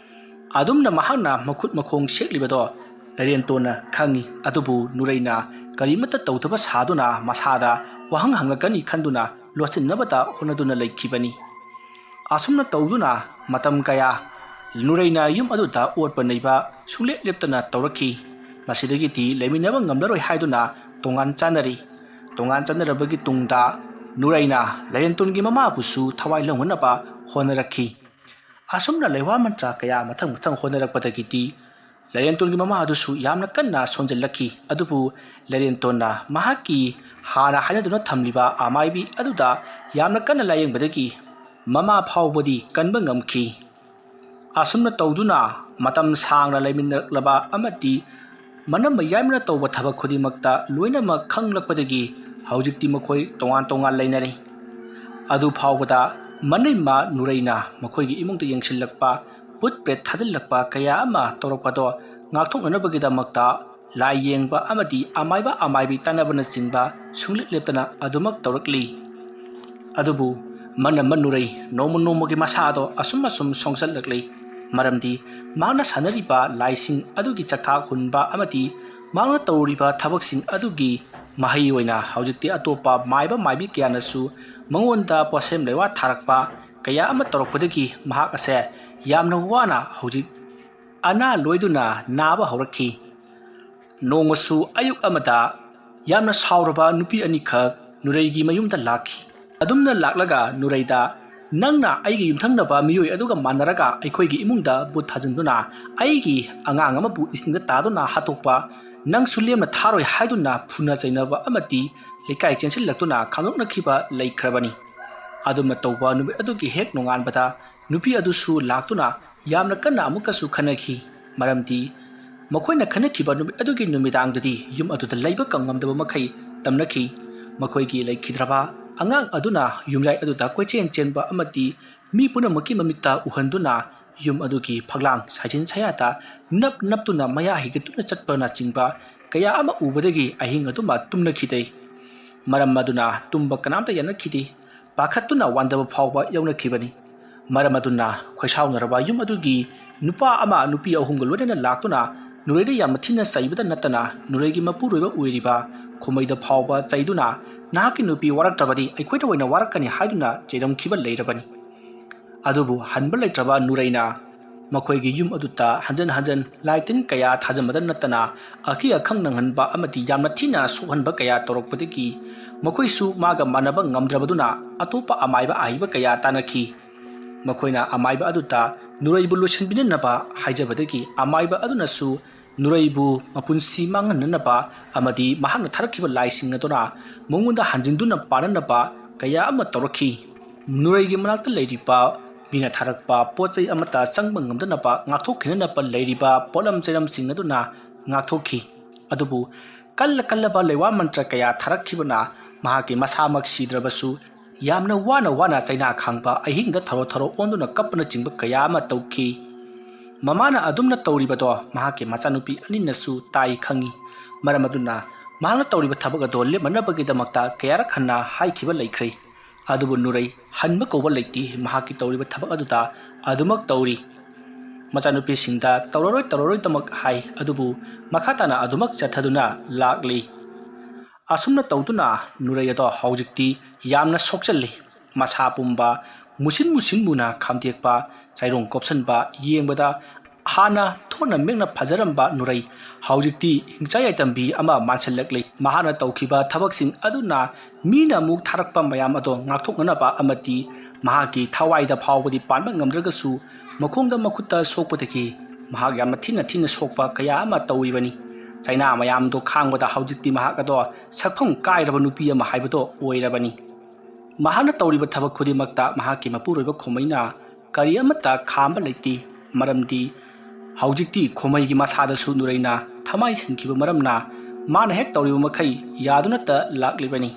ꯑꯗꯨꯝꯅ ꯃꯍꯥꯛꯅ ꯃꯈꯨꯠ ꯃꯈꯣꯡ ꯁꯦꯛꯂꯤꯕꯗꯣ ꯂꯩꯔꯦꯟꯇꯣꯟꯅ ꯈꯪꯏ꯫ ꯑꯗꯨꯕꯨ ꯅꯨꯔꯩꯅ ꯀꯔꯤꯃꯠꯇ ꯇꯧꯗꯕ ꯁꯥꯗꯨꯅ ꯃꯁꯥꯗ ꯋꯥꯍꯪ ꯍꯪꯂꯛꯀꯅꯤ ꯈꯟꯗꯨꯅ ꯂꯣꯠꯁꯤꯟꯅꯕꯗ ꯍꯣꯠꯅꯗꯨꯅ ꯂꯩꯈꯤꯕꯅꯤ꯫ ꯑꯁꯨꯝꯅ ꯇꯧꯗꯨꯅ ꯃꯇꯝ ꯀꯌꯥ ꯅꯨꯔꯩꯅ ꯌꯨꯝ ꯑꯗꯨꯗ ꯑꯣꯠꯄ ꯅꯩꯕ ꯁꯨꯡꯂꯦꯞ ꯂꯦꯞꯇꯅ ꯇꯧꯔꯛꯈꯤ꯫ ꯃꯁꯤꯗꯒꯤꯗꯤ ꯂꯩꯃꯤꯟꯅꯕ ꯉꯝꯂꯔꯣꯏ ꯍꯥꯏꯗꯨꯅ ꯇꯣꯉꯥꯟ ꯆꯥꯅꯔꯤ꯫ ꯇꯣꯉꯥꯟ ꯆꯥꯅꯔꯕꯒꯤ ꯇꯨꯡꯗ ꯅꯨꯔꯩꯅ ꯂꯩꯔꯦꯟꯇꯣꯟꯒꯤ ꯃꯃꯥꯕꯨꯁꯨ ꯊꯋꯥꯏ ꯂꯧꯅꯅꯕ ꯍꯣꯠꯅꯔꯛꯈꯤ꯫ ꯑꯁꯨꯝꯅ ꯂꯩꯋꯥ ꯃꯟꯇ꯭ꯔ ꯀꯌꯥ ꯃꯊꯪ ꯃꯊꯪ ꯍꯣꯠꯅꯔꯛꯄꯗꯒꯤꯗꯤ ꯂꯩꯔꯦꯟꯇꯣꯟꯒꯤ ꯃꯃꯥ ꯑꯗꯨꯁꯨ ꯌꯥꯝꯅ ꯀꯟꯅ ꯁꯣꯟꯖꯤꯜꯂꯛꯈꯤ꯫ ꯑꯗꯨꯕꯨ ꯂꯩꯔꯦꯟꯇꯣꯟꯅ ꯃꯍꯥꯛꯀꯤ ꯍꯥꯟꯅ ꯍꯥꯏꯅꯗꯨꯅ ꯊꯝꯂꯤꯕ ꯑꯃꯥꯏꯕꯤ ꯑꯗꯨꯗ ꯌꯥꯝꯅ ꯀꯟꯅ ꯂꯥꯌꯦꯡꯕꯗꯒꯤ ꯃꯃꯥ ꯐꯥꯎꯕꯗꯤ ꯀꯟꯕ ꯉꯝꯈꯤ꯫ ꯑꯁꯨꯝꯅ ꯇꯧꯗꯨꯅ ꯃꯇꯝ ꯁꯥꯡꯅ ꯂꯩꯃꯤꯟꯅꯔꯛꯂꯕ ꯑꯃꯗꯤ ꯃꯅꯝ ꯃꯌꯥꯝꯅ ꯇꯧꯕ ꯊꯕꯛ ꯈꯨꯗꯤꯡꯃꯛꯇ ꯂꯣꯏꯅꯃꯛ ꯈꯪꯂꯛꯄꯗꯒꯤ ꯍꯧꯖꯤꯛꯇꯤ ꯃꯈꯣꯏ ꯇꯣꯉꯥꯟ ꯇꯣꯉꯥꯟ ꯂꯩꯅꯔꯦ꯫ ꯑꯗꯨ ꯐꯥꯎꯕꯗ ꯃꯅꯩꯃ ꯅꯨꯔꯩꯅ ꯃꯈꯣꯏꯒꯤ ꯏꯃꯨꯡꯗ ꯌꯦꯡꯁꯤꯜꯂꯛꯄ, ꯚꯨꯠ ꯄ꯭ꯔꯦꯠ ꯊꯥꯖꯤꯜꯂꯛꯄ ꯀꯌꯥ ꯑꯃ ꯇꯧꯔꯛꯄꯗꯣ ꯉꯥꯛꯊꯣꯛꯅꯅꯕꯒꯤꯗꯃꯛꯇ ꯂꯥꯏ ꯌꯦꯡꯕ ꯑꯃꯗꯤ ꯑꯃꯥꯏꯕ ꯑꯃꯥꯏꯕꯤ ꯇꯥꯟꯅꯕꯅꯆꯤꯡꯕ ꯁꯨꯡꯂꯦꯞ ꯂꯦꯞꯇꯅ ꯑꯗꯨꯃꯛ ꯇꯧꯔꯛꯂꯤ꯫ ꯑꯗꯨꯕꯨ ꯃꯅꯝꯃ ꯅꯨꯔꯩ ꯅꯣꯡꯃ ꯅꯣꯡꯃꯒꯤ ꯃꯁꯥꯗꯣ ꯑꯁꯨꯝ ꯑꯁꯨꯝ ꯁꯣꯡꯖꯜꯂꯛꯂꯤ꯫ ꯃꯔꯝꯗꯤ ꯃꯍꯥꯛꯅ ꯁꯥꯟꯅꯔꯤꯕ ꯂꯥꯏꯁꯤꯡ ꯑꯗꯨꯒꯤ ꯆꯥꯛꯊꯥꯛ ꯍꯨꯟꯕ ꯑꯃꯗꯤ ꯃꯍꯥꯛꯅ ꯇꯧꯔꯤꯕ ꯊꯕꯛꯁꯤꯡ ꯑꯗꯨꯒꯤ ꯃꯍꯩ ꯑꯣꯏꯅ ꯍꯧꯖꯤꯛꯇꯤ ꯑꯇꯣꯞꯄ ꯃꯥꯏꯕ ꯃꯥꯏꯕꯤ ꯀꯌꯥꯅꯁꯨ ꯃꯉꯣꯟꯗ ꯄꯣꯠꯁꯦꯝ ꯂꯩꯋꯥ ꯊꯥꯔꯛꯄ ꯀꯌꯥ ꯑꯃ ꯇꯧꯔꯛꯄꯗꯒꯤ ꯃꯍꯥꯛ ꯑꯁꯦ ꯌꯥꯝꯅ ꯋꯥꯅ ꯍꯧꯖꯤꯛ ꯑꯅꯥ ꯂꯣꯏꯗꯨꯅ ꯅꯥꯕ ꯍꯧꯔꯛꯈꯤ꯫ ꯅꯣꯡꯃꯁꯨ ꯑꯌꯨꯛ ꯑꯃꯗ ꯌꯥꯝꯅ ꯁꯥꯎꯔꯕ ꯅꯨꯄꯤ ꯑꯅꯤꯈꯛ ꯅꯨꯔꯩꯒꯤ ꯃꯌꯨꯝꯗ ꯂꯥꯛꯈꯤ꯫ ꯑꯗꯨꯝꯅ ꯂꯥꯛꯂꯒ ꯅꯨꯔꯩꯗ, "ꯅꯪꯅ ꯑꯩꯒꯤ ꯌꯨꯝꯊꯪꯅꯕ ꯃꯤꯑꯣꯏ ꯑꯗꯨꯒ ꯃꯥꯟꯅꯔꯒ ꯑꯩꯈꯣꯏꯒꯤ ꯏꯃꯨꯡꯗ ꯚꯨꯠ ꯊꯥꯖꯤꯟꯗꯨꯅ ꯑꯩꯒꯤ ꯑꯉꯥꯡ ꯑꯃꯕꯨ ꯏꯁꯤꯡꯗ ꯇꯥꯗꯨꯅ ꯍꯥꯠꯇꯣꯛꯄ, ꯅꯪꯁꯨ ꯂꯦꯝꯅ ꯊꯥꯔꯣꯏ ꯍꯥꯏꯗꯨꯅ ꯐꯨꯅ ꯆꯩꯅꯕ ꯑꯃꯗꯤ ꯂꯩꯀꯥꯏ ꯆꯦꯟꯁꯤꯜꯂꯛꯇꯨꯅ ꯈꯥꯝꯗꯣꯛꯅꯈꯤꯕ ꯂꯩꯈ꯭ꯔꯕꯅꯤ꯫" ꯑꯗꯨꯝꯅ ꯇꯧꯕ ꯅꯨꯃꯤꯠ ꯑꯗꯨꯒꯤ ꯍꯦꯛ ꯅꯣꯡꯉꯥꯟꯕꯗ ꯅꯨꯄꯤ ꯑꯗꯨꯁꯨ ꯂꯥꯛꯇꯨꯅ ꯌꯥꯝꯅ ꯀꯟꯅ ꯑꯃꯨꯛꯀꯁꯨ ꯈꯟꯅꯈꯤ꯫ ꯃꯔꯝꯗꯤ ꯃꯈꯣꯏꯅ ꯈꯟꯅꯈꯤꯕ ꯅꯨꯃꯤꯠ ꯑꯗꯨꯒꯤ ꯅꯨꯃꯤꯗꯥꯡꯗꯨꯗꯤ ꯌꯨꯝ ꯑꯗꯨꯗ ꯂꯩꯕ ꯀ-, ꯉꯝꯗꯕ ꯃꯈꯩ ꯇꯝꯅꯈꯤ꯫ ꯃꯈꯣꯏꯒꯤ ꯂꯩꯈꯤꯗ꯭ꯔꯕ ꯑꯉꯥꯡ ꯑꯗꯨꯅ ꯌꯨꯝꯌꯥꯏ ꯑꯗꯨꯗ ꯀꯣꯏꯆꯦꯟ ꯆꯦꯟꯕ ꯑꯃꯗꯤ ꯃꯤ ꯄꯨꯝꯅꯃꯛꯀꯤ ꯃꯃꯤꯠꯇ ꯎꯍꯟꯗꯨꯅ ꯌꯨꯝ ꯑꯗꯨꯒꯤ ꯐꯛꯂꯥꯡ ꯁꯥꯏꯖꯤꯟ ꯁꯌꯥꯗ ꯅꯞ ꯅꯞꯇꯨꯅ ꯃꯌꯥ ꯍꯤꯒꯠꯇꯨꯅ ꯆꯠꯄꯅꯆꯤꯡꯕ ꯀꯌꯥ ꯑꯃ ꯎꯕꯗꯒꯤ ꯑꯍꯤꯡ ꯑꯗꯨꯃ ꯇꯨꯝꯅꯈꯤꯗꯦ꯫ ꯃꯔꯝ ꯑꯗꯨꯅ ꯇꯨꯝꯕ ꯀꯅꯥꯝꯇ ꯌꯥꯅꯈꯤꯗꯦ꯫ ꯄꯥꯈꯠꯇꯨꯅ ꯋꯥꯟꯗꯕ ꯐꯥꯎꯕ ꯌꯥꯎꯅꯈꯤꯕꯅꯤ꯫ ꯃꯔꯝ ꯑꯗꯨꯅ ꯈꯣꯏꯁꯥꯎꯅꯔꯕ ꯌꯨꯝ ꯑꯗꯨꯒꯤ ꯅꯨꯄꯥ ꯑꯃ ꯅꯨꯄꯤ ꯑꯍꯨꯝꯒ ꯂꯣꯏꯅꯅ ꯂꯥꯛꯇꯨꯅ ꯅꯨꯔꯩꯗ ꯌꯥꯝꯅ ꯊꯤꯅ ꯆꯩꯕꯗ ꯅꯠꯇꯅ ꯅꯨꯔꯩꯒꯤ ꯃꯄꯨꯔꯣꯏꯕ ꯑꯣꯏꯔꯤꯕ ꯈꯨꯃꯩꯗ ꯐꯥꯎꯕ ꯆꯩꯗꯨꯅ, "ꯅꯍꯥꯛꯀꯤ ꯅꯨꯄꯤ ꯋꯥꯔꯛꯇ꯭ꯔꯕꯗꯤ ꯑꯩꯈꯣꯏꯗ ꯑꯣꯏꯅ ꯋꯥꯔꯛꯀꯅꯤ" ꯍꯥꯏꯗꯨꯅ ꯆꯩꯔꯝꯈꯤꯕ ꯂꯩꯔꯕꯅꯤ꯫ ꯑꯗꯨꯕꯨ ꯍꯟꯕ ꯂꯩꯇ꯭ꯔꯕ ꯅꯨꯔꯩꯅ ꯃꯈꯣꯏꯒꯤ ꯌꯨꯝ ꯑꯗꯨꯗ ꯍꯟꯖꯟ ꯍꯟꯖꯟ ꯂꯥꯏꯇꯤꯟ ꯀꯌꯥ ꯊꯥꯖꯟꯕꯗ ꯅꯠꯇꯅ ꯑꯀꯤ ꯑꯈꯪ ꯅꯪꯍꯟꯕ ꯑꯃꯗꯤ ꯌꯥꯝꯅ ꯊꯤꯅ ꯁꯣꯛꯍꯟꯕ ꯀꯌꯥ ꯇꯧꯔꯛꯄꯗꯒꯤ ꯃꯈꯣꯏꯁꯨ ꯃꯥꯒ ꯃꯥꯟꯅꯕ ꯉꯝꯗ꯭ꯔꯕꯗꯨꯅ ꯑꯇꯣꯞꯄ ꯑꯃꯥꯏꯕ ꯑꯍꯩꯕ ꯀꯌꯥ ꯇꯥꯟꯅꯈꯤ꯫ ꯃꯈꯣꯏꯅ ꯑꯃꯥꯏꯕ ꯑꯗꯨꯗ ꯅꯨꯔꯩꯕꯨ ꯂꯣꯏꯁꯤꯟꯕꯤꯅꯅꯕ ꯍꯥꯏꯖꯕꯗꯒꯤ ꯑꯃꯥꯏꯕ ꯑꯗꯨꯅꯁꯨ ꯅꯨꯔꯩꯕꯨ ꯃꯄꯨꯟꯁꯤ ꯃꯥꯡꯍꯟꯅꯅꯕ ꯑꯃꯗꯤ ꯃꯍꯥꯛꯅ ꯊꯥꯔꯛꯈꯤꯕ ꯂꯥꯏꯁꯤꯡ ꯑꯗꯨꯅ ꯃꯉꯣꯟꯗ ꯍꯟꯖꯤꯟꯗꯨꯅ ꯄꯥꯟꯅꯅꯕ ꯀꯌꯥ ꯑꯃ ꯇꯧꯔꯛꯈꯤ꯫ ꯅꯨꯔꯩꯒꯤ ꯃꯅꯥꯛꯇ ꯂꯩꯔꯤꯕ ꯃꯤꯅ ꯊꯥꯔꯛꯄ ꯄꯣꯠ ꯆꯩ ꯑꯃꯠꯇ ꯆꯪꯕ ꯉꯝꯗꯅꯕ ꯉꯥꯛꯊꯣꯛꯈꯤꯅꯅꯕ ꯂꯩꯔꯤꯕ ꯄꯣꯠꯂꯝ ꯆꯩꯔꯝꯁꯤꯡ ꯑꯗꯨꯅ ꯉꯥꯛꯊꯣꯛꯈꯤ꯫ ꯑꯗꯨꯕꯨ ꯀꯜꯂ ꯀꯜꯂꯕ ꯂꯩꯋꯥ ꯃꯟꯇ꯭ꯔ ꯀꯌꯥ ꯊꯥꯔꯛꯈꯤꯕꯅ ꯃꯍꯥꯛꯀꯤ ꯃꯁꯥꯃꯛ ꯁꯤꯗ꯭ꯔꯕꯁꯨ ꯌꯥꯝꯅ ꯋꯥꯅ ꯋꯥꯅ ꯆꯩꯅꯥ ꯈꯥꯡꯕ, ꯑꯍꯤꯡꯗ ꯊꯧꯔꯣ ꯊꯧꯔꯣ ꯑꯣꯟꯗꯨꯅ ꯀꯞꯄꯅꯆꯤꯡꯕ ꯀꯌꯥ ꯑꯃ ꯇꯧꯈꯤ꯫ ꯃꯃꯥꯅ ꯑꯗꯨꯝꯅ ꯇꯧꯔꯤꯕꯗꯣ ꯃꯍꯥꯛꯀꯤ ꯃꯆꯥꯅꯨꯄꯤ ꯑꯅꯤꯅꯁꯨ ꯇꯥꯏ ꯈꯪꯏ꯫ ꯃꯔꯝ ꯑꯗꯨꯅ ꯃꯍꯥꯛꯅ ꯇꯧꯔꯤꯕ ꯊꯕꯛ ꯑꯗꯣ ꯂꯦꯞꯅꯅꯕꯒꯤꯗꯃꯛꯇ ꯀꯌꯥꯔꯛ ꯍꯟꯅ ꯍꯥꯏꯈꯤꯕ ꯂꯩꯈ꯭ꯔꯦ꯫ ꯑꯗꯨꯕꯨ ꯅꯨꯔꯩ ꯍꯟꯕ ꯀꯧꯕ ꯂꯩꯇꯦ, ꯃꯍꯥꯛꯀꯤ ꯇꯧꯔꯤꯕ ꯊꯕꯛ ꯑꯗꯨꯗ ꯑꯗꯨꯃꯛ ꯇꯧꯔꯤ꯫ ꯃꯆꯥꯅꯨꯄꯤꯁꯤꯡꯗ ꯇꯧꯔꯔꯣꯏ ꯇꯧꯔꯔꯣꯏꯗꯃꯛ ꯍꯥꯏ, ꯑꯗꯨꯕꯨ ꯃꯈꯥ ꯇꯥꯅ ꯑꯗꯨꯃꯛ ꯆꯠꯊꯗꯨꯅ ꯂꯥꯛꯂꯤ꯫ ꯑꯁꯨꯝꯅ ꯇꯧꯗꯨꯅ ꯅꯨꯔꯩ ꯑꯗꯣ ꯍꯧꯖꯤꯛꯇꯤ ꯌꯥꯝꯅ ꯁꯣꯛꯆꯜꯂꯤ꯫ ꯃꯁꯥ ꯄꯨꯝꯕ ꯃꯨꯁꯤꯟ ꯃꯨꯁꯤꯟ ꯃꯨꯅ ꯈꯥꯝꯗꯦꯛꯄ, ꯆꯩꯔꯣꯡ ꯀꯣꯞꯁꯟꯕ, ꯌꯦꯡꯕꯗ ꯍꯥꯟꯅ ꯊꯣꯟꯅ ꯃꯦꯛꯅ ꯐꯖꯔꯝꯕ ꯅꯨꯔꯩ ꯍꯧꯖꯤꯛꯇꯤ ꯍꯤꯡꯆꯥ ꯌꯥꯏꯇꯝꯕꯤ ꯑꯃ ꯃꯥꯟꯁꯤꯜꯂꯛꯂꯤ꯫ ꯃꯍꯥꯛꯅ ꯇꯧꯈꯤꯕ ꯊꯕꯛꯁꯤꯡ ꯑꯗꯨꯅ ꯃꯤꯅ ꯑꯃꯨꯛ ꯊꯥꯔꯛꯄ ꯃꯌꯥꯝ ꯑꯗꯣ ꯉꯥꯛꯊꯣꯛꯅꯅꯕ ꯑꯃꯗꯤ ꯃꯍꯥꯛꯀꯤ ꯊꯋꯥꯏꯗ ꯐꯥꯎꯕꯗꯤ ꯄꯥꯟꯕ ꯉꯝꯗ꯭ꯔꯒꯁꯨ ꯃꯈꯣꯡꯗ ꯃꯈꯨꯠꯇ ꯁꯣꯛꯄꯗꯒꯤ ꯃꯍꯥꯛ ꯌꯥꯝꯅ ꯊꯤꯅ ꯊꯤꯅ ꯁꯣꯛꯄ ꯀꯌꯥ ꯑꯃ ꯇꯧꯔꯤꯕꯅꯤ꯫ ꯆꯩꯅꯥ ꯃꯌꯥꯝꯗꯣ ꯈꯥꯡꯕꯗ ꯍꯧꯖꯤꯛꯇꯤ ꯃꯍꯥꯛ ꯑꯗꯣ ꯁꯛꯐꯝ ꯀꯥꯏꯔꯕ ꯅꯨꯄꯤ ꯑꯃ ꯍꯥꯏꯕꯗꯣ ꯑꯣꯏꯔꯕꯅꯤ꯫ ꯃꯍꯥꯛꯅ ꯇꯧꯔꯤꯕ ꯊꯕꯛ ꯈꯨꯗꯤꯡꯃꯛꯇ ꯃꯍꯥꯛꯀꯤ ꯃꯄꯨꯔꯣꯏꯕ ꯈꯨꯃꯩꯅ ꯀꯔꯤ ꯑꯃꯠꯇ ꯈꯥꯝꯕ ꯂꯩꯇꯦ꯫ ꯃꯔꯝꯗꯤ ꯍꯧꯖꯤꯛꯇꯤ ꯈꯨꯃꯩꯒꯤ ꯃꯁꯥꯗꯁꯨ ꯅꯨꯔꯩꯅ ꯊꯃꯥꯏ ꯁꯤꯟꯈꯤꯕ ꯃꯔꯝꯅ ꯃꯥꯅ ꯍꯦꯛ ꯇꯧꯔꯤꯕ ꯃꯈꯩ ꯌꯥꯗꯨꯅꯇ ꯂꯥꯛꯂꯤꯕꯅꯤ꯫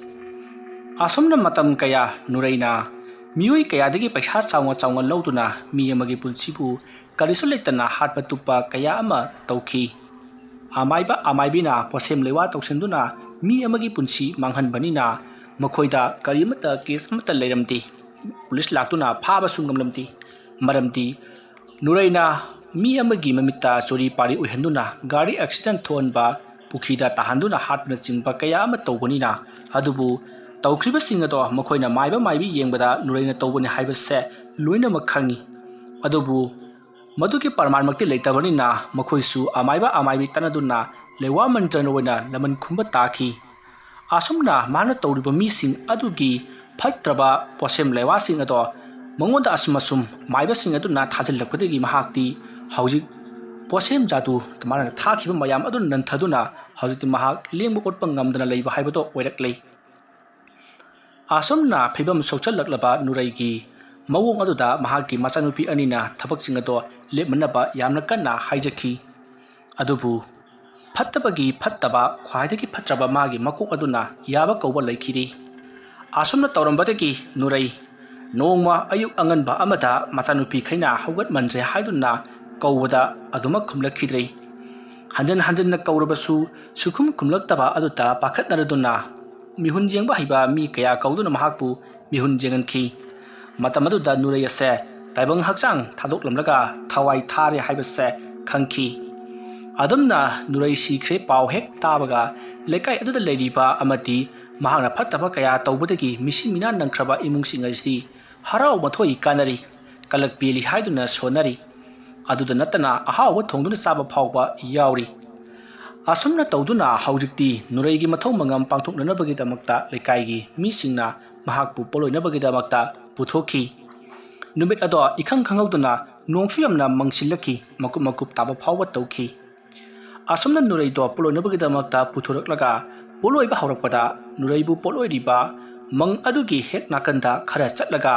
ꯑꯁꯨꯝꯅ ꯃꯇꯝ ꯀꯌꯥ ꯅꯨꯔꯩꯅ ꯃꯤꯑꯣꯏ ꯀꯌꯥꯗꯒꯤ ꯄꯩꯁꯥ ꯆꯥꯎꯅ ꯆꯥꯎꯅ ꯂꯧꯗꯨꯅ ꯃꯤ ꯑꯃꯒꯤ ꯄꯨꯟꯁꯤꯕꯨ ꯀꯔꯤꯁꯨ ꯂꯩꯇꯅ ꯍꯥꯠꯄ ꯇꯨꯞꯄ ꯀꯌꯥ ꯑꯃ ꯇꯧꯈꯤ꯫ ꯑꯃꯥꯏꯕ ꯑꯃꯥꯏꯕꯤꯅ ꯄꯣꯠꯁꯦꯝ ꯂꯩꯋꯥ ꯇꯧꯁꯤꯟꯗꯨꯅ ꯃꯤ ꯑꯃꯒꯤ ꯄꯨꯟꯁꯤ ꯃꯥꯡꯍꯟꯕꯅꯤꯅ ꯃꯈꯣꯏꯗ ꯀꯔꯤꯃꯠꯇ ꯀꯦꯁ ꯑꯃꯠꯇ ꯂꯩꯔꯝꯗꯦ꯫ ꯄꯨꯂꯤꯁ ꯂꯥꯛꯇꯨꯅ ꯐꯥꯕꯁꯨ ꯉꯝꯂꯝꯗꯦ꯫ ꯃꯔꯝꯗꯤ ꯅꯨꯔꯩꯅ ꯃꯤ ꯑꯃꯒꯤ ꯃꯃꯤꯠꯇ ꯆꯨꯔꯤ ꯄꯥꯔꯤ ꯑꯣꯏꯍꯟꯗꯨꯅ ꯒꯥꯔꯤ ꯑꯦꯛꯁꯤꯗꯦꯟ ꯊꯣꯛꯍꯟꯕ, ꯄꯨꯈ꯭ꯔꯤꯗ ꯇꯥꯍꯟꯗꯨꯅ ꯍꯥꯠꯄꯅꯆꯤꯡꯕ ꯀꯌꯥ ꯑꯃ ꯇꯧꯕꯅꯤꯅ, ꯑꯗꯨꯕꯨ ꯇꯧꯈ꯭ꯔꯤꯕꯁꯤꯡ ꯑꯗꯣ ꯃꯈꯣꯏꯅ ꯃꯥꯏꯕ ꯃꯥꯏꯕꯤ ꯌꯦꯡꯕꯗ ꯅꯨꯔꯩꯅ ꯇꯧꯕꯅꯤ ꯍꯥꯏꯕꯁꯦ ꯂꯣꯏꯅꯃꯛ ꯈꯪꯉꯤ꯫ ꯑꯗꯨꯕꯨ ꯃꯗꯨꯒꯤ ꯄ꯭ꯔꯃꯥꯟꯃꯛꯇꯤ ꯂꯩꯇꯕꯅꯤꯅ ꯃꯈꯣꯏꯁꯨ ꯑꯃꯥꯏꯕ ꯑꯃꯥꯏꯕꯤ ꯇꯥꯟꯅꯗꯨꯅ ꯂꯩꯋꯥ ꯃꯟꯇ꯭ꯔꯅ ꯑꯣꯏꯅ ꯂꯃꯟ ꯈꯨꯝꯕ ꯇꯥꯈꯤ꯫ ꯑꯁꯨꯝꯅ ꯃꯥꯅ ꯇꯧꯔꯤꯕ ꯃꯤꯁꯤꯡ ꯑꯗꯨꯒꯤ ꯐꯠꯇ꯭ꯔꯕ ꯄꯣꯠꯁꯦꯝ ꯂꯩꯋꯥꯁꯤꯡ ꯑꯗꯣ ꯃꯉꯣꯟꯗ ꯑꯁꯨꯝ ꯑꯁꯨꯝ ꯃꯥꯏꯕꯁꯤꯡ ꯑꯗꯨꯅ ꯊꯥꯖꯤꯜꯂꯛꯄꯗꯒꯤ ꯃꯍꯥꯛꯇꯤ ꯍꯧꯖꯤꯛ ꯄꯣꯠꯁꯦꯝ ꯖꯥꯗꯨ ꯃꯥꯅ ꯊꯥꯈꯤꯕ ꯃꯌꯥꯝ ꯑꯗꯨꯅ ꯅꯟꯊꯗꯨꯅ ꯍꯧꯖꯤꯛꯇꯤ ꯃꯍꯥꯛ ꯂꯦꯡꯕ ꯑꯣꯠꯄ ꯉꯝꯗꯅ ꯂꯩꯕ ꯍꯥꯏꯕꯗꯣ ꯑꯣꯏꯔꯛꯂꯦ꯫ ꯑꯁꯨꯝꯅ ꯐꯤꯕꯝ ꯁꯣꯛꯆꯜꯂꯛꯂꯕ ꯅꯨꯔꯩꯒꯤ ꯃꯑꯣꯡ ꯑꯗꯨꯗ ꯃꯍꯥꯛꯀꯤ ꯃꯆꯥꯅꯨꯄꯤ ꯑꯅꯤꯅ ꯊꯕꯛꯁꯤꯡ ꯑꯗꯣ ꯂꯦꯞꯃꯟꯅꯕ ꯌꯥꯝꯅ ꯀꯟꯅ ꯍꯥꯏꯖꯈꯤ꯫ ꯑꯗꯨꯕꯨ ꯐꯠꯇꯕꯒꯤ ꯐꯠꯇꯕ, ꯈ꯭ꯋꯥꯏꯗꯒꯤ ꯐꯠꯇ꯭ꯔꯕ ꯃꯥꯒꯤ ꯃꯀꯣꯛ ꯑꯗꯨꯅ ꯌꯥꯕ ꯀꯧꯕ ꯂꯩꯈꯤꯗꯦ꯫ ꯑꯁꯨꯝꯅ ꯇꯧꯔꯝꯕꯗꯒꯤ ꯅꯨꯔꯩ ꯅꯣꯡꯃ ꯑꯌꯨꯛ ꯑꯉꯟꯕ ꯑꯃꯗ ꯃꯆꯥꯅꯨꯄꯤꯈꯩꯅ ꯍꯧꯒꯠꯃꯟꯗ꯭ꯔꯦ ꯍꯥꯏꯗꯨꯅ ꯀꯧꯕꯗ ꯑꯗꯨꯃꯛ ꯈꯨꯝꯂꯛꯈꯤꯗ꯭ꯔꯦ꯫ ꯍꯟꯖꯤꯟ ꯍꯟꯖꯤꯟꯅ ꯀꯧꯔꯕꯁꯨ ꯁꯨꯈꯨꯝ ꯈꯨꯝꯂꯛꯇꯕ ꯑꯗꯨꯗ ꯄꯥꯈꯠꯅꯔꯗꯨꯅ ꯃꯤꯍꯨꯟ ꯌꯦꯡꯕ ꯍꯩꯕ ꯃꯤ ꯀꯌꯥ ꯀꯧꯗꯨꯅ ꯃꯍꯥꯛꯄꯨ ꯃꯤꯍꯨꯟ ꯌꯦꯡꯍꯟꯈꯤ꯫ ꯃꯇꯝ ꯑꯗꯨꯗ ꯅꯨꯔꯩ ꯑꯁꯦ ꯇꯥꯏꯕꯪ ꯍꯛꯆꯥꯡ ꯊꯥꯗꯣꯛꯂꯝꯂꯒ ꯊꯋꯥꯏ ꯊꯥꯔꯦ ꯍꯥꯏꯕꯁꯦ ꯈꯪꯈꯤ꯫ ꯑꯗꯨꯝꯅ ꯅꯨꯔꯩ ꯁꯤꯈ꯭ꯔꯦ ꯄꯥꯎ ꯍꯦꯛ ꯇꯥꯕꯒ ꯂꯩꯀꯥꯏ ꯑꯗꯨꯗ ꯂꯩꯔꯤꯕ ꯑꯃꯗꯤ ꯃꯍꯥꯛꯅ ꯐꯠꯇꯕ ꯀꯌꯥ ꯇꯧꯕꯗꯒꯤ ꯃꯤꯁꯤ ꯃꯤꯅꯥ ꯅꯪꯈ꯭ꯔꯕ ꯏꯃꯨꯡꯁꯤꯡ ꯑꯁꯤꯗꯤ ꯍꯔꯥꯎ ꯃꯊꯣꯏ ꯀꯥꯟꯅꯔꯤ, ꯀꯂꯛ ꯄꯦꯜꯂꯤ ꯍꯥꯏꯗꯨꯅ ꯁꯣꯟꯅꯔꯤ꯫ ꯑꯗꯨꯗ ꯅꯠꯇꯅ ꯑꯍꯥꯎꯕ ꯊꯣꯡꯗꯨꯅ ꯆꯥꯕ ꯐꯥꯎꯕ ꯌꯥꯎꯔꯤ꯫ ꯑꯁꯨꯝꯅ ꯇꯧꯗꯨꯅ ꯍꯧꯖꯤꯛꯇꯤ ꯅꯨꯔꯩꯒꯤ ꯃꯊꯧ ꯃꯉꯝ ꯄꯥꯡꯊꯣꯛꯅꯅꯕꯒꯤꯗꯃꯛꯇ ꯂꯩꯀꯥꯏꯒꯤ ꯃꯤꯁꯤꯡꯅ ꯃꯍꯥꯛꯄꯨ ꯄꯣꯠꯂꯣꯏꯅꯕꯒꯤꯗꯃꯛꯇ ꯄꯨꯊꯣꯛꯈꯤ꯫ ꯅꯨꯃꯤꯠ ꯑꯗꯣ ꯏꯈꯪ ꯈꯪꯍꯧꯗꯅ ꯅꯣꯡꯁꯨ ꯌꯥꯝꯅ ꯃꯪꯁꯤꯜꯂꯛꯈꯤ, ꯃꯀꯨꯞ ꯃꯀꯨꯞ ꯇꯥꯕ ꯐꯥꯎꯕ ꯇꯧꯈꯤ꯫ ꯑꯁꯨꯝꯅ ꯅꯨꯔꯩꯗꯣ ꯄꯣꯠꯂꯣꯏꯅꯕꯒꯤꯗꯃꯛꯇ ꯄꯨꯊꯣꯔꯛꯂꯒ ꯄꯣꯠꯂꯣꯏꯕ ꯍꯧꯔꯛꯄꯗ ꯅꯨꯔꯩꯕꯨ ꯄꯣꯠꯂꯣꯏꯔꯤꯕ ꯃꯪ ꯑꯗꯨꯒꯤ ꯍꯦꯛ ꯅꯥꯀꯟꯗ ꯈꯔ ꯆꯠꯂꯒ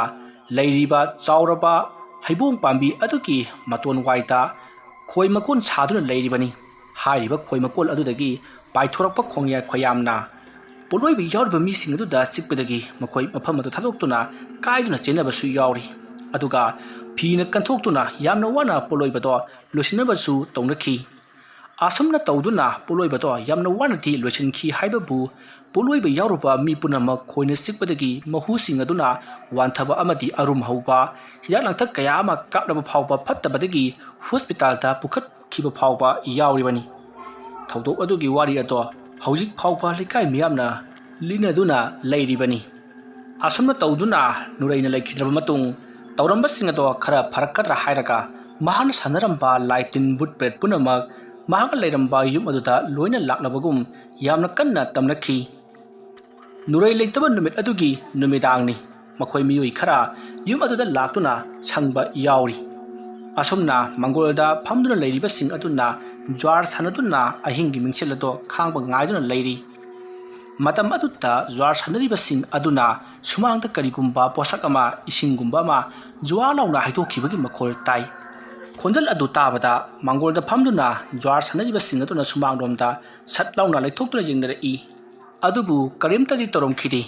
ꯂꯩꯔꯤꯕ ꯆꯥꯎꯔꯕ ꯍꯩꯕꯣꯡ ꯄꯥꯝꯕꯤ ꯑꯗꯨꯒꯤ ꯃꯇꯣꯟ ꯋꯥꯏꯗ ꯈꯣꯏ ꯃꯀꯣꯟ ꯁꯥꯗꯨꯅ ꯂꯩꯔꯤꯕꯅꯤ꯫ ꯍꯥꯏꯔꯤꯕ ꯈꯣꯏ ꯃꯀꯣꯜ ꯑꯗꯨꯗꯒꯤ ꯄꯥꯏꯊꯣꯔꯛꯄ ꯈꯣꯡꯌꯥ ꯈꯣꯌꯥꯝꯅ ꯄꯣꯠꯂꯣꯏꯕ ꯌꯥꯎꯔꯤꯕ ꯃꯤꯁꯤꯡ ꯑꯗꯨꯗ ꯆꯤꯛꯄꯗꯒꯤ ꯃꯈꯣꯏ ꯃꯐꯝ ꯑꯗꯨ ꯊꯥꯗꯣꯛꯇꯨꯅ ꯀꯥꯏꯗꯨꯅ ꯆꯦꯟꯅꯕꯁꯨ ꯌꯥꯎꯔꯤ꯫ ꯑꯗꯨꯒ ꯐꯤꯅ ꯀꯟꯊꯣꯛꯇꯨꯅ ꯌꯥꯝꯅ ꯋꯥꯅ ꯄꯣꯠꯂꯣꯏꯕꯗꯣ ꯂꯣꯏꯁꯤꯟꯅꯕꯁꯨ ꯇꯧꯅꯈꯤ꯫ ꯑꯁꯨꯝꯅ ꯇꯧꯗꯨꯅ ꯄꯣꯠꯂꯣꯏꯕꯗꯣ ꯌꯥꯝꯅ ꯋꯥꯅꯗꯤ ꯂꯣꯏꯁꯤꯟꯈꯤ ꯍꯥꯏꯕꯕꯨ, ꯄꯣꯠꯂꯣꯏꯕ ꯌꯥꯎꯔꯨꯕ ꯃꯤ ꯄꯨꯝꯅꯃꯛ ꯈꯣꯏꯅ ꯆꯤꯛꯄꯗꯒꯤ ꯃꯍꯨꯁꯤꯡ ꯑꯗꯨꯅ ꯋꯥꯟꯊꯕ ꯑꯃꯗꯤ ꯑꯔꯨꯝ ꯍꯧꯕ, ꯍꯤꯗꯥꯛ ꯂꯥꯡꯊꯛ ꯀꯌꯥ ꯑꯃ ꯀꯥꯞꯂꯕ ꯐꯥꯎꯕ ꯐꯠꯇꯕꯗꯒꯤ ꯍꯣꯁꯄꯤꯇꯥꯜꯗ ꯄꯨꯈꯠꯈꯤꯕ ꯐꯥꯎꯕ ꯌꯥꯎꯔꯤꯕꯅꯤ꯫ ꯊꯧꯗꯣꯛ ꯑꯗꯨꯒꯤ ꯋꯥꯔꯤ ꯑꯗꯣ ꯍꯧꯖꯤꯛ ꯐꯥꯎꯕ ꯂꯩꯀꯥꯏ ꯃꯤꯌꯥꯝꯅ ꯂꯤꯅꯗꯨꯅ ꯂꯩꯔꯤꯕꯅꯤ꯫ ꯑꯁꯨꯝꯅ ꯇꯧꯗꯨꯅ ꯅꯨꯔꯩꯅ ꯂꯩꯈꯤꯗ꯭ꯔꯕ ꯃꯇꯨꯡ, ꯇꯧꯔꯝꯕꯁꯤꯡ ꯑꯗꯣ ꯈꯔ ꯐꯔꯛꯀꯗ꯭ꯔꯥ ꯍꯥꯏꯔꯒ, ꯃꯍꯥꯛꯅ ꯁꯥꯟꯅꯔꯝꯕ ꯂꯥꯏ ꯇꯤꯟ ꯕꯨꯠ ꯄ꯭ꯔꯦꯠ ꯄꯨꯝꯅꯃꯛ ꯃꯍꯥꯛꯅ ꯂꯩꯔꯝꯕ ꯌꯨꯝ ꯑꯗꯨꯗ ꯂꯣꯏꯅ ꯂꯥꯛꯅꯕꯒꯨꯝ ꯌꯥꯝꯅ ꯀꯟꯅ ꯇꯝꯅꯈꯤ꯫ ꯅꯨꯔꯩ ꯂꯩꯇꯕ ꯅꯨꯃꯤꯠ ꯑꯗꯨꯒꯤ ꯅꯨꯃꯤꯗꯥꯡꯅꯤ꯫ ꯃꯈꯣꯏ ꯃꯤꯑꯣꯏ ꯈꯔ ꯌꯨꯝ ꯑꯗꯨꯗ ꯂꯥꯛꯇꯨꯅ ꯁꯪꯕ ꯌꯥꯎꯔꯤ꯫ ꯑꯁꯨꯝꯅ ꯃꯪꯒꯣꯜꯗ ꯐꯝꯗꯨꯅ ꯂꯩꯔꯤꯕꯁꯤꯡ ꯑꯗꯨꯅ ꯖ꯭ꯋꯥꯔ ꯁꯥꯟꯅꯗꯨꯅ ꯑꯍꯤꯡꯒꯤ ꯃꯤꯡꯁꯦꯜ ꯑꯗꯣ ꯈꯥꯡꯕ ꯉꯥꯏꯗꯨꯅ ꯂꯩꯔꯤ꯫ ꯃꯇꯝ ꯑꯗꯨꯗ ꯖ꯭ꯋꯥꯔ ꯁꯥꯟꯅꯔꯤꯕꯁꯤꯡ ꯑꯗꯨꯅ ꯁꯨꯃꯥꯡꯗ ꯀꯔꯤꯒꯨꯝꯕ ꯄꯣꯠꯁꯛ ꯑꯃ, ꯏꯁꯤꯡꯒꯨꯝꯕ ꯑꯃ ꯖ꯭ꯋꯥ ꯂꯥꯎꯅ ꯍꯩꯗꯣꯛꯈꯤꯕꯒꯤ ꯃꯈꯣꯜ ꯇꯥꯏ꯫ ꯈꯣꯟꯖꯦꯜ ꯑꯗꯨ ꯇꯥꯕꯗ ꯃꯪꯒꯣꯜꯗ ꯐꯝꯗꯨꯅ ꯖ꯭ꯋꯥꯔ ꯁꯥꯟꯅꯔꯤꯕꯁꯤꯡ ꯑꯗꯨꯅ ꯁꯨꯃꯥꯡꯂꯣꯝꯗ ꯁꯠ ꯂꯥꯎꯅ ꯂꯩꯊꯣꯛꯇꯨꯅ ꯌꯦꯡꯅꯔꯛꯏ꯫ ꯑꯗꯨꯕꯨ ꯀꯔꯤꯝꯇꯗꯤ ꯇꯧꯔꯝꯈꯤꯗꯦ꯫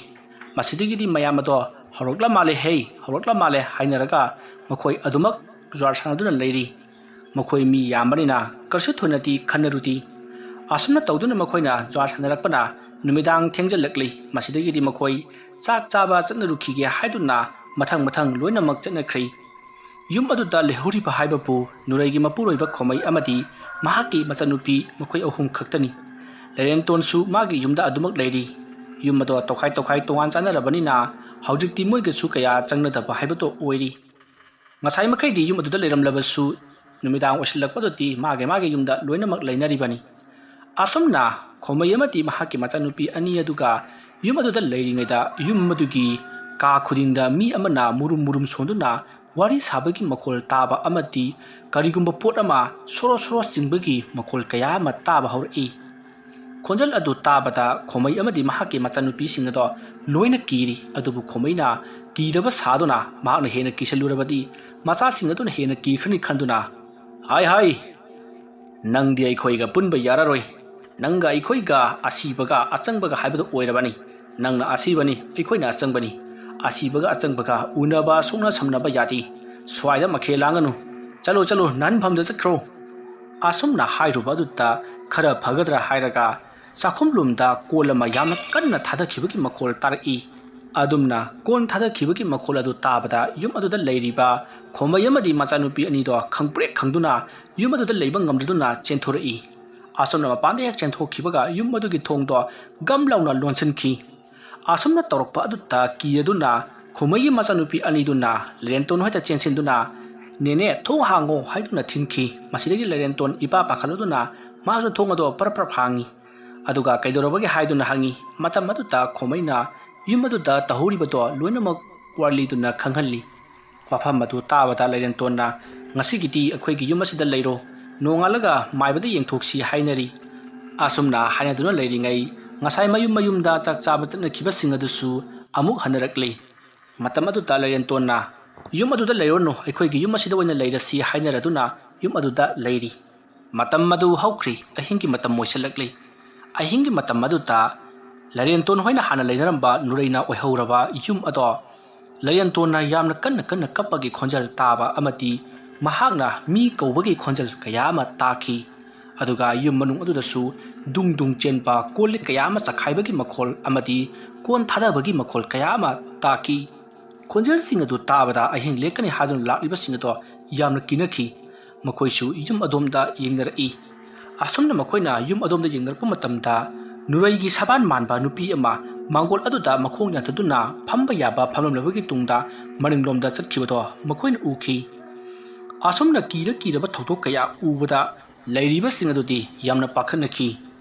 ꯃꯁꯤꯗꯒꯤꯗꯤ ꯃꯌꯥꯝ ꯑꯗꯣ "ꯍꯧꯔꯛꯂ ꯃꯥꯜꯂꯦ ꯍꯦ, ꯍꯧꯔꯛꯂ ꯃꯥꯜꯂꯦ" ꯍꯥꯏꯅꯔꯒ ꯃꯈꯣꯏ ꯑꯗꯨꯃꯛ ꯖ꯭ꯋꯥꯔ ꯁꯥꯟꯅꯗꯨꯅ ꯂꯩꯔꯤ꯫ ꯃꯈꯣꯏ ꯃꯤ ꯌꯥꯝꯕꯅꯤꯅ ꯀꯔꯤꯁꯨ ꯊꯣꯏꯅꯗꯤ ꯈꯟꯅꯔꯨꯗꯦ꯫ ꯑꯁꯨꯝꯅ ꯇꯧꯗꯨꯅ ꯃꯈꯣꯏꯅ ꯖ꯭ꯋꯥꯔ ꯁꯥꯟꯅꯔꯛꯄꯅ ꯅꯨꯃꯤꯗꯥꯡ ꯊꯦꯡꯖꯤꯜꯂꯛꯂꯤ꯫ ꯃꯁꯤꯗꯒꯤꯗꯤ ꯃꯈꯣꯏ ꯆꯥꯛ ꯆꯥꯕ ꯆꯠꯅꯔꯨꯈꯤꯒꯦ ꯍꯥꯏꯗꯨꯅ ꯃꯊꯪ ꯃꯊꯪ ꯂꯣꯏꯅꯃꯛ ꯆꯠꯅꯈ꯭ꯔꯦ꯫ ꯌꯨꯝ ꯑꯗꯨꯗ ꯂꯩꯍꯧꯔꯤꯕ ꯍꯥꯏꯕꯕꯨ ꯅꯨꯔꯩꯒꯤ ꯃꯄꯨꯔꯣꯏꯕ ꯈꯣꯃꯩ ꯑꯃꯗꯤ ꯃꯍꯥꯛꯀꯤ ꯃꯆꯥꯅꯨꯄꯤ, ꯃꯈꯣꯏ ꯑꯍꯨꯝ ꯈꯛꯇꯅꯤ꯫ ꯂꯦꯔꯦꯟꯇꯣꯟꯁꯨ ꯃꯥꯒꯤ ꯌꯨꯝꯗ ꯑꯗꯨꯃꯛ ꯂꯩꯔꯤ꯫ ꯌꯨꯝ ꯑꯗꯣ ꯇꯣꯈꯥꯏ ꯇꯣꯈꯥꯏ ꯇꯣꯉꯥꯟ ꯆꯥꯅꯔꯕꯅꯤꯅ ꯍꯧꯖꯤꯛꯇꯤ ꯃꯣꯏꯒꯁꯨ ꯀꯌꯥ ꯆꯪꯅꯗꯕ ꯍꯥꯏꯕꯗꯣ ꯑꯣꯏꯔꯤ꯫ ꯉꯁꯥꯏ ꯃꯈꯩꯗꯤ ꯌꯨꯝ ꯑꯗꯨꯗ ꯂꯩꯔꯝꯂꯕꯁꯨ, ꯅꯨꯃꯤꯗꯥꯡ ꯑꯣꯏꯁꯤꯜꯂꯛꯄꯗꯗꯤ ꯃꯥꯒꯤ ꯃꯥꯒꯤ ꯌꯨꯝꯗ ꯂꯣꯏꯅꯃꯛ ꯂꯩꯅꯔꯤꯕꯅꯤ꯫ ꯑꯁꯨꯝꯅ ꯈꯣꯃꯩ ꯑꯃꯗꯤ ꯃꯍꯥꯛꯀꯤ ꯃꯆꯥꯅꯨꯄꯤ ꯑꯅꯤ ꯑꯗꯨꯒ ꯌꯨꯝ ꯑꯗꯨꯗ ꯂꯩꯔꯤꯉꯩꯗ, ꯌꯨꯝ ꯑꯗꯨꯒꯤ ꯀꯥ ꯈꯨꯗꯤꯡꯗ ꯃꯤ ꯑꯃꯅ ꯃꯨꯔꯨꯝ ꯃꯨꯔꯨꯝ ꯁꯣꯟꯗꯨꯅ ꯋꯥꯔꯤ ꯁꯥꯕꯒꯤ ꯃꯈꯣꯜ ꯇꯥꯕ ꯑꯃꯗꯤ ꯀꯔꯤꯒꯨꯝꯕ ꯄꯣꯠ ꯑꯃ ꯁꯣꯔꯣ ꯁꯣꯔꯣ ꯆꯤꯡꯕꯒꯤ ꯃꯈꯣꯜ ꯀꯌꯥ ꯑꯃ ꯇꯥꯕ ꯍꯧꯔꯛꯏ꯫ ꯈꯣꯟꯖꯦꯜ ꯑꯗꯨ ꯇꯥꯕꯗ ꯈꯣꯃꯩ ꯑꯃꯗꯤ ꯃꯍꯥꯛꯀꯤ ꯃꯆꯥꯅꯨꯄꯤꯁꯤꯡ ꯑꯗꯣ ꯂꯣꯏꯅ ꯀꯤꯔꯤ꯫ ꯑꯗꯨꯕꯨ ꯈꯣꯃꯩꯅ ꯀꯤꯗꯕ ꯁꯥꯗꯨꯅ ꯃꯍꯥꯛꯅ ꯍꯦꯟꯅ ꯀꯤꯁꯜꯂꯨꯔꯕꯗꯤ ꯃꯆꯥꯁꯤꯡ ꯑꯗꯨꯅ ꯍꯦꯟꯅ ꯀꯤꯈ꯭ꯔꯅꯤ ꯈꯟꯗꯨꯅ, "ꯍꯥꯏ ꯍꯥꯏ, ꯅꯪꯗꯤ ꯑꯩꯈꯣꯏꯒ ꯄꯨꯟꯕ ꯌꯥꯔꯔꯣꯏ꯫ "ꯅꯪꯒ ꯑꯩꯈꯣꯏꯒ ꯑꯁꯤꯕꯒ ꯑꯆꯪꯕꯒ ꯍꯥꯏꯕꯗꯨ ꯑꯣꯏꯔꯕꯅꯤ꯫ ꯅꯪꯅ ꯑꯁꯤꯕꯅꯤ, ꯑꯩꯈꯣꯏꯅ ꯑꯆꯪꯕꯅꯤ꯫ ꯑꯁꯤꯕꯒ ꯑꯆꯪꯕꯒ ꯎꯅꯕ, ꯁꯣꯛꯅ ꯁꯝꯅꯕ ꯌꯥꯗꯦ꯫ ꯁ꯭ꯋꯥꯏꯗ ꯃꯈꯦꯜ ꯂꯥꯡꯒꯅꯨ꯫ ꯆꯠꯂꯣ, ꯆꯠꯂꯣ, ꯅꯍꯟꯐꯝꯗ ꯆꯠꯈ꯭ꯔꯣ"꯫ ꯑꯁꯨꯝꯅ ꯍꯥꯏꯔꯨꯕ ꯑꯗꯨꯗ ꯈꯔ ꯐꯒꯗ꯭ꯔꯥ ꯍꯥꯏꯔꯒ ꯆꯥꯛꯈꯨꯝꯂꯣꯝꯗ ꯀꯣꯟ ꯑꯃ ꯌꯥꯝꯅ ꯀꯟꯅ ꯊꯥꯗꯈꯤꯕꯒꯤ ꯃꯈꯣꯜ ꯇꯥꯔꯛꯏ꯫ ꯑꯗꯨꯝꯅ ꯀꯣꯟ ꯊꯥꯗꯈꯤꯕꯒꯤ ꯃꯈꯣꯜ ꯑꯗꯨ ꯇꯥꯕꯗ ꯌꯨꯝ ꯑꯗꯨꯗ ꯂꯩꯔꯤꯕ ꯈꯣꯃꯩ ꯑꯃꯗꯤ ꯃꯆꯥꯅꯨꯄꯤ ꯑꯅꯤꯗꯣ ꯈꯪꯄ꯭ꯔꯦꯛ ꯈꯪꯗꯨꯅ ꯌꯨꯝ ꯑꯗꯨꯗ ꯂꯩꯕ ꯉꯝꯗꯗꯨꯅ ꯆꯦꯟꯊꯣꯔꯛꯏ꯫ ꯑꯁꯨꯝꯅ ꯃꯄꯥꯟꯗ ꯍꯦꯛ ꯆꯦꯟꯊꯣꯛꯈꯤꯕꯒ ꯌꯨꯝ ꯑꯗꯨꯒꯤ ꯊꯣꯡꯗꯣ ꯒꯝ ꯂꯥꯎꯅ ꯂꯣꯟꯁꯤꯟꯈꯤ꯫ ꯑꯁꯨꯝꯅ ꯇꯧꯔꯛꯄ ꯑꯗꯨꯗ ꯀꯤꯔꯗꯨꯅ ꯈꯣꯃꯩꯒꯤ ꯃꯆꯥꯅꯨꯄꯤ ꯑꯅꯤꯗꯨꯅ ꯂꯩꯔꯦꯟꯇꯣꯟ ꯍꯣꯏꯗ ꯆꯦꯟꯁꯤꯟꯗꯨꯅ, "ꯅꯦꯅꯦ, ꯊꯣꯡ ꯍꯥꯡꯉꯣ" ꯍꯥꯏꯗꯨꯅ ꯊꯤꯟꯈꯤ꯫ ꯃꯁꯤꯗꯒꯤ ꯂꯩꯔꯦꯟꯇꯣꯟ ꯏꯄꯥ ꯄꯥꯈꯠꯂꯗꯨꯅ ꯃꯥꯁꯨ ꯊꯣꯡ ꯑꯗꯣ ꯄꯔꯞ ꯄꯔꯞ ꯍꯥꯡꯉꯤ꯫ ꯑꯗꯨꯒ "ꯀꯩꯗꯧꯔꯕꯒꯦ?" ꯍꯥꯏꯗꯨꯅ ꯍꯪꯉꯤ꯫ ꯃꯇꯝ ꯑꯗꯨꯗ ꯈꯣꯃꯩꯅ ꯌꯨꯝ ꯑꯗꯨꯗ ꯇꯧꯍꯧꯔꯤꯕꯗꯣ ꯂꯣꯏꯅꯃꯛ ꯋꯥꯔꯂꯤꯗꯨꯅ ꯈꯪꯍꯜꯂꯤ꯫ ꯋꯥꯐꯝ ꯑꯗꯨ ꯇꯥꯕꯗ ꯂꯩꯔꯦꯟꯇꯣꯟꯅ, "ꯉꯁꯤꯒꯤꯗꯤ ꯑꯩꯈꯣꯏꯒꯤ ꯌꯨꯝ ꯑꯁꯤꯗ ꯂꯩꯔꯣ, ꯅꯣꯡꯉꯥꯜꯂꯒ ꯃꯥꯏꯕꯗ ꯌꯦꯡꯊꯣꯛꯁꯤ" ꯍꯥꯏꯅꯔꯤ꯫ ꯑꯁꯨꯝꯅ ꯍꯥꯏꯅꯗꯨꯅ ꯂꯩꯔꯤꯉꯩ, ꯉꯁꯥꯏ ꯃꯌꯨꯝ ꯃꯌꯨꯝꯗ ꯆꯥꯛ ꯆꯥꯕ ꯆꯠꯅꯈꯤꯕꯁꯤꯡ ꯑꯗꯨꯁꯨ ꯑꯃꯨꯛ ꯍꯟꯅꯔꯛꯂꯤ꯫ ꯃꯇꯝ ꯑꯗꯨꯗ ꯂꯩꯔꯦꯟꯇꯣꯟꯅ, "ꯌꯨꯝ ꯑꯗꯨꯗ ꯂꯩꯔꯨꯔꯅꯨ, ꯑꯩꯈꯣꯏꯒꯤ ꯌꯨꯝ ꯑꯁꯤꯗ ꯑꯣꯏꯅ ꯂꯩꯔꯁꯤ" ꯍꯥꯏꯅꯔꯗꯨꯅ ꯌꯨꯝ ꯑꯗꯨꯗ ꯂꯩꯔꯤ꯫ ꯃꯇꯝ ꯑꯗꯨ ꯍꯧꯈ꯭ꯔꯤ꯫ ꯑꯍꯤꯡꯒꯤ ꯃꯇꯝ ꯑꯣꯏꯁꯤꯜꯂꯛꯂꯤ꯫ ꯑꯍꯤꯡꯒꯤ ꯃꯇꯝ ꯑꯗꯨꯗ ꯂꯩꯔꯦꯟꯇꯣꯟ ꯍꯣꯏꯅ ꯍꯥꯟꯅ ꯂꯩꯅꯔꯝꯕ ꯅꯨꯔꯩꯅ ꯑꯣꯏꯍꯧꯔꯕ ꯌꯨꯝ ꯑꯗꯣ ꯂꯩꯔꯦꯟꯇꯣꯟꯅ ꯌꯥꯝꯅ ꯀꯟꯅ ꯀꯟꯅ ꯀꯞꯄꯒꯤ ꯈꯣꯟꯖꯦꯜ ꯇꯥꯕ ꯑꯃꯗꯤ ꯃꯍꯥꯛꯅ ꯃꯤ ꯀꯧꯕꯒꯤ ꯈꯣꯟꯖꯦꯜ ꯀꯌꯥ ꯑꯃ ꯇꯥꯈꯤ꯫ ꯑꯗꯨꯒ ꯌꯨꯝ ꯃꯅꯨꯡ ꯑꯗꯨꯗꯁꯨ ꯗꯨꯡ ꯗꯨꯡ ꯆꯦꯟꯕ, ꯀꯣꯜ ꯂꯤꯛ ꯀꯌꯥ ꯑꯃ ꯆꯈꯥꯏꯕꯒꯤ ꯃꯈꯣꯜ ꯑꯃꯗꯤ ꯀꯣꯟ ꯊꯥꯗꯕꯒꯤ ꯃꯈꯣꯜ ꯀꯌꯥ ꯑꯃ ꯇꯥꯈꯤ꯫ ꯈꯣꯟꯖꯦꯜꯁꯤꯡ ꯑꯗꯨ ꯇꯥꯕꯗ ꯑꯍꯤꯡ ꯂꯦꯛꯀꯅꯤ ꯍꯥꯏꯗꯨꯅ ꯂꯥꯛꯂꯤꯕꯁꯤꯡ ꯑꯗꯣ ꯌꯥꯝꯅ ꯀꯤꯅꯈꯤ꯫ ꯃꯈꯣꯏꯁꯨ ꯌꯨꯝ ꯑꯗꯣꯝꯗ ꯌꯦꯡꯅꯔꯛꯏ꯫ ꯑꯁꯨꯝꯅ ꯃꯈꯣꯏꯅ ꯌꯨꯝ ꯑꯗꯣꯝꯗ ꯌꯦꯡꯅꯔꯛꯄ ꯃꯇꯝꯗ, ꯅꯨꯔꯩꯒꯤ ꯁꯕꯥꯟ ꯃꯥꯟꯕ ꯅꯨꯄꯤ ꯑꯃ ꯃꯥꯡꯒꯣꯜ ꯑꯗꯨꯗ ꯃꯈꯣꯡ ꯌꯥꯟꯊꯗꯨꯅ ꯐꯝꯕ ꯌꯥꯕ ꯐꯝꯂꯝꯂꯕꯒꯤ ꯇꯨꯡꯗ ꯃꯅꯤꯡꯂꯣꯝꯗ ꯆꯠꯈꯤꯕꯗꯣ ꯃꯈꯣꯏꯅ ꯎꯈꯤ꯫ ꯑꯁꯨꯝꯅ ꯀꯤꯔ ꯀꯤꯔꯕ ꯊꯧꯗꯣꯛ ꯀꯌꯥ ꯎꯕꯗ ꯂꯩꯔꯤꯕꯁꯤꯡ ꯑꯗꯨꯗꯤ ꯌꯥꯝꯅ ꯄꯥꯈꯠꯅꯈꯤ꯫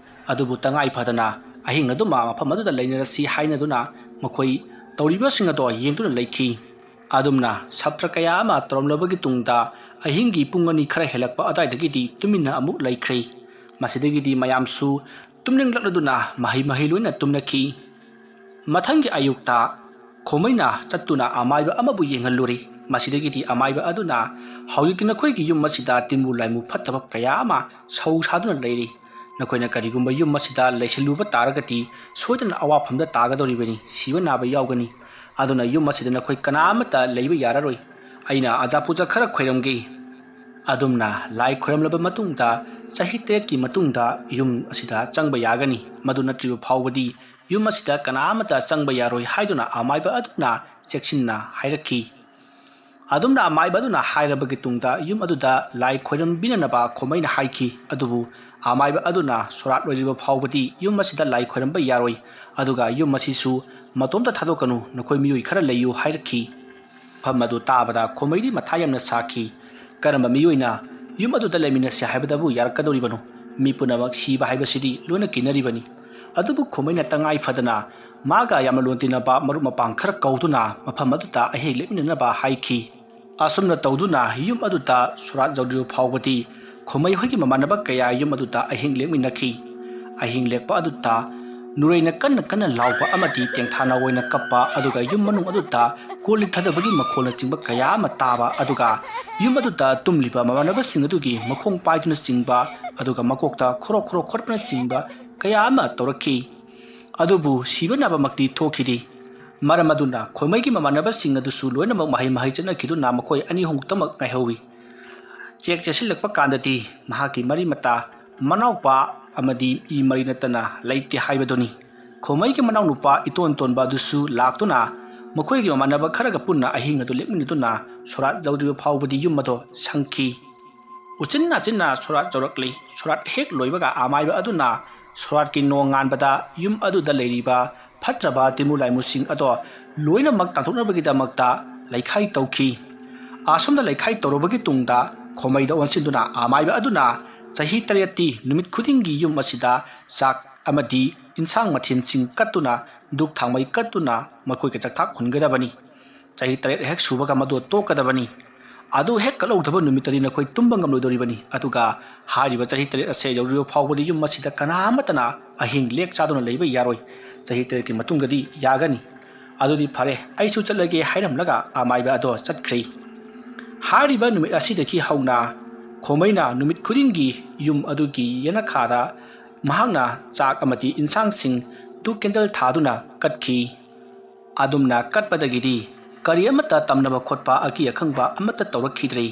ꯑꯗꯨꯕꯨ ꯇꯉꯥꯏ ꯐꯗꯅ ꯑꯍꯤꯡ ꯑꯗꯨꯃ ꯃꯐꯝ ꯑꯗꯨꯗ ꯂꯩꯅꯔꯁꯤ ꯍꯥꯏꯅꯗꯨꯅ ꯃꯈꯣꯏ ꯇꯧꯔꯤꯕꯁꯤꯡ ꯑꯗꯣ ꯌꯦꯡꯗꯨꯅ ꯂꯩꯈꯤ꯫ ꯑꯗꯨꯝꯅ ꯁꯥꯇ꯭ꯔ ꯀꯌꯥ ꯑꯃ ꯇꯧꯔꯝꯂꯕꯒꯤ ꯇꯨꯡꯗ ꯑꯍꯤꯡꯒꯤ ꯄꯨꯡ ꯑꯅꯤ ꯈꯔ ꯍꯦꯜꯂꯛꯄ ꯑꯗꯨꯋꯥꯏꯗꯒꯤꯗꯤ ꯇꯨꯃꯤꯟꯅ ꯑꯃꯨꯛ ꯂꯩꯈ꯭ꯔꯦ꯫ ꯃꯁꯤꯗꯒꯤꯗꯤ ꯃꯌꯥꯝꯁꯨ ꯇꯨꯝꯅꯤꯡꯂꯛꯂꯗꯨꯅ ꯃꯍꯩ ꯃꯍꯩ ꯂꯣꯏꯅ ꯇꯨꯝꯅꯈꯤ꯫ ꯃꯊꯪꯒꯤ ꯑꯌꯨꯛꯇ ꯈꯣꯃꯩꯅ ꯆꯠꯇꯨꯅ ꯑꯃꯥꯏꯕ ꯑꯃꯕꯨ ꯌꯦꯡꯍꯜꯂꯨꯔꯤ꯫ ꯃꯁꯤꯗꯒꯤꯗꯤ ꯑꯃꯥꯏꯕ ꯑꯗꯨꯅ, "ꯍꯧꯖꯤꯛꯇꯤ ꯅꯈꯣꯏꯒꯤ ꯌꯨꯝ ꯑꯁꯤꯗ ꯇꯤꯟꯕꯨ ꯂꯥꯏꯃꯨ ꯐꯠꯇꯕ ꯀꯌꯥ ꯑꯃ ꯁꯧ ꯁꯥꯗꯨꯅ ꯂꯩꯔꯤ꯫ ꯅꯈꯣꯏꯅ ꯀꯔꯤꯒꯨꯝꯕ ꯌꯨꯝ ꯑꯁꯤꯗ ꯂꯩꯁꯤꯜꯂꯨꯕ ꯇꯥꯔꯒꯗꯤ ꯁꯣꯏꯗꯅ ꯑꯋꯥꯐꯝꯗ ꯇꯥꯒꯗꯧꯔꯤꯕꯅꯤ, ꯁꯤꯕ ꯅꯥꯕ ꯌꯥꯎꯒꯅꯤ꯫ ꯑꯗꯨꯅ ꯌꯨꯝ ꯑꯁꯤꯗ ꯅꯈꯣꯏ ꯀꯅꯥ ꯑꯃꯠꯇ ꯂꯩꯕ ꯌꯥꯔꯔꯣꯏ꯫ ꯑꯩꯅ ꯑꯖꯥꯄꯨꯖꯥ ꯈꯔ ꯈꯣꯏꯔꯝꯒꯦ꯫ ꯑꯗꯨꯝꯅ ꯂꯥꯏ ꯈꯣꯏꯔꯝꯂꯕ ꯃꯇꯨꯡꯗ ꯆꯍꯤ ꯇꯔꯦꯠꯀꯤ ꯃꯇꯨꯡꯗ ꯌꯨꯝ ꯑꯁꯤꯗ ꯆꯪꯕ ꯌꯥꯒꯅꯤ꯫ ꯃꯗꯨ ꯅꯠꯇ꯭ꯔꯤꯕ ꯐꯥꯎꯕꯗꯤ ꯌꯨꯝ ꯑꯁꯤꯗ ꯀꯅꯥ ꯑꯃꯠꯇ ꯆꯪꯕ ꯌꯥꯔꯣꯏ ꯍꯥꯏꯗꯨꯅ ꯑꯃꯥꯏꯕ ꯑꯗꯨꯅ ꯆꯦꯛꯁꯤꯟꯅ ꯍꯥꯏꯔꯛꯈꯤ꯫ ꯑꯗꯨꯝꯅ ꯑꯃꯥꯏꯕ ꯑꯗꯨꯅ ꯍꯥꯏꯔꯕꯒꯤ ꯇꯨꯡꯗ ꯌꯨꯝ ꯑꯗꯨꯗ ꯂꯥꯏ ꯈꯣꯏꯔꯝꯕꯤꯅꯅꯕ ꯈꯣꯃꯩꯅ ꯍꯥꯏꯈꯤ꯫ ꯑꯗꯨꯕꯨ ꯑꯃꯥꯏꯕ ꯑꯗꯨꯅ ꯁꯣꯔꯥꯠ ꯂꯣꯏꯗ꯭ꯔꯤꯕ ꯐꯥꯎꯕꯗꯤ ꯌꯨꯝ ꯑꯁꯤꯗ ꯂꯥꯏ ꯈꯣꯏꯔꯝꯕ ꯌꯥꯔꯣꯏ, ꯑꯗꯨꯒ ꯌꯨꯝ ꯑꯁꯤꯁꯨ ꯃꯇꯣꯝꯇ ꯊꯥꯗꯣꯛꯀꯅꯨ, ꯅꯈꯣꯏ ꯃꯤꯑꯣꯏ ꯈꯔ ꯂꯩꯌꯨ ꯍꯥꯏꯔꯛꯈꯤ꯫ ꯃꯐꯝ ꯑꯗꯨ ꯇꯥꯕꯗ ꯈꯣꯃꯩꯗꯤ ꯃꯊꯥ ꯌꯥꯝꯅ ꯁꯥꯈꯤ꯫ ꯀꯔꯝꯕ ꯃꯤꯑꯣꯏꯅ ꯌꯨꯝ ꯑꯗꯨꯗ ꯂꯩꯃꯤꯟꯅꯁꯤ ꯍꯥꯏꯕꯗꯕꯨ ꯌꯥꯔꯛꯀꯗꯧꯔꯤꯕꯅꯣ? ꯃꯤꯄꯨꯝꯅꯃꯛ ꯁꯤꯕ ꯍꯥꯏꯕꯁꯤꯗꯤ ꯂꯣꯏꯅ ꯀꯤꯅꯔꯤꯕꯅꯤ꯫ ꯑꯗꯨꯕꯨ ꯈꯣꯃꯩꯅ ꯇꯉꯥꯏ ꯐꯗꯅ ꯃꯥꯒ ꯌꯥꯝꯅ ꯂꯣꯟ ꯇꯤꯟꯅꯕ ꯃꯔꯨꯞ ꯃꯄꯥꯡ ꯈꯔ ꯀꯧꯗꯨꯅ ꯃꯐꯝ ꯑꯗꯨꯗ ꯑꯍꯤꯡ ꯂꯦꯛꯃꯤꯟꯅꯅꯕ ꯍꯥꯏꯈꯤ꯫ ꯑꯁꯨꯝꯅ ꯇꯧꯗꯨꯅ ꯌꯨꯝ ꯑꯗꯨꯗ ꯁꯣꯔꯥꯠ ꯌꯧꯗ꯭ꯔꯤꯕ ꯐꯥꯎꯕꯗꯤ ꯈꯣꯃꯩ ꯍꯣꯏꯒꯤ ꯃꯃꯥꯟꯅꯕ ꯀꯌꯥ ꯌꯨꯝ ꯑꯗꯨꯗ ꯑꯍꯤꯡ ꯂꯦꯛꯃꯤꯟꯅꯈꯤ꯫ ꯑꯍꯤꯡ ꯂꯦꯛꯄ ꯑꯗꯨꯗ ꯅꯨꯔꯩꯅ ꯀꯟꯅ ꯀꯟꯅ ꯂꯥꯎꯕ ꯑꯃꯗꯤ ꯇꯦꯡꯊꯥꯅ ꯑꯣꯏꯅ ꯀꯞꯄ, ꯑꯗꯨꯒ ꯌꯨꯝ ꯃꯅꯨꯡ ꯑꯗꯨꯗ ꯀꯣꯜ ꯂꯤꯛ ꯊꯥꯗꯕꯒꯤ ꯃꯈꯣꯜꯅꯆꯤꯡꯕ ꯀꯌꯥ ꯑꯃ ꯇꯥꯕ, ꯑꯗꯨꯒ ꯌꯨꯝ ꯑꯗꯨꯗ ꯇꯨꯝꯂꯤꯕ ꯃꯃꯥꯟꯅꯕꯁꯤꯡ ꯑꯗꯨꯒꯤ ꯃꯈꯣꯡ ꯄꯥꯏꯗꯨꯅ ꯆꯤꯡꯕ, ꯑꯗꯨꯒ ꯃꯀꯣꯛꯇ ꯈꯣꯔꯣ ꯈꯣꯔꯣ ꯈꯣꯠꯄꯅꯆꯤꯡꯕ ꯀꯌꯥ ꯑꯃ ꯇꯧꯔꯛꯈꯤ꯫ ꯑꯗꯨꯕꯨ ꯁꯤꯕ ꯅꯥꯕꯃꯛꯇꯤ ꯊꯣꯛꯈꯤꯗꯦ꯫ ꯃꯔꯝ ꯑꯗꯨꯅ ꯈꯣꯃꯩꯒꯤ ꯃꯃꯥꯟꯅꯕꯁꯤꯡ ꯑꯗꯨꯁꯨ ꯂꯣꯏꯅꯃꯛ ꯃꯍꯩ ꯃꯍꯩ ꯆꯠꯅꯈꯤꯗꯨꯅ ꯃꯈꯣꯏ ꯑꯅꯤ ꯑꯍꯨꯝ ꯈꯛꯇꯃꯛ ꯉꯥꯏꯍꯧꯏ꯫ ꯆꯦꯛ ꯆꯦꯁꯤꯜꯂꯛꯄ ꯀꯥꯟꯗꯗꯤ ꯃꯍꯥꯛꯀꯤ ꯃꯔꯤ ꯃꯇꯥ, ꯃꯅꯥꯎꯄꯥ ꯑꯃꯗꯤ ꯏ ꯃꯔꯤ ꯅꯠꯇꯅ ꯂꯩꯇꯦ ꯍꯥꯏꯕꯗꯨꯅꯤ꯫ ꯈꯣꯃꯩꯒꯤ ꯃꯅꯥꯎꯅꯨꯄꯥ ꯏꯇꯣꯟ ꯇꯣꯟꯕ ꯑꯗꯨꯁꯨ ꯂꯥꯛꯇꯨꯅ ꯃꯈꯣꯏꯒꯤ ꯃꯃꯥꯟꯅꯕ ꯈꯔꯒ ꯄꯨꯟꯅ ꯑꯍꯤꯡ ꯑꯗꯨ ꯂꯦꯛꯃꯤꯟꯅꯗꯨꯅ ꯁꯣꯔꯥꯠ ꯌꯧꯗ꯭ꯔꯤꯕ ꯐꯥꯎꯕꯗꯤ ꯌꯨꯝ ꯑꯗꯣ ꯁꯪꯈꯤ꯫ ꯎꯆꯤꯟ ꯅꯥꯆꯤꯟꯅ ꯁꯣꯔꯥꯠ ꯌꯧꯔꯛꯂꯤ꯫ ꯁꯣꯔꯥꯠ ꯍꯦꯛ ꯂꯣꯏꯕꯒ ꯑꯃꯥꯏꯕ ꯑꯗꯨꯅ ꯁꯣꯔꯥꯠꯀꯤ ꯅꯣꯡ ꯉꯥꯟꯕꯗ ꯌꯨꯝ ꯑꯗꯨꯗ ꯂꯩꯔꯤꯕ ꯐꯠꯇ꯭ꯔꯕ ꯇꯤꯃꯨ ꯂꯥꯏꯃꯨꯁꯤꯡ ꯑꯗꯣ ꯂꯣꯏꯅꯃꯛ ꯇꯥꯟꯊꯣꯛꯅꯕꯒꯤꯗꯃꯛꯇ ꯂꯩꯈꯥꯏ ꯇꯧꯈꯤ꯫ ꯑꯁꯣꯝꯗ ꯂꯩꯈꯥꯏ ꯇꯧꯔꯕꯒꯤ ꯇꯨꯡꯗ ꯈꯣꯃꯩꯗ ꯑꯣꯟꯁꯤꯟꯗꯨꯅ ꯑꯃꯥꯏꯕ ꯑꯗꯨꯅ ꯆꯍꯤ ꯇꯔꯦꯠꯇꯤ ꯅꯨꯃꯤꯠ ꯈꯨꯗꯤꯡꯒꯤ ꯌꯨꯝ ꯑꯁꯤꯗ ꯆꯥꯛ ꯑꯃꯗꯤ ꯏꯟꯁꯥꯡ ꯃꯊꯦꯜꯁꯤꯡ ꯀꯠꯇꯨꯅ, ꯙꯨꯛ ꯊꯥꯎꯃꯩ ꯀꯠꯇꯨꯅ ꯃꯈꯣꯏꯒꯤ ꯆꯥꯛꯊꯥꯛ ꯍꯨꯟꯒꯗꯕꯅꯤ꯫ ꯆꯍꯤ ꯇꯔꯦꯠ ꯍꯦꯛ ꯁꯨꯕꯒ ꯃꯗꯨ ꯇꯣꯛꯀꯗꯕꯅꯤ꯫ ꯑꯗꯨ ꯍꯦꯛ ꯀꯠꯍꯧꯗꯕ ꯅꯨꯃꯤꯠꯇꯗꯤ ꯅꯈꯣꯏ ꯇꯨꯝꯕ ꯉꯝꯂꯣꯏꯗꯧꯔꯤꯕꯅꯤ꯫ ꯑꯗꯨꯒ ꯍꯥꯏꯔꯤꯕ ꯆꯍꯤ ꯇꯔꯦꯠ ꯑꯁꯦ ꯌꯧꯗ꯭ꯔꯤꯕ ꯐꯥꯎꯕꯗꯤ ꯌꯨꯝ ꯑꯁꯤꯗ ꯀꯅꯥ ꯑꯃꯠꯇꯅ ꯑꯍꯤꯡ ꯂꯦꯛ ꯆꯥꯗꯨꯅ ꯂꯩꯕ ꯌꯥꯔꯣꯏ꯫ ꯆꯍꯤ ꯇꯔꯦꯠꯀꯤ ꯃꯇꯨꯡꯗꯗꯤ ꯌꯥꯒꯅꯤ꯫ ꯑꯗꯨꯗꯤ ꯐꯔꯦ, ꯑꯩꯁꯨ ꯆꯠꯂꯒꯦ ꯍꯥꯏꯔꯝꯂꯒ ꯑꯃꯥꯏꯕ ꯑꯗꯣ ꯆꯠꯈ꯭ꯔꯦ꯫ ꯍꯥꯏꯔꯤꯕ ꯅꯨꯃꯤꯠ ꯑꯁꯤꯗꯒꯤ ꯍꯧꯅ ꯈꯣꯃꯩꯅ ꯅꯨꯃꯤꯠ ꯈꯨꯗꯤꯡꯒꯤ ꯌꯨꯝ ꯑꯗꯨꯒꯤ ꯌꯦꯅꯈꯥꯗ ꯃꯍꯥꯛꯅ ꯆꯥꯛ ꯑꯃꯗꯤ ꯏꯟꯁꯥꯡꯁꯤꯡ ꯇꯨ ꯀꯦꯟꯗꯜ ꯊꯥꯗꯨꯅ ꯀꯠꯈꯤ꯫ ꯑꯗꯨꯝꯅ ꯀꯠꯄꯗꯒꯤꯗꯤ ꯀꯔꯤ ꯑꯃꯠꯇ ꯇꯝꯅꯕ ꯈꯣꯠꯄ, ꯑꯀꯤ ꯑꯈꯪꯕ ꯑꯃꯠꯇ ꯇꯧꯔꯛꯈꯤꯗ꯭ꯔꯦ꯫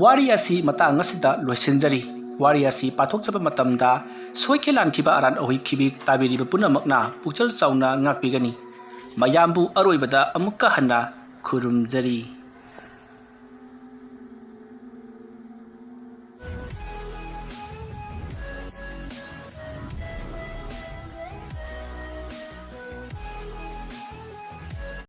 ꯋꯥꯔꯤ ꯑꯁꯤ ꯃꯇꯥꯡ ꯑꯁꯤꯗ ꯂꯣꯏꯁꯤꯟꯖꯔꯤ꯫ ꯋꯥꯔꯤ ꯑꯁꯤ ꯄꯥꯊꯣꯛꯆꯕ ꯃꯇꯝꯗ ꯁꯣꯏꯈꯤ ꯂꯥꯟꯈꯤꯕ ꯑꯔꯥꯟ ꯑꯍꯣꯏ ꯈꯤꯕꯤ ꯇꯥꯕꯤꯔꯤꯕ ꯄꯨꯝꯅꯃꯛꯅ ꯄꯨꯛꯆꯦꯜ ꯆꯥꯎꯅ ꯉꯥꯛꯄꯤꯒꯅꯤ꯫ ꯃꯌꯥꯝꯕꯨ ꯑꯔꯣꯏꯕꯗ ꯑꯃꯨꯛꯀ ꯍꯟꯅ ꯈꯨꯔꯨꯝꯖꯔꯤ꯫